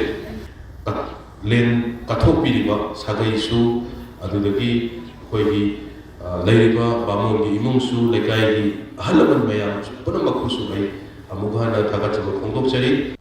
ꯀ-, ꯂꯦꯟ ꯀꯠꯊꯣꯛꯄꯤꯔꯤꯕ ꯁꯥꯒꯩꯁꯨ, ꯑꯗꯨꯗꯒꯤ ꯑꯩꯈꯣꯏꯒꯤ, ꯑ, ꯂꯩꯔꯤꯕ ꯕꯥꯃꯣꯟꯒꯤ ꯏꯃꯨꯡꯁꯨ, ꯂꯩꯀꯥꯏꯒꯤ ꯑꯍꯜ ꯂꯃꯟ ꯃꯌꯥꯝ ꯄꯨꯝꯅꯃꯛꯄꯨꯁꯨ ꯑꯩ ꯑꯃꯨꯛ ꯍꯟꯅ ꯊꯥꯒꯠꯆꯕ ꯐꯣꯡꯗꯣꯛꯆꯔꯤ꯫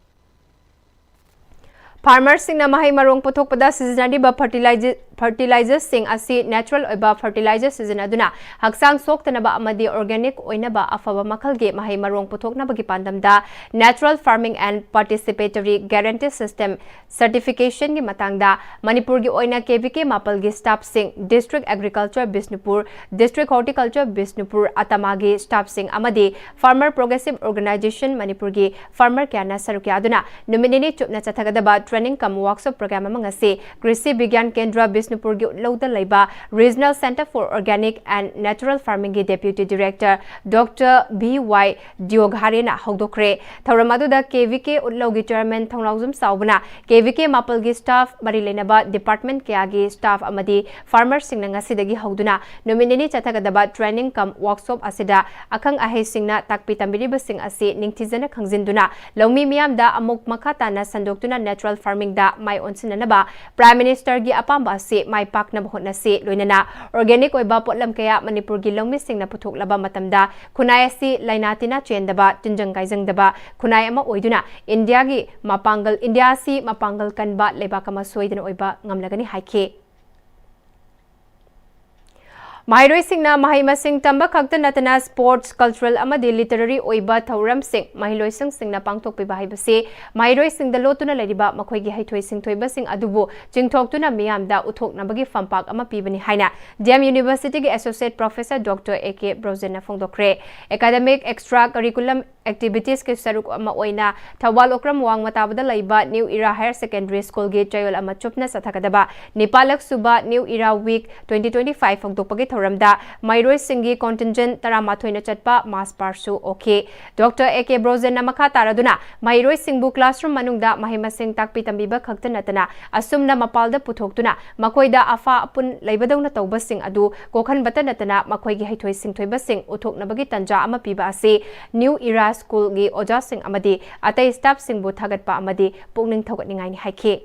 Farmer ꯁꯤꯡꯅ ꯃꯍꯩ ꯃꯔꯣꯡ ꯄꯨꯊꯣꯛꯄꯗ ꯁꯤꯖꯤꯟꯅꯔꯤꯕ fertilizer, fertilizer ꯁꯤꯡ ꯑꯁꯤ natural ꯑꯣꯏꯕ fertilizer ꯁꯤꯖꯤꯟꯅꯗꯨꯅ ꯍꯛꯆꯥꯡ ꯁꯣꯛꯇꯅꯕ ꯑꯃꯗꯤ organic ꯑꯣꯏꯅꯕ ꯑꯐꯕ ꯃꯈꯜꯒꯤ ꯃꯍꯩ ꯃꯔꯣꯡ ꯄꯨꯊꯣꯛꯅꯕꯒꯤ ꯄꯥꯟꯗꯝꯗ Natural Farming and Participatory Guarantee System certification ꯒꯤ ꯃꯇꯥꯡꯗ ꯃꯅꯤꯄꯨꯔꯒꯤ ꯑꯣꯏꯅ K V K ꯃꯥꯄꯜꯒꯤ staff ꯁꯤꯡ, District Agriculture Bishnupur, District Horticulture Bishnupur, ꯑꯇꯃꯥꯒꯤ staff ꯁꯤꯡ ꯑꯃꯗꯤ Farmer Progressive Organization ꯃꯅꯤꯄꯨꯔꯒꯤ farmer ꯀꯌꯥꯅ ꯁꯔꯨꯛ ꯌꯥꯗꯨꯅ ꯅꯨꯃꯤꯠ ꯅꯤꯅꯤ ꯆꯨꯞꯅ ꯆꯠꯊꯒꯗꯕ training cum workshop program ꯑꯃ ꯉꯁꯤ ꯀ꯭ꯔꯤꯁꯤ ꯕꯤꯒ꯭ꯌꯥꯟ ꯀꯦꯟꯗ꯭ꯔ ꯕꯤꯁꯅꯨꯄꯨꯔꯒꯤ ꯎꯠꯂꯧꯗ ꯂꯩꯕ Regional Centre for Organic and Natural Farming ꯒꯤ Deputy Director Doctor B Y ꯗꯤꯌꯣꯒꯥꯔꯦꯅ ꯍꯧꯗꯣꯛꯈ꯭ꯔꯦ꯫ ꯊꯧꯔꯝ ꯑꯗꯨꯗ K V K ꯎꯠꯂꯧꯒꯤ Chairman ꯊꯧꯅꯥꯎꯖꯝ ꯆꯥꯎꯕꯅ K V K ꯃꯥꯄꯜꯒꯤ staff, ꯃꯔꯤ ꯂꯩꯅꯕ department ꯀꯌꯥꯒꯤ staff ꯑꯃꯗꯤ farmer ꯁꯤꯡꯅ ꯉꯁꯤꯗꯒꯤ ꯍꯧꯗꯨꯅ ꯅꯨꯃꯤꯠ ꯅꯤꯅꯤ ꯆꯠꯊꯒꯗꯕ training cum workshop ꯑꯁꯤꯗ ꯑꯈꯪ ꯑꯍꯩꯁꯤꯡꯅ ꯇꯥꯛꯄꯤ ꯇꯝꯕꯤꯔꯤꯕꯁꯤꯡ ꯑꯁꯤ ꯅꯤꯡꯊꯤꯖꯅ ꯈꯪꯖꯤꯟꯗꯨꯅ ꯂꯧꯃꯤ ꯃꯤꯌꯥꯝꯗ ꯑꯃꯨꯛ ꯃꯈꯥ ꯇꯥꯅ ꯁꯟꯗꯣꯛꯇꯨꯅ natural farming ꯗ ꯃꯥꯏ ꯑꯣꯟꯁꯤꯟꯅꯅꯕ Prime Minister ꯒꯤ ꯑꯄꯥꯝꯕ ꯑꯁꯤ ꯃꯥꯏ ꯄꯥꯛꯅꯕ ꯍꯣꯠꯅꯁꯤ꯫ ꯂꯣꯏꯅꯅ organic ꯑꯣꯏꯕ ꯄꯣꯠꯂꯝ ꯀꯌꯥ ꯃꯅꯤꯄꯨꯔꯒꯤ ꯂꯧꯃꯤꯁꯤꯡꯅ ꯄꯨꯊꯣꯛꯂꯕ ꯃꯇꯝꯗ ꯈꯨꯟꯅꯥꯏ ꯑꯁꯤ ꯂꯥꯏꯅꯥ ꯇꯤꯟꯅꯥ ꯆꯦꯟꯗꯕ, ꯇꯤꯟꯖꯪ ꯀꯥꯏꯖꯪꯗꯕ ꯈꯨꯟꯅꯥꯏ ꯑꯃ ꯑꯣꯏꯗꯨꯅ ꯏꯟꯗꯤꯌꯥꯒꯤ ꯃꯄꯥꯡꯒꯜ, ꯏꯟꯗꯤꯌꯥ ꯑꯁꯤ ꯃꯄꯥꯡꯒꯜ ꯀꯟꯕ ꯂꯩꯕꯥꯛ ꯑꯃ ꯁꯣꯏꯗꯅ ꯑꯣꯏꯕ ꯉꯝꯂꯒꯅꯤ ꯍꯥꯏꯈꯤ꯫ ꯃꯍꯩꯔꯣꯏꯁꯤꯡꯅ ꯃꯍꯩ ꯃꯁꯤꯡ ꯇꯝꯕ ꯈꯛꯇ ꯅꯠꯇꯅ sports, cultural ꯑꯃꯗꯤ literary ꯑꯣꯏꯕ ꯊꯧꯔꯝꯁꯤꯡ ꯃꯍꯩꯂꯣꯏꯁꯪꯁꯤꯡꯅ ꯄꯥꯡꯊꯣꯛꯄꯤꯕ ꯍꯥꯏꯕꯁꯤ ꯃꯍꯩꯔꯣꯏꯁꯤꯡꯗ ꯂꯣꯠꯇꯨꯅ ꯂꯩꯔꯤꯕ ꯃꯈꯣꯏꯒꯤ ꯍꯩꯊꯣꯏ ꯁꯤꯡꯊꯣꯏꯕꯁꯤꯡ ꯑꯗꯨꯕꯨ ꯆꯤꯡꯊꯣꯛꯇꯨꯅ ꯃꯤꯌꯥꯝꯗ ꯎꯠꯊꯣꯛꯅꯕꯒꯤ ꯐꯝꯄꯥꯛ ꯑꯃ ꯄꯤꯕꯅꯤ ꯍꯥꯏꯅ D M Universityꯒꯤ Associate Professor Doctor A K Brozenꯅ ꯐꯣꯡꯗꯣꯛꯈ꯭ꯔꯦ꯫ Academic, extra curriculum activitiesꯀꯤ ꯁꯔꯨꯛ ꯑꯃ ꯑꯣꯏꯅ ꯊꯧꯕꯥꯜ ꯑꯣꯀ꯭ꯔꯝ ꯋꯥꯡꯃ ꯇꯥꯕꯗ ꯂꯩꯕ New Era Higher Secondary Schoolꯒꯤ ꯆꯌꯣꯜ ꯑꯃ ꯆꯨꯞꯅ ꯆꯠꯊꯒꯗꯕ ꯅꯤꯄꯥꯜꯂꯛ ꯁꯨꯕ New Era Week twenty twenty-five ꯍꯧꯗꯣꯛꯄꯒꯤ ꯊꯧꯔꯝꯗ ꯃꯍꯩꯔꯣꯏꯁꯤꯡꯒꯤ contingent ꯇꯔꯥꯃꯥꯊꯣꯏꯅ ꯆꯠꯄ mass parkꯁꯨ ꯑꯣꯛꯈꯤ꯫ Doctor A K Brozenꯅ ꯃꯈꯥ ꯇꯥꯔꯗꯨꯅ ꯃꯍꯩꯔꯣꯏꯁꯤꯡꯕꯨ classroom ꯃꯅꯨꯡꯗ ꯃꯍꯩ ꯃꯁꯤꯡ ꯇꯥꯛꯄꯤ ꯇꯝꯕꯤꯕ ꯈꯛꯇ ꯅꯠꯇꯅ ꯑꯁꯨꯝꯅ ꯃꯄꯥꯜꯗ ꯄꯨꯊꯣꯛꯇꯨꯅ ꯃꯈꯣꯏꯗ ꯑꯐ ꯑꯄꯨꯟ ꯂꯩꯕꯗꯧꯅ ꯇꯧꯕꯁꯤꯡ ꯑꯗꯨ ꯀꯣꯛꯍꯟꯕꯇ ꯅꯠꯇꯅ ꯃꯈꯣꯏꯒꯤ ꯍꯩꯊꯣꯏ ꯁꯤꯡꯊꯣꯏꯕꯁꯤꯡ ꯎꯠꯊꯣꯛꯅꯕꯒꯤ ꯇꯟꯖꯥ ꯑꯃ ꯄꯤꯕ ꯑꯁꯤ New Era Schoolꯒꯤ ꯑꯣꯖꯥꯁꯤꯡ ꯑꯃꯗꯤ ꯑꯇꯩ staffꯁꯤꯡꯕꯨ ꯊꯥꯒꯠꯄ ꯑꯃꯗꯤ ꯄꯨꯛꯅꯤꯡ ꯊꯧꯒꯠꯅꯤꯡꯉꯥꯏꯅꯤ ꯍꯥꯏꯈꯤ꯫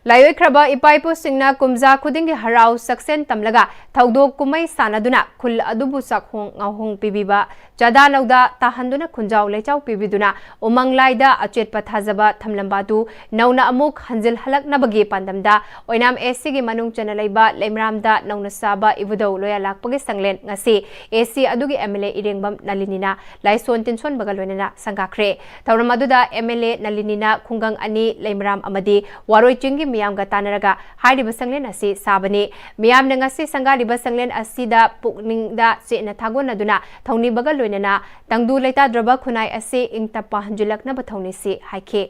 ꯂꯥꯏꯑꯣꯏꯈ꯭ꯔꯕ ꯏꯄꯥ ꯏꯄꯨꯁꯤꯡꯅ ꯀꯨꯝꯖꯥ ꯈꯨꯗꯤꯡꯒꯤ ꯍꯔꯥꯎ ꯁꯛꯁꯦꯟ ꯇꯝꯂꯒ ꯊꯧꯗꯣꯛ ꯀꯨꯝꯍꯩ ꯁꯥꯟꯅꯗꯨꯅ ꯈꯨꯜ ꯑꯗꯨꯕꯨ ꯆꯥꯛꯍꯣꯡ ꯉꯥꯍꯣꯡ ꯄꯤꯕꯤꯕ, ꯆꯥꯗꯥ ꯅꯧꯗꯥ ꯇꯥꯍꯟꯗꯨꯅ ꯈꯨꯟꯖꯥꯎ ꯂꯩꯆꯥꯎ ꯄꯤꯕꯤꯗꯨꯅ ꯎꯃꯪ ꯂꯥꯏꯗ ꯑꯆꯦꯠꯄ ꯊꯥꯖꯕ ꯊꯝꯂꯝꯕ ꯑꯗꯨ ꯅꯧꯅ ꯑꯃꯨꯛ ꯍꯟꯖꯤꯜꯍꯜꯂꯛꯅꯕꯒꯤ ꯄꯥꯟꯗꯝꯗ ꯑꯣꯏꯅꯥꯝ ACꯒꯤ ꯃꯅꯨꯡ ꯆꯟꯅ ꯂꯩꯕ ꯂꯩꯃꯔꯥꯝꯗ ꯅꯧꯅ ꯁꯥꯕ ꯏꯕꯨꯙꯧ ꯂꯣꯌꯥ ꯂꯥꯛꯄꯒꯤ ꯁꯪꯂꯦꯟ ꯉꯁꯤ AC ꯑꯗꯨꯒꯤ MLA ꯏꯔꯦꯡꯕꯝ ꯅꯂꯤꯅꯤꯅ ꯂꯥꯏꯁꯣꯟ ꯇꯤꯟꯁꯣꯟꯕꯒ ꯂꯣꯏꯅꯅ ꯁꯪꯒꯥꯈ꯭ꯔꯦ꯫ ꯊꯧꯔꯝ ꯑꯗꯨꯗ MLA ꯅꯂꯤꯅꯤꯅ ꯈꯨꯡꯒꯪ ꯑꯅꯤ ꯂꯩꯃꯔꯥꯝ ꯑꯃꯗꯤ ꯋꯥꯔꯣꯏ ꯆꯤꯡꯒꯤ ꯃꯤꯌꯥꯝꯒ ꯇꯥꯟꯅꯔꯒ ꯍꯥꯏꯔꯤꯕ ꯁꯪꯂꯦꯟ ꯑꯁꯤ ꯁꯥꯕꯅꯤ꯫ ꯃꯤꯌꯥꯝꯅ ꯉꯁꯤ ꯁꯪꯒꯥꯔꯤꯕ ꯁꯪꯂꯦꯟ ꯑꯁꯤꯗ ꯄꯨꯛꯅꯤꯡꯗ ꯆꯦꯠꯅ ꯊꯥꯒꯣꯟꯅꯗꯨꯅ ꯊꯧꯅꯤꯕꯒ ꯂꯣꯏꯅꯅ ꯇꯪꯗꯨ ꯂꯩꯇꯥꯗ꯭ꯔꯕ ꯈꯨꯟꯅꯥꯏ ꯑꯁꯤ ꯏꯪ ꯇꯞꯄ ꯍꯟꯖꯤꯜꯂꯛꯅꯕ ꯊꯧꯅꯤꯁꯤ ꯍꯥꯏꯈꯤ꯫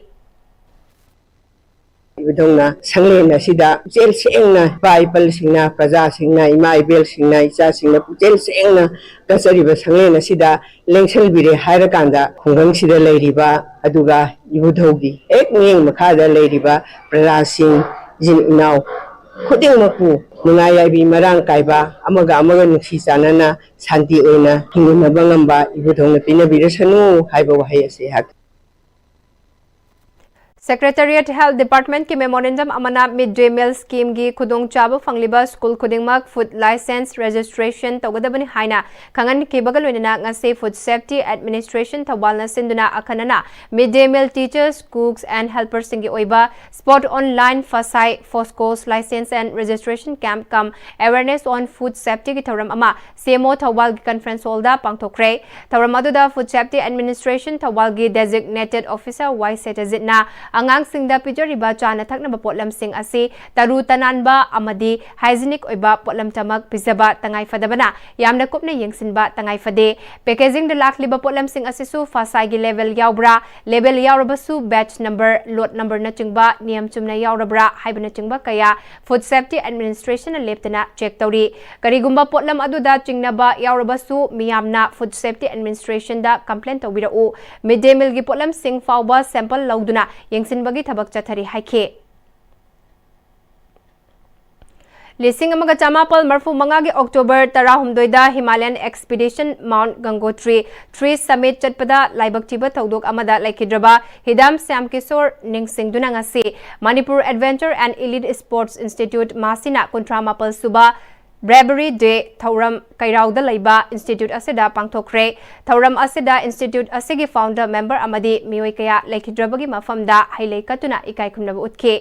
ꯏꯕꯨꯙꯧꯅ ꯁꯪꯂꯦꯟ ꯑꯁꯤꯗ ꯄꯨꯛꯆꯦꯜ ꯁꯦꯡꯅ ꯏꯄꯥ ꯏꯄꯜꯁꯤꯡꯅ, ꯄ꯭ꯔꯖꯥꯁꯤꯡꯅ, ꯏꯃꯥ ꯏꯕꯦꯜꯁꯤꯡꯅ, ꯏꯆꯥꯁꯤꯡꯅ ꯄꯨꯛꯆꯦꯜ ꯁꯦꯡꯅ ꯀꯠꯆꯔꯤꯕ ꯁꯪꯂꯦꯟ ꯑꯁꯤꯗ ꯂꯦꯡꯁꯤꯟꯕꯤꯔꯦ ꯍꯥꯏꯔꯀꯥꯟꯗ ꯈꯨꯡꯒꯪꯁꯤꯗ ꯂꯩꯔꯤꯕ ꯑꯗꯨꯒ ꯏꯕꯨꯙꯧꯒꯤ ꯍꯦꯛ ꯃꯤꯠꯌꯦꯡ ꯃꯈꯥꯗ ꯂꯩꯔꯤꯕ ꯄ꯭ꯔꯖꯥꯁꯤꯡ, ꯏꯆꯤꯟ ꯏꯅꯥꯎ ꯈꯨꯗꯤꯡꯃꯛꯄꯨ ꯅꯨꯡꯉꯥꯏ ꯌꯥꯏꯕꯤ ꯃꯔꯥꯡ ꯀꯥꯏꯕ, ꯑꯃꯒ ꯑꯃꯒ ꯅꯨꯡꯁꯤ ꯆꯥꯟꯅꯅ ꯁꯥꯟꯇꯤ ꯑꯣꯏꯅ ꯍꯤꯡꯃꯤꯟꯅꯕ ꯉꯝꯕ ꯏꯕꯨꯙꯧꯅ ꯄꯤꯅꯕꯤꯔꯁꯅꯨ ꯍꯥꯏꯕ ꯋꯥꯍꯩ ꯑꯁꯤ ꯑꯩꯍꯥꯛ Secretariat Health Department ꯀꯤ memorandum ꯑꯃꯅ mid day meal scheme ꯒꯤ ꯈꯨꯗꯣꯡꯆꯥꯕ ꯐꯪꯂꯤꯕ school ꯈꯨꯗꯤꯡꯃꯛ food license registration ꯇꯧꯒꯗꯕꯅꯤ ꯍꯥꯏꯅ ꯈꯪꯍꯟꯈꯤꯕꯒ ꯂꯣꯏꯅꯅ ꯉꯁꯤ Food Safety Administration ꯊꯧꯕꯥꯜꯅ ꯁꯤꯟꯗꯨꯅ ꯑꯈꯟꯅꯅ mid day meal teachers, cooks and helpers ꯁꯤꯡꯒꯤ ꯑꯣꯏꯕ spot online ꯐꯁꯥꯏ, FOSCOs license and registration camp cum awareness on food safety ꯒꯤ ꯊꯧꯔꯝ ꯑꯃ CMO ꯊꯧꯕꯥꯜꯒꯤ conference hall ꯗ ꯄꯥꯡꯊꯣꯛꯈ꯭ꯔꯦ꯫ ꯊꯧꯔꯝ ꯑꯗꯨꯗ Food Safety Administration ꯊꯧꯕꯥꯜꯒꯤ designated officer ꯋꯥꯏ ꯁꯦꯇꯖꯤꯠꯅ ꯑꯉꯥꯡꯁꯤꯡꯗ ꯄꯤꯖꯔꯤꯕ ꯆꯥꯅ ꯊꯛꯅꯕ ꯄꯣꯠꯂꯝꯁꯤꯡ ꯑꯁꯤ ꯇꯔꯨ ꯇꯅꯥꯟꯕ ꯑꯃꯗꯤ hygienic ꯑꯣꯏꯕ ꯄꯣꯠꯂꯝꯇꯃꯛ ꯄꯤꯖꯕ ꯇꯉꯥꯏ ꯐꯗꯕꯅ ꯌꯥꯝꯅ ꯀꯨꯞꯅ ꯌꯦꯡꯁꯤꯟꯕ ꯇꯉꯥꯏ ꯐꯗꯦ꯫ Packaging ꯗ ꯂꯥꯛꯂꯤꯕ ꯄꯣꯠꯂꯝꯁꯤꯡ ꯑꯁꯤꯁꯨ ꯐꯁꯥꯏꯒꯤ label ꯌꯥꯎꯕ꯭ꯔꯥ, label ꯌꯥꯎꯔꯕꯁꯨ batch number, lot number ꯅꯆꯤꯡꯕ ꯅꯤꯌꯝ ꯆꯨꯝꯅ ꯌꯥꯎꯔꯕ꯭ꯔꯥ ꯍꯥꯏꯕꯅꯆꯤꯡꯕ ꯀꯌꯥ Food Safety Administration ꯅ ꯂꯦꯞꯇꯅ check ꯇꯧꯔꯤ꯫ ꯀꯔꯤꯒꯨꯝꯕ ꯄꯣꯠꯂꯝ ꯑꯗꯨꯗ ꯆꯤꯡꯅꯕ ꯌꯥꯎꯔꯕꯁꯨ ꯃꯤꯌꯥꯝꯅ Food Safety Administration ꯗ complain ꯇꯧꯕꯤꯔꯛꯎ꯫ Mid day meal ꯒꯤ ꯄꯣꯠꯂꯝꯁꯤꯡ ꯐꯥꯎꯕ sample ꯂꯧꯗꯨꯅ ꯌꯦꯡꯁꯤꯟꯕꯒꯤ ꯊꯕꯛ ꯆꯠꯊꯔꯤ ꯍꯥꯏꯈꯤ꯫ ꯂꯤꯁꯤꯡ ꯑꯃꯒ ꯆꯃꯥꯄꯜ ꯃꯔꯤꯐꯨ ꯃꯉꯥꯒꯤ October ꯇꯔꯥꯍꯨꯝꯗꯣꯏꯗ Himalayan Expedition Mount Gangotri three Summit ꯆꯠꯄꯗ ꯂꯥꯏꯕꯛ ꯊꯤꯕ ꯊꯧꯗꯣꯛ ꯑꯃꯗ ꯂꯩꯈꯤꯗ꯭ꯔꯕ ꯍꯤꯗꯥꯝ ꯁ꯭ꯌꯥꯝ ꯀꯤꯁꯣꯔ ꯅꯤꯡꯁꯤꯡꯗꯨꯅ ꯉꯁꯤ Manipur Adventure and Elite Sports Institute, ꯃꯥꯁꯤꯅ ꯀꯨꯟꯊ꯭ꯔꯥ ꯃꯥꯄꯜ ꯁꯨꯕ Bravery Day ꯊꯧꯔꯝ ꯀꯩꯔꯥꯎꯗ ꯂꯩꯕ institute ꯑꯁꯤꯗ ꯄꯥꯡꯊꯣꯛꯈ꯭ꯔꯦ꯫ ꯊꯧꯔꯝ ꯑꯁꯤꯗ institute ꯑꯁꯤꯒꯤ founder member ꯑꯃꯗꯤ ꯃꯤꯑꯣꯏ ꯀꯌꯥ ꯂꯩꯈꯤꯗ꯭ꯔꯕꯒꯤ ꯃꯐꯝꯗ ꯍꯩ ꯂꯩ ꯀꯠꯇꯨꯅ ꯏꯀꯥꯏ ꯈꯨꯝꯅꯕ ꯎꯠꯈꯤ꯫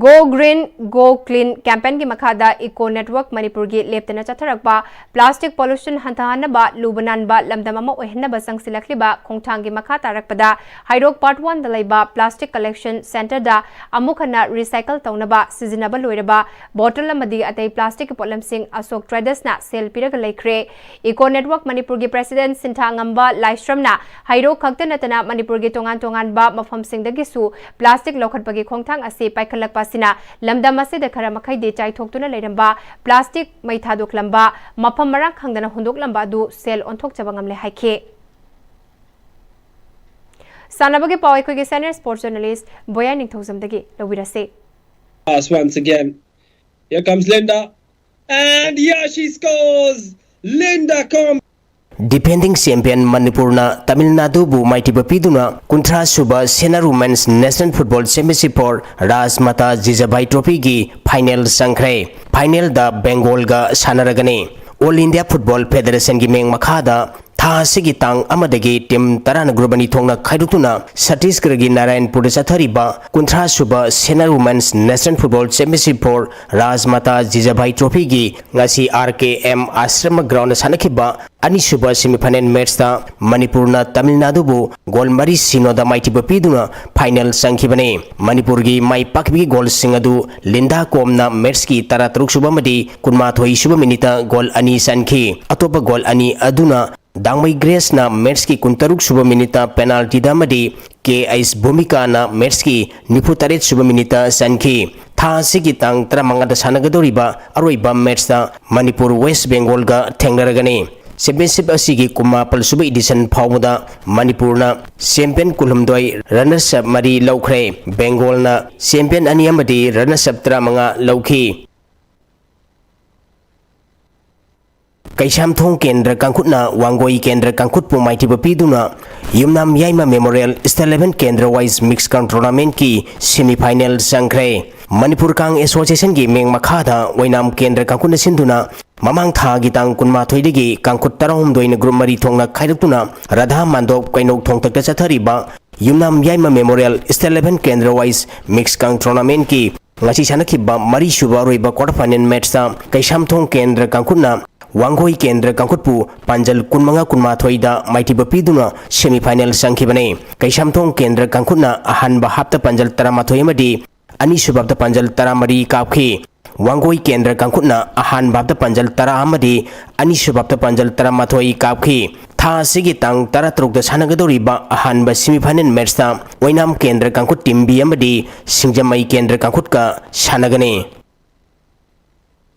Go Green, Go Clean campaign ꯒꯤ ꯃꯈꯥꯗ Eco Network ꯃꯅꯤꯄꯨꯔꯒꯤ ꯂꯦꯞꯇꯅ ꯆꯠꯊꯔꯛꯄ plastic pollution ꯍꯟꯊꯍꯟꯅꯕ ꯂꯨꯕ ꯅꯥꯟꯕ ꯂꯝꯗꯝ ꯑꯃ ꯑꯣꯏꯍꯟꯅꯕ ꯆꯪꯁꯤꯜꯂꯛꯂꯤꯕ ꯈꯣꯡꯊꯥꯡꯒꯤ ꯃꯈꯥ ꯇꯥꯔꯛꯄꯗ ꯍꯩꯔꯣꯛ Part One ꯗ ꯂꯩꯕ plastic collection centre ꯗ ꯑꯃꯨꯛ ꯍꯟꯅ recycle ꯇꯧꯅꯕ ꯁꯤꯖꯤꯟꯅꯕ ꯂꯣꯏꯔꯕ bottle ꯑꯃꯗꯤ ꯑꯇꯩ plastic ꯀꯤ ꯄꯣꯠꯂꯝꯁꯤꯡ ꯑꯁꯣꯛ Traders ꯅ sale ꯄꯤꯔꯒ ꯂꯩꯈ꯭ꯔꯦ꯫ Eco Network ꯃꯅꯤꯄꯨꯔꯒꯤ president ꯁꯤꯟꯊꯥꯉꯝꯕ ꯂꯥꯏꯁ꯭ꯔꯝꯅ ꯍꯩꯔꯣꯛ ꯈꯛꯇ ꯅꯠꯇꯅ ꯃꯅꯤꯄꯨꯔꯒꯤ ꯇꯣꯉꯥꯟ ꯇꯣꯉꯥꯟꯕ ꯃꯐꯝꯁꯤꯡꯗꯒꯤꯁꯨ plastic ꯂꯧꯈꯠꯄꯒꯤ ꯈꯣꯡꯊꯥꯡ ꯑꯁꯤ ꯄꯥꯏꯈꯠꯂꯛꯄ ꯑꯁꯤꯅ ꯂꯝꯗꯝ ꯑꯁꯤꯗ ꯈꯔ ꯃꯈꯩꯗꯤ ꯆꯥꯏꯊꯣꯛꯇꯨꯅ ꯂꯩꯔꯝꯕ plastic ꯃꯩ ꯊꯥꯗꯣꯛꯂꯝꯕ, ꯃꯐꯝ ꯃꯔꯥꯡ ꯈꯪꯗꯅ ꯍꯨꯟꯗꯣꯛꯂꯝꯕ ꯑꯗꯨ sale ꯑꯣꯟꯊꯣꯛꯆꯕ ꯉꯝꯂꯦ ꯍꯥꯏꯈꯤ꯫ ꯁꯥꯟꯅꯕꯒꯤ ꯄꯥꯎ ꯑꯩꯈꯣꯏꯒꯤ senior sports journalist ꯕꯣꯌꯥꯏ ꯅꯤꯡꯊꯧꯖꯝꯗꯒꯤ ꯂꯧꯕꯤꯔꯁꯤ꯫ Pass once again. Here comes Linda. And here she scores! Linda comes. Defending champion ꯃꯅꯤꯄꯨꯔꯅ ꯇꯥꯃꯤꯜ ꯅꯥꯗꯨꯕꯨ ꯃꯥꯏꯊꯤꯕ ꯄꯤꯗꯨꯅ ꯀꯨꯟꯊ꯭ꯔꯥ ꯁꯨꯕ Senior Women's National Football Championship for Rajmata Jijabhai Trophyꯒꯤ final ꯆꯪꯈ꯭ꯔꯦ꯫ Finalꯗ ꯕꯦꯡꯒꯣꯜꯒ ꯁꯥꯟꯅꯔꯒꯅꯤ꯫ All India Football Federationꯒꯤ ꯃꯤꯡ ꯃꯈꯥꯗ ꯊꯥ ꯑꯁꯤꯒꯤ ꯇꯥꯡ ꯑꯃꯗꯒꯤ team ꯇꯔꯥꯅ group ꯑꯅꯤ ꯊꯣꯛꯅ ꯈꯥꯏꯗꯣꯛꯇꯨꯅ ꯆꯇꯤꯁꯒꯔꯒꯤ ꯅꯥꯔꯥꯌꯟꯄꯨꯔꯗ ꯆꯠꯊꯔꯤꯕ ꯀꯨꯟꯊ꯭ꯔꯥ ꯁꯨꯕ Senior Women's National Football Championship for Rajmata Jijabhai Trophyꯒꯤ ꯉꯁꯤ R K M Ashram groundꯗ ꯁꯥꯟꯅꯈꯤꯕ ꯑꯅꯤꯁꯨꯕ semifinal matchꯇ ꯃꯅꯤꯄꯨꯔꯅ ꯇꯥꯃꯤꯜ ꯅꯥꯗꯨꯕꯨ goal ꯃꯔꯤ ꯁꯤꯅꯣꯗ ꯃꯥꯏꯊꯤꯕ ꯄꯤꯗꯨꯅ final ꯆꯪꯈꯤꯕꯅꯤ꯫ ꯃꯅꯤꯄꯨꯔꯒꯤ ꯃꯥꯏ ꯄꯥꯛꯄꯒꯤ goalꯁꯤꯡ ꯑꯗꯨ ꯂꯤꯟꯗꯥ ꯀꯣꯝꯅ matchꯀꯤ ꯇꯔꯥꯇꯔꯨꯛ ꯁꯨꯕ ꯑꯃꯗꯤ ꯀꯨꯟꯃꯥꯊꯣꯏ ꯁꯨꯕ minuteꯇ goal ꯑꯅꯤ ꯆꯟꯈꯤ꯫ ꯑꯇꯣꯞꯄ goal ꯑꯅꯤ ꯑꯗꯨꯅ ꯗꯥꯡꯃꯩ ꯒ꯭ꯔꯦꯁꯅ matchꯀꯤ ꯀꯨꯟꯇꯔꯨꯛ ꯁꯨꯕ minuteꯇ penaltyꯗ ꯑꯃꯗꯤ ꯀꯦ ꯑꯩꯆ ꯚꯨꯃꯤꯀꯥꯅ matchꯀꯤ ꯅꯤꯐꯨ ꯇꯔꯦꯠ ꯁꯨꯕ minuteꯇ ꯆꯟꯈꯤ꯫ ꯊꯥ ꯑꯁꯤꯒꯤ ꯇꯥꯡ ꯇꯔꯥꯃꯉꯥꯗ ꯁꯥꯟꯅꯒꯗꯧꯔꯤꯕ ꯑꯔꯣꯏꯕ matchꯇ ꯃꯅꯤꯄꯨꯔ West Bengalꯒ ꯊꯦꯡꯅꯔꯒꯅꯤ꯫ Championship ꯑꯁꯤꯒꯤ ꯀꯨꯟꯃꯥꯄꯜ ꯁꯨꯕ edition ꯐꯥꯎꯕꯗ ꯃꯅꯤꯄꯨꯔꯅ champion ꯀꯨꯟꯍꯨꯝꯗꯣꯏ, runners up ꯃꯔꯤ ꯂꯧꯈ꯭ꯔꯦ꯫ ꯕꯦꯡꯒꯣꯜꯅ champion ꯑꯅꯤ ꯑꯃꯗꯤ runners up ꯇꯔꯥꯃꯉꯥ ꯂꯧꯈꯤ꯫ ꯀꯩꯁꯥꯝꯊꯣꯡ ꯀꯦꯟꯗ꯭ꯔ ꯀꯥꯡꯈꯨꯠꯅ ꯋꯥꯡꯒꯣꯏ ꯀꯦꯟꯗ꯭ꯔ ꯀꯥꯡꯈꯨꯠꯄꯨ ꯃꯥꯏꯊꯤꯕ ꯄꯤꯗꯨꯅ ꯌꯨꯝꯅꯥꯝ ꯌꯥꯏꯃ Memorial State Level Kendra Wise Mix Kang Tournamentꯀꯤ semifinal ꯆꯪꯈ꯭ꯔꯦ꯫ ꯃꯅꯤꯄꯨꯔ ꯀꯥꯡ Associationꯒꯤ ꯃꯤꯡ ꯃꯈꯥꯗ ꯑꯣꯏꯅꯥꯝ ꯀꯦꯟꯗ꯭ꯔ ꯀꯥꯡꯈꯨꯠꯅ ꯁꯤꯟꯗꯨꯅ ꯃꯃꯥꯡ ꯊꯥꯒꯤ ꯇꯥꯡ ꯀꯨꯟꯃꯥꯊꯣꯏꯗꯒꯤ ꯀꯥꯡꯈꯨꯠ ꯇꯔꯥꯍꯨꯝꯗꯣꯏꯅ group ꯃꯔꯤ ꯊꯣꯛꯅ ꯈꯥꯏꯗꯣꯛꯇꯨꯅ ꯔꯥꯙꯥ ꯃꯥꯟꯗꯣꯞ ꯀꯩꯅꯧ ꯊꯣꯡꯇꯛꯇ ꯆꯠꯊꯔꯤꯕ ꯌꯨꯝꯅꯥꯝ ꯌꯥꯏꯃ Memorial State Level Kendra Wise Mix Kang Tournamentꯀꯤ ꯉꯁꯤ ꯁꯥꯟꯅꯈꯤꯕ ꯃꯔꯤꯁꯨꯕ ꯑꯔꯣꯏꯕ quarter final matchꯇ ꯀꯩꯁꯥꯝꯊꯣꯡ ꯀꯦꯟꯗ꯭ꯔ ꯀꯥꯡꯈꯨꯠꯅ ꯋꯥꯡꯒꯣꯏ ꯀꯦꯟꯗ꯭ꯔ ꯀꯥꯡꯈꯨꯠꯄꯨ ꯄꯥꯟꯖꯜ ꯀꯨꯟꯃꯉꯥ ꯀꯨꯟꯃꯥꯊꯣꯏꯗ ꯃꯥꯏꯊꯤꯕ ꯄꯤꯗꯨꯅ semifinal ꯆꯪꯈꯤꯕꯅꯤ꯫ ꯀꯩꯁꯥꯝꯊꯣꯡ ꯀꯦꯟꯗ꯭ꯔ ꯀꯥꯡꯈꯨꯠꯅ ꯑꯍꯥꯟꯕ halfꯇ ꯄꯥꯟꯖꯜ ꯇꯔꯥꯃꯥꯊꯣꯏ ꯑꯃꯗꯤ ꯑꯅꯤꯁꯨꯕ halfꯇ ꯄꯥꯟꯖꯜ ꯇꯔꯥꯃꯔꯤ ꯀꯥꯞꯈꯤ꯫ ꯋꯥꯡꯒꯣꯏ ꯀꯦꯟꯗ꯭ꯔ ꯀꯥꯡꯈꯨꯠꯅ ꯑꯍꯥꯟꯕ halfꯇ ꯄꯥꯟꯖꯜ ꯇꯔꯥ ꯑꯃꯗꯤ ꯑꯅꯤꯁꯨꯕ halfꯇ ꯄꯥꯟꯖꯜ ꯇꯔꯥꯃꯥꯊꯣꯏ ꯀꯥꯞꯈꯤ꯫ ꯊꯥ ꯑꯁꯤꯒꯤ ꯇꯥꯡ ꯇꯔꯥꯇꯔꯨꯛꯇ ꯁꯥꯟꯅꯒꯗꯧꯔꯤꯕ ꯑꯍꯥꯟꯕ semifinal matchꯇ ꯑꯣꯏꯅꯥꯝ ꯀꯦꯟꯗ꯭ꯔ ꯀꯥꯡꯈꯨꯠ team B ꯑꯃꯗꯤ ꯁꯤꯡꯖꯃꯩ ꯀꯦꯟꯗ꯭ꯔ ꯀꯥꯡꯈꯨꯠꯀ ꯁꯥꯟꯅꯒꯅꯤ꯫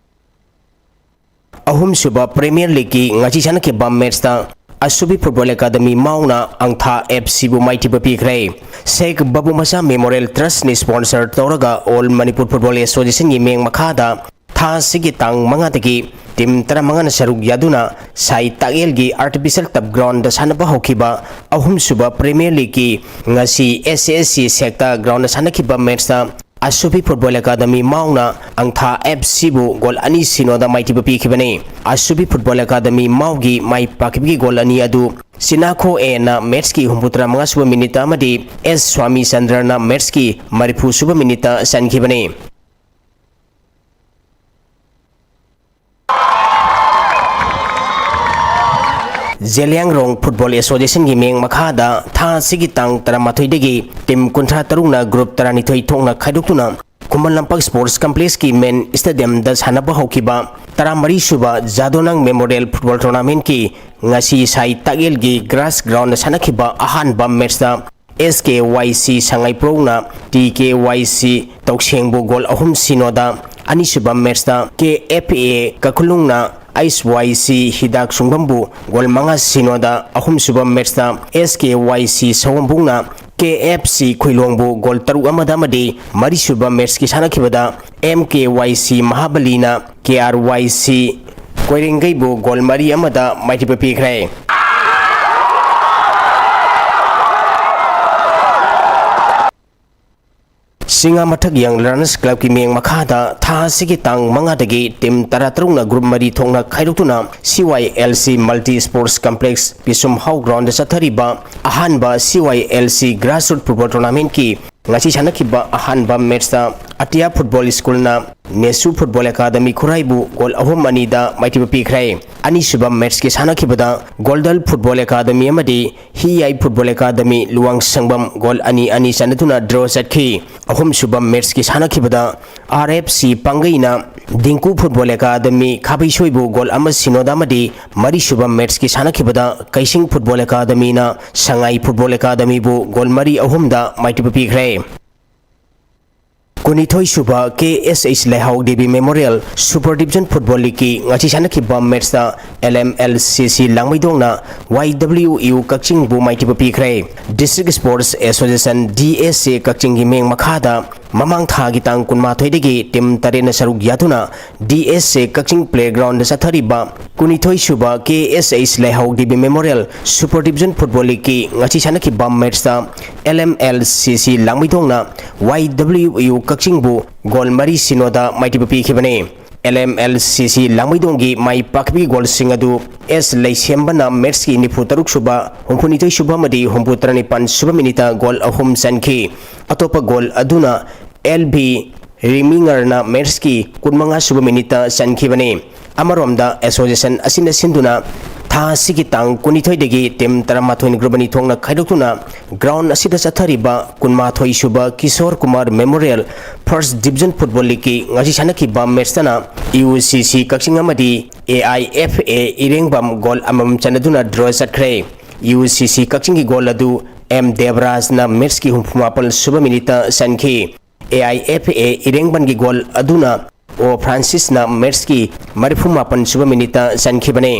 ꯑꯍꯨꯝꯁꯨꯕ Premier Leagueꯀꯤ ꯉꯁꯤ ꯁꯥꯟꯅꯈꯤꯕ matchꯇ ꯑꯁꯨꯕꯤ Football Academy ꯃꯥꯎꯅ ꯑꯪꯊꯥ FCꯕꯨ ꯃꯥꯏꯊꯤꯕ ꯄꯤꯈ꯭ꯔꯦ꯫ ꯁꯦꯈ ꯕꯕꯨ ꯃꯆꯥ Memorial Trustꯅ sponsor ꯇꯧꯔꯒ All Manipur Football Associationꯒꯤ ꯃꯤꯡ ꯃꯈꯥꯗ ꯊꯥ ꯑꯁꯤꯒꯤ ꯇꯥꯡ ꯃꯉꯥꯗꯒꯤ ꯇꯤꯝ ꯇꯔꯥꯃꯉꯥꯅ ꯁꯔꯨꯛ ꯌꯥꯗꯨꯅ ꯁꯥꯏ ꯇꯥꯛꯌꯦꯜꯒꯤ ꯑꯥꯔꯇꯤꯐꯤꯁꯤꯌꯦꯜ ꯇꯞ ꯒ꯭ꯔꯥꯎꯟꯗ ꯁꯥꯟꯅꯕ ꯍꯧꯈꯤꯕ ꯑꯍꯨꯝꯁꯨꯕ ꯄ꯭ꯔꯤꯃꯤꯌꯔ ꯂꯤꯒꯀꯤ ꯉꯁꯤ ꯑꯦꯁ ꯑꯦꯁ ꯁꯤ ꯁꯦꯛꯇ ꯒ꯭ꯔꯥꯎꯟꯗ ꯁꯥꯟꯅꯈꯤꯕ ꯃꯦꯠꯁꯇ ꯑꯁꯨꯕꯤ ꯐꯨꯠꯕꯣꯜ ꯑꯦꯀꯥꯗꯃꯤ ꯃꯥꯎꯅ ꯑꯪꯊꯥ ꯑꯦꯐ ꯁꯤꯕꯨ ꯒꯣꯜ ꯑꯅꯤ ꯁꯤꯅꯣꯗ ꯃꯥꯏꯊꯤꯕ ꯄꯤꯈꯤꯕꯅꯤ꯫ ꯑꯁꯨꯕꯤ ꯐꯨꯠꯕꯣꯜ ꯑꯦꯀꯥꯗꯃꯤ ꯃꯥꯎꯒꯤ ꯃꯥꯏ ꯄꯥꯛꯈꯤꯕꯒꯤ ꯒꯣꯜ ꯑꯅꯤ ꯑꯗꯨ ꯁꯤꯅꯥꯈꯣ ꯑꯦꯅ ꯃꯦꯠꯁꯀꯤ ꯍꯨꯝꯐꯨꯇꯔꯥ ꯃꯉꯥ ꯁꯨꯕ ꯃꯤꯅꯤꯠꯇ ꯑꯃꯗꯤ ꯑꯦꯁ ꯁ꯭ꯋꯥꯃꯤ ꯆꯟꯗ꯭ꯔꯅ ꯃꯦꯠꯁꯀꯤ ꯃꯔꯤꯐꯨ ꯁꯨꯕ ꯃꯤꯅꯤꯠꯇ ꯆꯟꯈꯤꯕꯅꯤ꯫ ꯖꯦꯂꯤꯌꯥꯡꯔꯣꯡ ꯐꯨꯠꯕꯣꯜ ꯑꯦꯁꯣꯁꯤꯌꯦꯁꯟꯒꯤ ꯃꯤꯠꯌꯦꯡ ꯃꯈꯥꯗ ꯊꯥ ꯑꯁꯤꯒꯤ ꯇꯥꯡ ꯇꯔꯥꯃꯥꯊꯣꯏꯗꯒꯤ ꯇꯤꯝ ꯀꯨꯟꯊ꯭ꯔꯥ ꯇꯔꯨꯛꯅ ꯒ꯭ꯔꯨꯞ ꯇꯔꯥꯅꯤꯊꯣꯏ ꯊꯣꯛꯅ ꯈꯥꯏꯗꯣꯛꯇꯨꯅ ꯈꯨꯃꯟ ꯂꯝꯄꯥꯛ ꯁ꯭ꯄꯣꯔꯠꯁ ꯀꯝꯄ꯭ꯂꯦꯛꯁꯀꯤ ꯃꯦꯟ ꯁ꯭ꯇꯦꯗꯤꯌꯝꯗ ꯁꯥꯟꯅꯕ ꯍꯧꯈꯤꯕ ꯇꯔꯥꯃꯔꯤ ꯁꯨꯕ ꯖꯥꯗꯣꯅꯥꯡ ꯃꯦꯃꯣꯔꯤꯌꯦꯜ ꯐꯨꯠꯕꯣꯜ ꯇꯣꯔꯅꯥꯃꯦꯟꯠꯀꯤ ꯉꯁꯤ ꯁꯥꯏ ꯇꯥꯛꯌꯦꯜꯒꯤ ꯒ꯭ꯔꯥꯁ ꯒ꯭ꯔꯥꯎꯟꯗ ꯁꯥꯟꯅꯈꯤꯕ ꯑꯍꯥꯟꯕ ꯃꯦꯠꯁꯇ ꯑꯦꯁ ꯀꯦ ꯋꯥꯏ ꯁꯤ ꯁꯉꯥꯏꯄ꯭ꯔꯧꯅ ꯇꯤ ꯀꯦ ꯋꯥꯏ ꯁꯤ ꯇꯧꯁꯦꯡꯕꯨ ꯒꯣꯜ ꯑꯍꯨꯝ ꯁꯤꯅꯣꯗ, ꯑꯅꯤꯁꯨꯕ ꯃꯦꯠꯁꯇ ꯀꯦ ꯑꯦꯐ ꯑꯦ ꯀꯈꯨꯂꯨꯡꯅ ꯑꯩꯁ ꯋꯥꯏ ꯁꯤ ꯍꯤꯗꯥꯛ ꯁꯨꯡꯕꯝꯕꯨ ꯒꯣꯜ ꯃꯉꯥ ꯁꯤꯅꯣꯗ, ꯑꯍꯨꯝꯁꯨꯕ ꯃꯦꯠꯁꯇ ꯑꯦꯁ ꯀꯦ ꯋꯥꯏ ꯁꯤ ꯁꯑꯣꯝꯕꯨꯡꯅ ꯀꯦ ꯑꯦꯐ ꯁꯤ ꯈꯨꯏꯂꯣꯡꯕꯨ ꯒꯣꯜ ꯇꯔꯨꯛ ꯑꯃꯗ ꯑꯃꯗꯤ ꯃꯔꯤꯁꯨꯕ ꯃꯦꯠꯁꯀꯤ ꯁꯥꯟꯅꯈꯤꯕꯗ ꯑꯦꯝ ꯀꯦ ꯋꯥꯏ ꯁꯤ ꯃꯍꯥꯕꯂꯤꯅ ꯀꯦ ꯑꯥꯔ ꯋꯥꯏ ꯁꯤ ꯀꯣꯏꯔꯦꯡꯒꯩꯕꯨ ꯒꯣꯜ ꯃꯔꯤ ꯑꯃꯗ ꯃꯥꯏꯊꯤꯕ ꯄꯤꯈ꯭ꯔꯦ꯫ ꯁꯤꯡꯉꯥ ꯃꯊꯛ ꯌꯪ ꯂꯔꯅꯔꯁ ꯀ꯭ꯂꯕꯀꯤ ꯃꯤꯠꯌꯦꯡ ꯃꯈꯥꯗ ꯊꯥ ꯑꯁꯤꯒꯤ ꯇꯥꯡ ꯃꯉꯥꯗꯒꯤ ꯇꯤꯝ ꯇꯔꯥꯇꯔꯨꯛꯅ ꯒ꯭ꯔꯨꯞ ꯃꯔꯤ ꯊꯣꯛꯅ ꯈꯥꯏꯗꯣꯛꯇꯨꯅ C Y L C multi sports complex Pishum Hao ꯒ꯭ꯔꯥꯎꯟꯗ ꯆꯠꯊꯔꯤꯕ ꯑꯍꯥꯟꯕ C Y L C grassroot football ꯇꯣꯔꯅꯥꯃꯦꯟꯠꯀꯤ ꯉꯁꯤ ꯁꯥꯟꯅꯈꯤꯕ ꯑꯍꯥꯟꯕ ꯃꯦꯠꯁꯇ ꯑꯇꯤꯌꯥ ꯐꯨꯠꯕꯣꯜ ꯁ꯭ꯀꯨꯜꯅ ꯅꯦꯁꯨ ꯐꯨꯠꯕꯣꯜ ꯑꯦꯀꯥꯗꯃꯤ ꯈꯨꯔꯥꯏꯕꯨ ꯒꯣꯜ ꯑꯍꯨꯝ ꯑꯅꯤꯗ ꯃꯥꯏꯊꯤꯕ ꯄꯤꯈ꯭ꯔꯦ꯫ ꯑꯅꯤꯁꯨꯕ ꯃꯦꯠꯁꯀꯤ ꯁꯥꯟꯅꯈꯤꯕꯗ ꯒꯣꯜꯗꯜ ꯐꯨꯠꯕꯣꯜ ꯑꯦꯀꯥꯗꯃꯤ ꯑꯃꯗꯤ ꯍꯤꯌꯥꯏ ꯐꯨꯠꯕꯣꯜ ꯑꯦꯀꯥꯗꯃꯤ ꯂꯨꯋꯥꯡꯁꯪꯕꯝ ꯒꯣꯜ ꯑꯅꯤ ꯑꯅꯤ ꯆꯟꯅꯗꯨꯅ ꯗ꯭ꯔꯣ ꯆꯠꯈꯤ꯫ ꯑꯍꯨꯝꯁꯨꯕ ꯃꯦꯠꯁꯀꯤ ꯁꯥꯟꯅꯈꯤꯕꯗ ꯑꯥꯔ ꯑꯦꯐ ꯁꯤ ꯄꯥꯡꯒꯩꯅ ꯗꯤꯡꯀꯨ ꯐꯨꯠꯕꯣꯜ ꯑꯦꯀꯥꯗꯃꯤ ꯈꯥꯕꯩꯁꯣꯏꯕꯨ ꯒꯣꯜ ꯑꯃ ꯁꯤꯅꯣꯗ ꯑꯃꯗꯤ ꯃꯔꯤꯁꯨꯕ ꯃꯦꯠꯁꯀꯤ ꯁꯥꯟꯅꯈꯤꯕꯗ ꯀꯩꯁꯤꯡ ꯐꯨꯠꯕꯣꯜ ꯑꯦꯀꯥꯗꯃꯤꯅ ꯁꯉꯥꯏ ꯐꯨꯠꯕꯣꯜ ꯑꯦꯀꯥꯗꯃꯤꯕꯨ ꯒꯣꯜ ꯃꯔꯤ ꯑꯍꯨꯝꯗ ꯃꯥꯏꯊꯤꯕ ꯄꯤꯈ꯭ꯔꯦ꯫ ꯀꯨꯟꯅꯤꯊꯣꯏ ꯁꯨꯕ ꯀꯦ S H Leihao Devi memorial super division football ꯂꯤꯒꯀꯤ ꯉꯁꯤ ꯁꯥꯟꯅꯈꯤꯕ ꯃꯦꯠꯁꯇ L M L C C ꯂꯥꯡꯃꯩꯗꯣꯡꯅ ꯋꯥꯏ ꯗꯕ꯭ꯂꯤꯎ ꯌꯨ ꯀꯛꯆꯤꯡꯕꯨ ꯃꯥꯏꯊꯤꯕ ꯄꯤꯈ꯭ꯔꯦ꯫ District sports association, D S A, ꯀꯛꯆꯤꯡꯒꯤ ꯃꯤꯠꯌꯦꯡ ꯃꯈꯥꯗ ꯃꯃꯥꯡ ꯊꯥꯒꯤ ꯇꯥꯡ ꯀꯨꯟꯃꯥꯊꯣꯏꯗꯒꯤ ꯇꯤꯝ ꯇꯔꯦꯠꯅ ꯁꯔꯨꯛ ꯌꯥꯗꯨꯅ ꯗꯤ ꯑꯦꯁ ꯑꯦ ꯀꯛꯆꯤꯡ ꯄ꯭ꯂꯦꯒ꯭ꯔꯥꯎꯟꯗ ꯆꯠꯊꯔꯤꯕ ꯀꯨꯟꯅꯤꯊꯣꯏ ꯁꯨꯕ ꯀꯦ S H Leihao Devi memorial super division football ꯂꯤꯒꯀꯤ ꯉꯁꯤ ꯁꯥꯟꯅꯈꯤꯕ ꯃꯦꯠꯁꯇ L M L C C ꯂꯥꯡꯃꯩꯗꯣꯡꯅ ꯋꯥꯏ ꯗꯕ꯭ꯂꯤꯎ ꯌꯨ ꯀꯛꯆꯤꯡꯕꯨ ꯒꯣꯜ ꯃꯔꯤ ꯁꯤꯅꯣꯗ ꯃꯥꯏꯊꯤꯕ ꯄꯤꯈꯤꯕꯅꯤ꯫ ꯑꯦꯜ ꯑꯦꯝ ꯑꯦꯜ ꯁꯤ ꯁꯤ ꯂꯥꯡꯃꯩꯗꯣꯡꯒꯤ ꯃꯥꯏ ꯄꯥꯛꯄꯒꯤ ꯒꯣꯜꯁꯤꯡ ꯑꯗꯨ ꯑꯦꯁ ꯂꯩꯁꯦꯝꯕꯅ ꯃꯦꯠꯁꯀꯤ ꯅꯤꯐꯨ ꯇꯔꯨꯛ ꯁꯨꯕ, ꯍꯨꯝꯐꯨ ꯅꯤꯊꯣꯏ ꯁꯨꯕ ꯑꯃꯗꯤ ꯍꯨꯝꯐꯨ ꯇꯔꯥꯅꯤꯄꯥꯟ ꯁꯨꯕ ꯃꯤꯅꯤꯠꯇ ꯒꯣꯜ ꯑꯍꯨꯝ ꯆꯟꯈꯤ꯫ ꯑꯇꯣꯞꯄ ꯒꯣꯜ ꯑꯗꯨꯅ ꯑꯦꯜ ꯚꯤ ꯔꯤꯃꯤꯉꯔꯅ ꯃꯦꯠꯁꯀꯤ ꯀꯨꯟꯃꯉꯥ ꯁꯨꯕ ꯃꯤꯅꯤꯠꯇ ꯆꯟꯈꯤꯕꯅꯤ꯫ ꯑꯃꯔꯣꯝꯗ ꯑꯦꯁꯣꯁꯤꯌꯦꯁꯟ ꯑꯁꯤꯅ ꯁꯤꯟꯗꯨꯅ ꯊꯥ ꯑꯁꯤꯒꯤ ꯇꯥꯡ ꯀꯨꯟꯅꯤꯊꯣꯏꯗꯒꯤ ꯇꯤꯝ ꯇꯔꯥꯃꯥꯊꯣꯏꯅ ꯒ꯭ꯔꯨꯞ ꯑꯅꯤ ꯊꯣꯛꯅ ꯈꯥꯏꯗꯣꯛꯇꯨꯅ ꯒ꯭ꯔꯥꯎꯟ ꯑꯁꯤꯗ ꯆꯠꯊꯔꯤꯕ Kunmathoi Shuba Kishor Kumar memorial first division football ꯂꯤꯒꯀꯤ ꯉꯁꯤ ꯁꯥꯟꯅꯈꯤꯕ ꯃꯦꯠꯁꯇꯅ ꯌꯨ ꯁꯤ ꯁꯤ ꯀꯛꯆꯤꯡ ꯑꯃꯗꯤ A I F A ꯏꯔꯦꯡꯕꯝ goal ꯑꯃꯃꯝ ꯆꯟꯅꯗꯨꯅ ꯗ꯭ꯔꯣ ꯆꯠꯈ꯭ꯔꯦ꯫ ꯌꯨ ꯁꯤ ꯁꯤ ꯀꯛꯆꯤꯡꯒꯤ ꯒꯣꯜ ꯑꯗꯨ ꯑꯦꯝ ꯗꯦꯕꯔꯥꯖꯅ ꯃꯦꯠꯁꯀꯤ ꯍꯨꯝꯐꯨ ꯃꯥꯄꯜ ꯁꯨꯕ ꯃꯤꯅꯤꯠꯇ ꯆꯟꯈꯤ꯫ A I F A ꯏꯔꯦꯡꯕꯟꯒꯤ goal ꯑꯗꯨꯅ ꯑꯣ ꯐ꯭ꯔꯥꯟꯁꯤꯁꯅ ꯃꯦꯠꯁꯀꯤ ꯃꯔꯤꯐꯨ ꯃꯥꯄꯜ ꯁꯨꯕ ꯃꯤꯅꯤꯠꯇ ꯆꯟꯈꯤꯕꯅꯤ꯫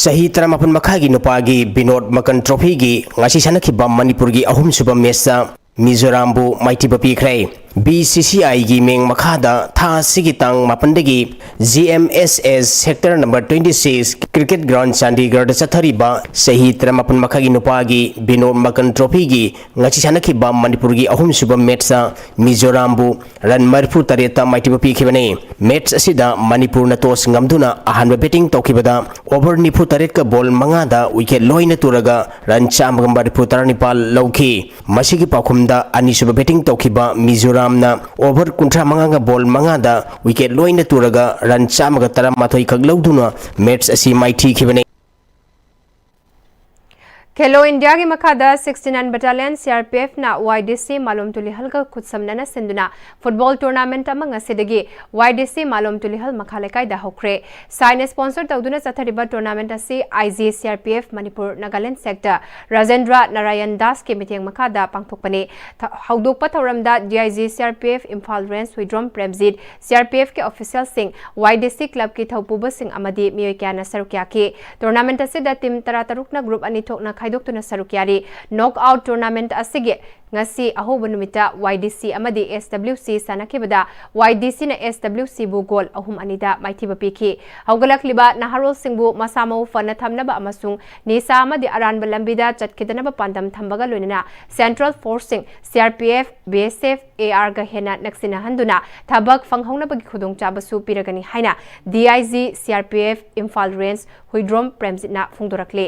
ꯆꯍꯤ ꯇꯔꯥꯃꯥꯄꯟ ꯃꯈꯥꯒꯤ ꯅꯨꯄꯥꯒꯤ ꯕꯤꯅꯣꯗ ꯃꯀꯟ ꯇ꯭ꯔꯣꯐꯤꯒꯤ ꯉꯁꯤ ꯁꯥꯟꯅꯈꯤꯕ ꯃꯅꯤꯄꯨꯔꯒꯤ ꯑꯍꯨꯝꯁꯨꯕ ꯃꯦꯠꯁꯇ ꯃꯤꯖꯣꯔꯥꯝꯕꯨ ꯃꯥꯏꯊꯤꯕ ꯄꯤꯈ꯭ꯔꯦ꯫ ꯕꯤ ꯁꯤ ꯁꯤ ꯑꯥꯏꯒꯤ ꯃꯤꯡ ꯃꯈꯥꯗ ꯊꯥ ꯑꯁꯤꯒꯤ ꯇꯥꯡ ꯃꯥꯄꯟꯗꯒꯤ G M S S sector number twenty six cricket ground ꯆꯥꯟꯗꯤꯒꯔꯗ ꯆꯠꯊꯔꯤꯕ ꯆꯍꯤ ꯇꯔꯥꯃꯥꯄꯟ ꯃꯈꯥꯒꯤ ꯅꯨꯄꯥꯒꯤ ꯕꯤꯅꯣꯗ ꯃꯀꯟ ꯇ꯭ꯔꯣꯐꯤꯒꯤ ꯉꯁꯤ ꯁꯥꯟꯅꯈꯤꯕ ꯃꯅꯤꯄꯨꯔꯒꯤ ꯑꯍꯨꯝꯁꯨꯕ ꯃꯦꯠꯁꯇ ꯃꯤꯖꯣꯔꯥꯝꯕꯨ ꯔꯟ ꯃꯔꯤꯐꯨ ꯇꯔꯦꯠꯇ ꯃꯥꯏꯊꯤꯕ ꯄꯤꯈꯤꯕꯅꯤ꯫ ꯃꯦꯠꯁ ꯑꯁꯤꯗ ꯃꯅꯤꯄꯨꯔꯅ ꯇꯣꯁ ꯉꯝꯗꯨꯅ ꯑꯍꯥꯟꯕ ꯕꯦꯇꯤꯡ ꯇꯧꯈꯤꯕꯗ ꯑꯣꯚꯔ ꯅꯤꯐꯨ ꯇꯔꯦꯠꯀ ꯕꯣꯜ ꯃꯉꯥꯗ ꯋꯤꯀꯦꯠ ꯂꯣꯏꯅ ꯇꯨꯔꯒ ꯔꯟ ꯆꯥꯝꯃꯒ ꯃꯔꯤꯐꯨ ꯇꯔꯥꯅꯤꯄꯥꯜ ꯂꯧꯈꯤ꯫ ꯃꯁꯤꯒꯤ ꯄꯥꯎꯈꯨꯝꯗ ꯑꯅꯤꯁꯨꯕ ꯕꯦꯇꯤꯡ ꯇꯧꯈꯤꯕ ꯃꯤꯖꯣꯔꯥꯝꯅ ꯑꯣꯚꯔ ꯀꯨꯟꯊ꯭ꯔꯥ ꯃꯉꯥꯒ ꯕꯣꯜ ꯃꯉꯥꯗ ꯋꯤꯀꯦꯠ ꯂꯣꯏꯅ ꯇꯨꯔꯒ ꯔꯟ ꯆꯥꯝꯃꯒ ꯇꯔꯥꯃꯥꯊꯣꯏ ꯈꯛ ꯂꯧꯗꯨꯅ ꯃꯦꯠꯁ ꯑꯁꯤ ꯃꯥꯏꯊꯤꯈꯤꯕꯅꯤ꯫ ꯈꯦꯂꯣ ꯏꯟꯗꯤꯌꯥꯒꯤ ꯃꯈꯥꯗ sixty nine Battalion C R P F ꯅ Y D C ꯃꯥꯂꯣꯝ ꯇꯨꯂꯤꯍꯜꯒ ꯈꯨꯠꯁꯝꯅꯅ ꯁꯤꯟꯗꯨꯅ ꯐꯨꯠꯕꯣꯜ ꯇꯣꯔꯅꯥꯃꯦꯟꯠ ꯑꯃ ꯉꯁꯤꯗꯒꯤ Y D C ꯃꯥꯂꯣꯝ ꯇꯨꯂꯤꯍꯜ ꯃꯈꯥ ꯂꯩꯀꯥꯏꯗ ꯍꯧꯈ꯭ꯔꯦ꯫ ꯁꯥꯏꯟ ꯁ꯭ꯄꯣꯟꯁꯔ ꯇꯧꯗꯨꯅ ꯆꯠꯊꯔꯤꯕ ꯇꯣꯔꯅꯥꯃꯦꯟꯠ ꯑꯁꯤ I G C R P F Manipur Nagaland sector Rajendra Narayan ꯗꯥꯁꯀꯤ ꯃꯤꯠꯌꯦꯡ ꯃꯈꯥꯗ ꯄꯥꯡꯊꯣꯛꯄꯅꯤ꯫ ꯊ-, ꯍꯧꯗꯣꯛꯄ ꯊꯧꯔꯝꯗ D I G C R P F Imphal range Huidrom Premjit, C R P F ꯀꯤ ꯑꯣꯐꯤꯁꯤꯌꯦꯜꯁꯤꯡ, Y D C ꯀ꯭ꯂꯕꯀꯤ ꯊꯧꯄꯨꯕꯁꯤꯡ ꯑꯃꯗꯤ ꯃꯤꯑꯣꯏ ꯀꯌꯥꯅ ꯁꯔꯨꯛ ꯌꯥꯈꯤ꯫ ꯇꯣꯔꯅꯥꯃꯦꯟꯠ ꯑꯁꯤꯗ ꯇꯤꯝ ꯇꯔꯥꯇꯔꯨꯛꯅ ꯒ꯭ꯔꯨꯞ ꯑꯅꯤ ꯊꯣꯛꯅ ꯈꯥꯏꯗꯣꯛꯇꯨꯅ ꯁꯔꯨꯛ ꯌꯥꯔꯤ꯫ Knock out tournament ꯑꯁꯤꯒꯤ ꯉꯁꯤ ꯑꯍꯧꯕ ꯅꯨꯃꯤꯠꯇ Y D C ꯑꯃꯗꯤ S W C ꯁꯥꯟꯅꯈꯤꯕꯗ Y D C ꯅ S W C ꯕꯨ ꯒꯣꯜ ꯑꯍꯨꯝ ꯑꯅꯤꯗ ꯃꯥꯏꯊꯤꯕ ꯄꯤꯈꯤ꯫ ꯍꯧꯒꯠꯂꯛꯂꯤꯕ ꯅꯍꯥꯔꯣꯜꯁꯤꯡꯕꯨ ꯃꯁꯥ ꯃꯎ ꯐꯅ ꯊꯝꯅꯕ ꯑꯃꯁꯨꯡ ꯅꯤꯁꯥ ꯑꯃꯗꯤ ꯑꯔꯥꯟꯕ ꯂꯝꯕꯤꯗ ꯆꯠꯈꯤꯗꯅꯕ ꯄꯥꯟꯗꯝ ꯊꯝꯕꯒ ꯂꯣꯏꯅꯅ Central Force ꯁꯤꯡ, C R P F, B S F, A R ꯒ ꯍꯦꯟꯅ ꯅꯛꯁꯤꯟꯅꯍꯟꯗꯨꯅ ꯊꯕꯛ ꯐꯪꯍꯧꯅꯕꯒꯤ ꯈꯨꯗꯣꯡꯆꯥꯕꯁꯨ ꯄꯤꯔꯒꯅꯤ ꯍꯥꯏꯅ D I G C R P F Imphal Range Huidrom ꯄ꯭ꯔꯦꯝꯖꯤꯠꯅ ꯐꯣꯡꯗꯣꯔꯛꯂꯤ꯫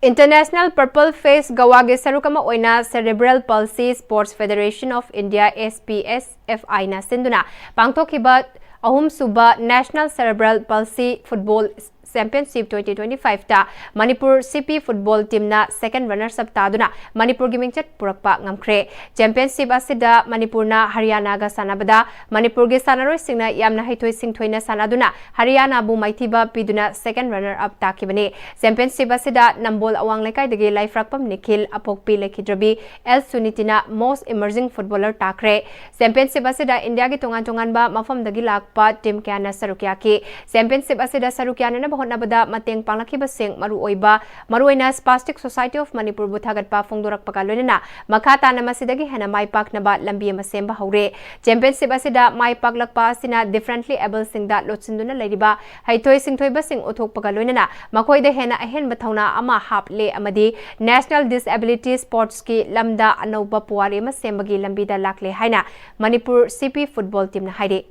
International Purple Face ꯒꯋꯥꯒꯤ ꯁꯔꯨꯛ ꯑꯃ ꯑꯣꯏꯅ Cerebral Palsy Sports Federation of India, S P S F I ꯅ ꯁꯤꯟꯗꯨꯅ ꯄꯥꯡꯊꯣꯛꯈꯤꯕ ꯑꯍꯨꯝꯁꯨꯕ National Cerebral Palsy Football Championship twenty twenty-five ꯇ Manipur C P football team ꯅ second runners up ꯇꯥꯗꯨꯅ ꯃꯅꯤꯄꯨꯔꯒꯤ ꯃꯤꯡꯆꯠ ꯄꯨꯔꯛꯄ ꯉꯝꯈ꯭ꯔꯦ꯫ Championship ꯑꯁꯤꯗ ꯃꯅꯤꯄꯨꯔꯅ ꯍꯔꯤꯌꯥꯅꯥꯒ ꯁꯥꯟꯅꯕꯗ ꯃꯅꯤꯄꯨꯔꯒꯤ ꯁꯥꯟꯅꯔꯣꯏꯁꯤꯡꯅ ꯌꯥꯝꯅ ꯍꯩꯊꯣꯏ ꯁꯤꯡꯊꯣꯏꯅ ꯁꯥꯟꯅꯗꯨꯅ ꯍꯔꯤꯌꯥꯅꯥꯕꯨ ꯃꯥꯏꯊꯤꯕ ꯄꯤꯗꯨꯅ second runner up ꯇꯥꯈꯤꯕꯅꯤ꯫ Championship ꯑꯁꯤꯗ ꯅꯝꯕꯣꯜ ꯑꯋꯥꯡ ꯂꯩꯀꯥꯏꯗꯒꯤ ꯂꯥꯏꯐ꯭ꯔꯥꯛꯄꯝ Nikhil, ꯑꯄꯣꯛꯄꯤ ꯂꯩꯈꯤꯗ꯭ꯔꯕꯤ, L ꯁꯨꯅꯤꯇꯤꯅ most emerging footballer ꯇꯥꯈ꯭ꯔꯦ꯫ Championship ꯑꯁꯤꯗ ꯏꯟꯗꯤꯌꯥꯒꯤ ꯇꯣꯉꯥꯟ ꯇꯣꯉꯥꯟꯕ ꯃꯐꯝꯗꯒꯤ ꯂꯥꯛꯄ team ꯀꯌꯥꯅ ꯁꯔꯨꯛ ꯌꯥꯈꯤ꯫ Championship ꯑꯁꯤꯗ ꯁꯔꯨꯛ ꯌꯥꯅꯅꯕ ꯍꯣꯠꯅꯕꯗ ꯃꯇꯦꯡ ꯄꯥꯡꯂꯛꯈꯤꯕꯁꯤꯡ, ꯃꯔꯨꯑꯣꯏꯕ, ꯃꯔꯨꯑꯣꯏꯅ Spastic Society of ꯃꯅꯤꯄꯨꯔꯕꯨ ꯊꯥꯒꯠꯄ ꯐꯣꯡꯗꯣꯔꯛꯄꯒ ꯂꯣꯏꯅꯅ ꯃꯈꯥ ꯇꯥꯅ ꯃꯁꯤꯗꯒꯤ ꯍꯦꯟꯅ ꯃꯥꯏ ꯄꯥꯛꯅꯕ ꯂꯝꯕꯤ ꯑꯃ ꯁꯦꯝꯕ ꯍꯧꯔꯦ꯫ Championship ꯑꯁꯤꯗ ꯃꯥꯏ ꯄꯥꯛꯂꯛꯄ ꯑꯁꯤꯅ differently abled ꯁꯤꯡꯗ ꯂꯣꯠꯁꯤꯟꯗꯨꯅ ꯂꯩꯔꯤꯕ ꯍꯩꯊꯣꯏ ꯁꯤꯡꯊꯣꯏꯕꯁꯤꯡ ꯎꯠꯊꯣꯛꯄꯒ ꯂꯣꯏꯅꯅ ꯃꯈꯣꯏꯗ ꯍꯦꯟꯅ ꯑꯍꯦꯟꯕ ꯊꯧꯅꯥ ꯑꯃ ꯍꯥꯞꯂꯦ ꯑꯃꯗꯤ National Disability Sports ꯀꯤ ꯂꯝꯗ ꯑꯅꯧꯕ ꯄꯨꯋꯥꯔꯤ ꯑꯃ ꯁꯦꯝꯕꯒꯤ ꯂꯝꯕꯤꯗ ꯂꯥꯛꯂꯦ ꯍꯥꯏꯅ Manipur C P football team ꯅ ꯍꯥꯏꯔꯤ꯫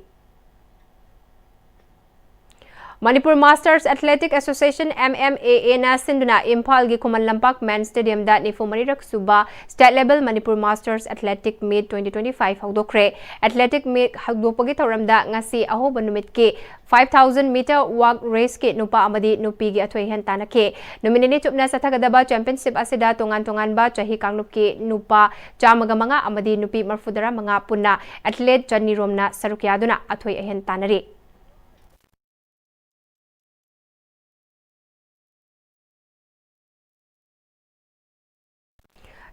Manipur Masters Athletic Association, M M A A ꯅ ꯁꯤꯟꯗꯨꯅ ꯏꯝꯐꯥꯜꯒꯤ ꯈꯨꯃꯟ ꯂꯝꯄꯥꯛ Men's Stadium ꯗ ꯅꯤꯐꯨ ꯃꯔꯤꯔꯛ ꯁꯨꯕ State Level Manipur Masters Athletic Meet twenty twenty-five ꯍꯧꯗꯣꯛꯈ꯭ꯔꯦ꯫ Athletic Meet ꯍꯧꯗꯣꯛꯄꯒꯤ ꯊꯧꯔꯝꯗ ꯉꯁꯤ ꯑꯍꯧꯕ ꯅꯨꯃꯤꯠꯀꯤ five thousand meter walk race ꯀꯤ ꯅꯨꯄꯥ ꯑꯃꯗꯤ ꯅꯨꯄꯤꯒꯤ ꯑꯊꯣꯏ ꯑꯍꯦꯟ ꯇꯥꯟꯅꯈꯤ꯫ ꯅꯨꯃꯤꯠ ꯅꯤꯅꯤ ꯆꯨꯞꯅ ꯆꯠꯊꯒꯗꯕ championship ꯑꯁꯤꯗ ꯇꯣꯉꯥꯟ ꯇꯣꯉꯥꯟꯕ ꯆꯍꯤ ꯀꯥꯡꯂꯨꯞꯀꯤ ꯅꯨꯄꯥ ꯆꯥꯝꯃꯒ ꯃꯉꯥ ꯑꯃꯗꯤ ꯅꯨꯄꯤ ꯃꯔꯤꯐꯨꯇꯔꯥ ꯃꯉꯥ ꯄꯨꯟꯅ athlete ꯆꯅꯤꯔꯣꯝꯅ ꯁꯔꯨꯛ ꯌꯥꯗꯨꯅ ꯑꯊꯣꯏ ꯑꯍꯦꯟ ꯇꯥꯟꯅꯔꯤ꯫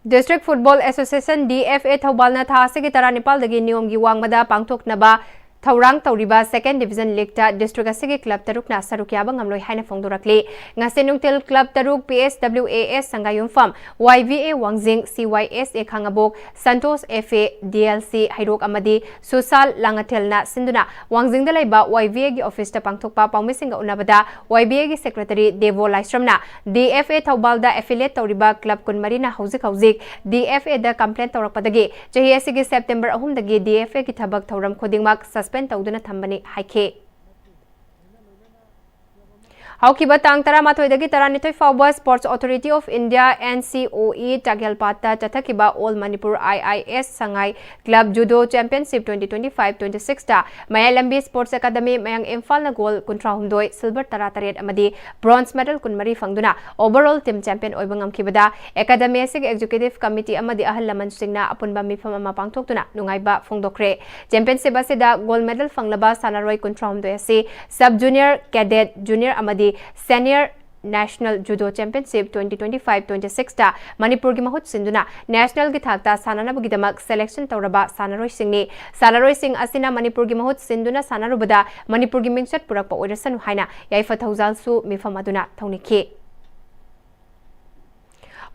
District Football Association, D F A, ꯊꯧꯕꯥꯜꯅ ꯊꯥ ꯑꯁꯤꯒꯤ ꯇꯔꯥꯅꯤꯄꯥꯜꯗꯒꯤ ꯅꯤꯌꯣꯝꯒꯤ ꯋꯥꯡꯃꯗ ꯄꯥꯡꯊꯣꯛꯅꯕ ꯊꯧꯔꯥꯡ ꯇꯧꯔꯤꯕ Second Division Leagueꯇ district ꯑꯁꯤꯒꯤ club ꯇꯔꯨꯛꯅ ꯁꯔꯨꯛ ꯌꯥꯕ ꯉꯝꯂꯣꯏ ꯍꯥꯏꯅ ꯐꯣꯡꯗꯣꯔꯛꯂꯤ꯫ ꯉꯁꯤ ꯅꯨꯡꯊꯤꯜ club ꯇꯔꯨꯛ P S W A S ꯁꯪꯒꯥꯌꯨꯝꯐꯝ, Y V A ꯋꯥꯡꯖꯤꯡ, C Y S A Khangabok, Santosh F A, D L C ꯍꯩꯔꯣꯛ ꯑꯃꯗꯤ ꯁꯨꯁꯥꯜ ꯂꯥꯡꯉꯊꯦꯜꯅ ꯁꯤꯟꯗꯨꯅ ꯋꯥꯡꯖꯤꯡꯗ ꯂꯩꯕ Y V Aꯒꯤ officeꯇ ꯄꯥꯡꯊꯣꯛꯄ ꯄꯥꯎꯃꯤꯁꯤꯡꯒ ꯎꯅꯕꯗ Y V Aꯒꯤ secretary ꯗꯦꯕꯣ ꯂꯥꯏꯁ꯭ꯔꯝꯅ D F A ꯊꯧꯕꯥꯜꯗ affiliate ꯇꯧꯔꯤꯕ club ꯀꯨꯟꯃꯔꯤꯅ ꯍꯧꯖꯤꯛ ꯍꯧꯖꯤꯛ D F Aꯗ complaint ꯇꯧꯔꯛꯄꯗꯒꯤ ꯆꯍꯤ ꯑꯁꯤꯒꯤ September ꯑꯍꯨꯝꯗꯒꯤ D F Aꯒꯤ ꯊꯕꯛ ꯊꯧꯔꯝ ꯈꯨꯗꯤꯡꯃꯛ suspend ꯇꯧꯗꯨꯅ ꯊꯝꯕꯅꯤ ꯍꯥꯏꯈꯤ꯫ ꯍꯧꯈꯤꯕ ꯇꯥꯡ ꯇꯔꯥꯃꯥꯊꯣꯏꯗꯒꯤ ꯇꯔꯥꯅꯤꯊꯣꯏ ꯐꯥꯎꯕ Sports Authority of India, N C O E, ꯇꯥꯒꯦꯜꯄꯥꯠꯇ ꯆꯠꯊꯈꯤꯕ All Manipur I I S Sangai Club Judo Championship twenty twenty-five twenty-sixꯇ ꯃꯌꯥꯏ ꯂꯝꯕꯤ Sports Academy, ꯃꯌꯥꯡ ꯏꯝꯐꯥꯜꯅ gold ꯀꯨꯟꯊ꯭ꯔꯥ ꯍꯨꯝꯗꯣꯏ, silver ꯇꯔꯥꯇꯔꯦꯠ ꯑꯃꯗꯤ bronze medal ꯀꯨꯟꯃꯔꯤ ꯐꯪꯗꯨꯅ overall team champion ꯑꯣꯏꯕ ꯉꯝꯈꯤꯕꯗ academy ꯑꯁꯤꯒꯤ executive committee ꯑꯃꯗꯤ ꯑꯍꯜ ꯂꯃꯟꯁꯤꯡꯅ ꯑꯄꯨꯟꯕ ꯃꯤꯐꯝ ꯑꯃ ꯄꯥꯡꯊꯣꯛꯇꯨꯅ ꯅꯨꯡꯉꯥꯏꯕ ꯐꯣꯡꯗꯣꯛꯈ꯭ꯔꯦ꯫ Championship ꯑꯁꯤꯗ gold medal ꯐꯪꯂꯕ ꯁꯥꯟꯅꯔꯣꯏ ꯀꯨꯟꯊ꯭ꯔꯥ ꯍꯨꯝꯗꯣꯏ ꯑꯁꯤ sub junior, cadet, junior ꯑꯃꯗꯤ senior National Judo Championship twenty twenty-five twenty-sixꯇ ꯃꯅꯤꯄꯨꯔꯒꯤ ꯃꯍꯨꯠ ꯁꯤꯟꯗꯨꯅ nationalꯒꯤ ꯊꯥꯛꯇ ꯁꯥꯟꯅꯅꯕꯒꯤꯗꯃꯛ selection ꯇꯧꯔꯕ ꯁꯥꯟꯅꯔꯣꯏꯁꯤꯡꯅꯤ꯫ ꯁꯥꯟꯅꯔꯣꯏꯁꯤꯡ ꯑꯁꯤꯅ ꯃꯅꯤꯄꯨꯔꯒꯤ ꯃꯍꯨꯠ ꯁꯤꯟꯗꯨꯅ ꯁꯥꯟꯅꯔꯨꯕꯗ ꯃꯅꯤꯄꯨꯔꯒꯤ ꯃꯤꯡꯆꯠ ꯄꯨꯔꯛꯄ ꯑꯣꯏꯔꯁꯅꯨ ꯍꯥꯏꯅ ꯌꯥꯏꯐ ꯊꯧꯖꯥꯜꯁꯨ ꯃꯤꯐꯝ ꯑꯗꯨꯅ ꯊꯧꯅꯤꯈꯤ꯫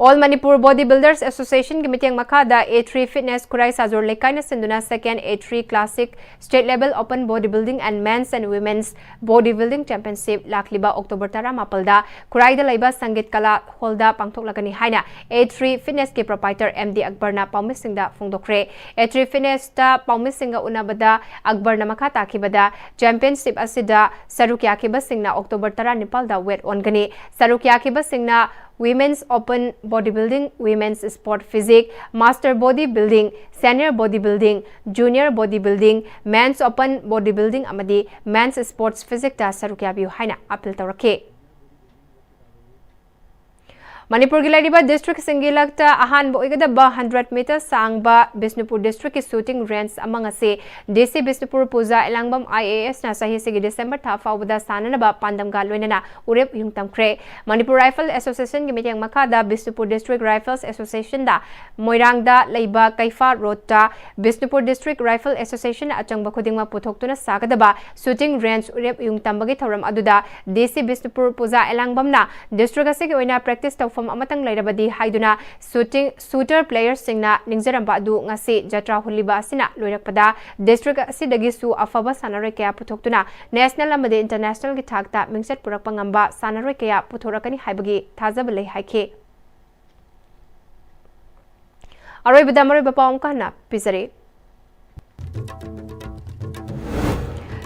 All Manipur Body Builders Associationꯒꯤ ꯃꯤꯠꯌꯦꯡ ꯃꯈꯥꯗ A three Fitness ꯈꯨꯔꯥꯏ ꯁꯥꯖꯣꯔ ꯂꯩꯀꯥꯏꯅ ꯁꯤꯟꯗꯨꯅ Second A three Classic State Level Open Bodybuilding and Men's and Women's Bodybuilding Championship ꯂꯥꯛꯂꯤꯕ October ꯇꯔꯥꯃꯥꯄꯜꯗ ꯈꯨꯔꯥꯏꯗ ꯂꯩꯕ ꯁꯪꯒꯤꯠ ꯀꯂꯥ hallꯗ ꯄꯥꯡꯊꯣꯛꯂꯒꯅꯤ ꯍꯥꯏꯅ A three Fitnessꯀꯤ proprietor M D ꯑꯛꯕꯔꯅ ꯄꯥꯎꯃꯤꯁꯤꯡꯗ ꯐꯣꯡꯗꯣꯛꯈ꯭ꯔꯦ꯫ A three Fitnessꯇ ꯄꯥꯎꯃꯤꯁꯤꯡꯒ ꯎꯅꯕꯗ ꯑꯛꯕꯔꯅ ꯃꯈꯥ ꯇꯥꯈꯤꯕꯗ, championship ꯑꯁꯤꯗ ꯁꯔꯨꯛ ꯌꯥꯈꯤꯕꯁꯤꯡꯅ October ꯇꯔꯥꯅꯤꯄꯥꯜꯗ weight ꯑꯣꯟꯒꯅꯤ꯫ ꯁꯔꯨꯛ ꯌꯥꯈꯤꯕꯁꯤꯡꯅ Women's Open Bodybuilding, Women's Sport Physique, Master Bodybuilding, Senior Bodybuilding, Junior Bodybuilding, Men's Open Bodybuilding ꯑꯃꯗꯤ Men's Sports Physiqueꯇ ꯁꯔꯨꯛ ꯌꯥꯕꯤꯌꯨ ꯍꯥꯏꯅ appeal ꯇꯧꯔꯛꯈꯤ꯫ ꯃꯅꯤꯄꯨꯔꯒꯤ ꯂꯩꯔꯤꯕ districtꯁꯤꯡꯒꯤ ꯂꯛꯇ ꯑꯍꯥꯟꯕ ꯑꯣꯏꯒꯗꯕ hundred meter ꯁꯥꯡꯕ ꯕꯤꯁꯅꯨꯄꯨꯔ districtꯀꯤ shooting range ꯑꯃ ꯉꯁꯤ DC ꯕꯤꯁꯅꯨꯄꯨꯔ ꯄꯨꯖꯥ ꯑꯦꯂꯥꯡꯕꯝ IASꯅ ꯆꯍꯤ ꯑꯁꯤꯒꯤ December ꯊꯥ ꯐꯥꯎꯕꯗ ꯁꯥꯟꯅꯅꯕ ꯄꯥꯟꯗꯝꯒ ꯂꯣꯏꯅꯅ ꯎꯔꯦꯞ ꯎꯌꯨꯡ ꯇꯝꯈ꯭ꯔꯦ꯫ Manipur Rifle Associationꯒꯤ ꯃꯤꯠꯌꯦꯡ ꯃꯈꯥꯗ ꯕꯤꯁꯅꯨꯄꯨꯔ District Rifles Associationꯗ ꯃꯣꯏꯔꯥꯡꯗ ꯂꯩꯕ ꯀꯩꯐꯥ ꯔꯣꯗꯇ ꯕꯤꯁꯅꯨꯄꯨꯔ District Rifle Associationꯅ ꯑꯆꯪꯕ ꯈꯨꯗꯤꯡꯃꯛ ꯄꯨꯊꯣꯛꯇꯨꯅ ꯁꯥꯒꯗꯕ shooting range ꯎꯔꯦꯞ ꯎꯌꯨꯡ ꯇꯝꯕꯒꯤ ꯊꯧꯔꯝ ꯑꯗꯨꯗ DC ꯕꯤꯁꯅꯨꯄꯨꯔ ꯄꯨꯖꯥ ꯑꯦꯂꯥꯡꯕꯝꯅ district ꯑꯁꯤꯒꯤ ꯑꯣꯏꯅ practice ꯇꯧꯐꯝ ꯑꯃꯇꯪ ꯂꯩꯔꯕꯗꯤ ꯍꯥꯏꯗꯨꯅ shooting, shooter playerꯁꯤꯡꯅ ꯅꯤꯡꯖꯔꯝꯕ ꯑꯗꯨ ꯉꯁꯤ ꯖꯇ꯭ꯔꯥ ꯍꯨꯜꯂꯤꯕ ꯑꯁꯤꯅ ꯂꯣꯏꯔꯛꯄꯗ district ꯑꯁꯤꯗꯒꯤꯁꯨ ꯑꯐꯕ ꯁꯥꯟꯅꯔꯣꯏ ꯀꯌꯥ ꯄꯨꯊꯣꯛꯇꯨꯅ national ꯑꯃꯗꯤ internationalꯒꯤ ꯊꯥꯛꯇ ꯃꯤꯡꯆꯠ ꯄꯨꯔꯛꯄ ꯉꯝꯕ ꯁꯥꯟꯅꯔꯣꯏ ꯀꯌꯥ ꯄꯨꯊꯣꯔꯛꯀꯅꯤ ꯍꯥꯏꯕꯒꯤ ꯊꯥꯖꯕ ꯂꯩ ꯍꯥꯏꯈꯤ꯫ ꯑꯔꯣꯏꯕꯗ ꯃꯔꯨꯑꯣꯏꯕ ꯄꯥꯎ ꯑꯃꯨꯛꯀ ꯍꯟꯅ ꯄꯤꯖꯔꯤ꯫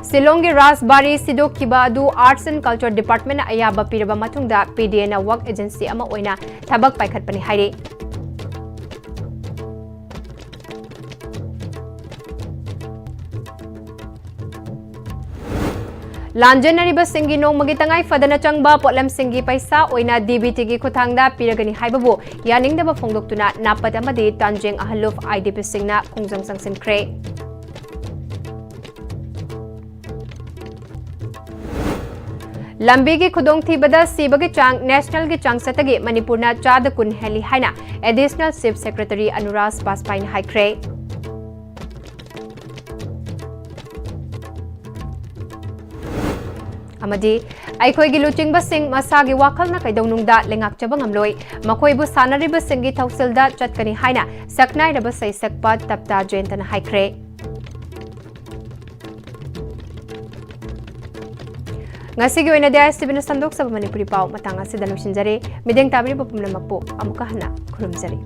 ꯁꯤꯂꯣꯡꯒꯤ ꯔꯥꯖꯕꯥꯔꯤ ꯁꯤꯗꯣꯛꯈꯤꯕ ꯑꯗꯨ Arts and Culture Departmentꯅ ꯑꯌꯥꯕ ꯄꯤꯔꯕ ꯃꯇꯨꯡꯗ PDAꯅ work agency ꯑꯃ ꯑꯣꯏꯅ ꯊꯕꯛ ꯄꯥꯏꯈꯠꯄꯅꯤ ꯍꯥꯏꯔꯤ꯫ ꯂꯥꯟꯖꯦꯟꯅꯔꯤꯕꯁꯤꯡꯒꯤ ꯅꯣꯡꯃꯒꯤ ꯇꯉꯥꯏ ꯐꯗꯅ ꯆꯪꯕ ꯄꯣꯠꯂꯝꯁꯤꯡꯒꯤ ꯄꯩꯁꯥ ꯑꯣꯏꯅ DBTꯒꯤ ꯈꯨꯠꯊꯥꯡꯗ ꯄꯤꯔꯒꯅꯤ ꯍꯥꯏꯕꯕꯨ ꯌꯥꯅꯤꯡꯗꯕ ꯐꯣꯡꯗꯣꯛꯇꯨꯅ ꯅꯥꯄꯠ ꯑꯃꯗꯤ ꯇꯥꯟꯖꯦꯡ ꯑꯍꯜꯂꯨꯞ IDPꯁꯤꯡꯅ ꯈꯣꯡꯖꯪ ꯆꯪꯁꯤꯟꯈ꯭ꯔꯦ꯫ ꯂꯝꯕꯤꯒꯤ ꯈꯨꯗꯣꯡꯊꯤꯕꯗ ꯁꯤꯕꯒꯤ ꯆꯥꯡ nationalꯒꯤ ꯆꯥꯡꯆꯠꯇꯒꯤ ꯃꯅꯤꯄꯨꯔꯅ ꯆꯥꯗ ꯀꯨꯟ ꯍꯦꯜꯂꯤ ꯍꯥꯏꯅ Additional Chief Secretary ꯑꯅꯨꯔꯥꯖ ꯕꯥꯖꯄꯥꯏꯅ ꯍꯥꯏꯈ꯭ꯔꯦ꯫ ꯑꯃꯗꯤ ꯑꯩꯈꯣꯏꯒꯤ ꯂꯨꯆꯤꯡꯕꯁꯤꯡ ꯃꯁꯥꯒꯤ ꯋꯥꯈꯜꯅ ꯀꯩꯗꯧꯅꯨꯡꯗ ꯂꯩꯉꯥꯛꯆꯕ ꯉꯝꯂꯣꯏ, ꯃꯈꯣꯏꯕꯨ ꯁꯥꯟꯅꯔꯤꯕꯁꯤꯡꯒꯤ ꯊꯧꯁꯤꯜꯗ ꯆꯠꯀꯅꯤ ꯍꯥꯏꯅ ꯁꯛꯅꯥꯏꯔꯕ ꯁꯩꯁꯛꯄ ꯇꯞꯇꯥ ꯖꯌꯟꯇꯅ ꯍꯥꯏꯈ꯭ꯔꯦ꯫ ꯉꯁꯤꯒꯤ ꯑꯣꯏꯅꯗꯤ ISTVꯅ ꯁꯟꯗꯣꯛꯆꯕ ꯃꯅꯤꯄꯨꯔꯤ ꯄꯥꯎ ꯃꯇꯥꯡ ꯑꯁꯤꯗ ꯂꯣꯏꯁꯤꯟꯖꯔꯦ꯫ ꯃꯤꯠꯌꯦꯡ ꯇꯥꯕꯤꯔꯤꯕ ꯄꯨꯝꯅꯃꯛꯄꯨ ꯑꯃꯨꯛꯀ ꯍꯟꯅ ꯈꯨꯔꯨꯝꯖꯔꯤ꯫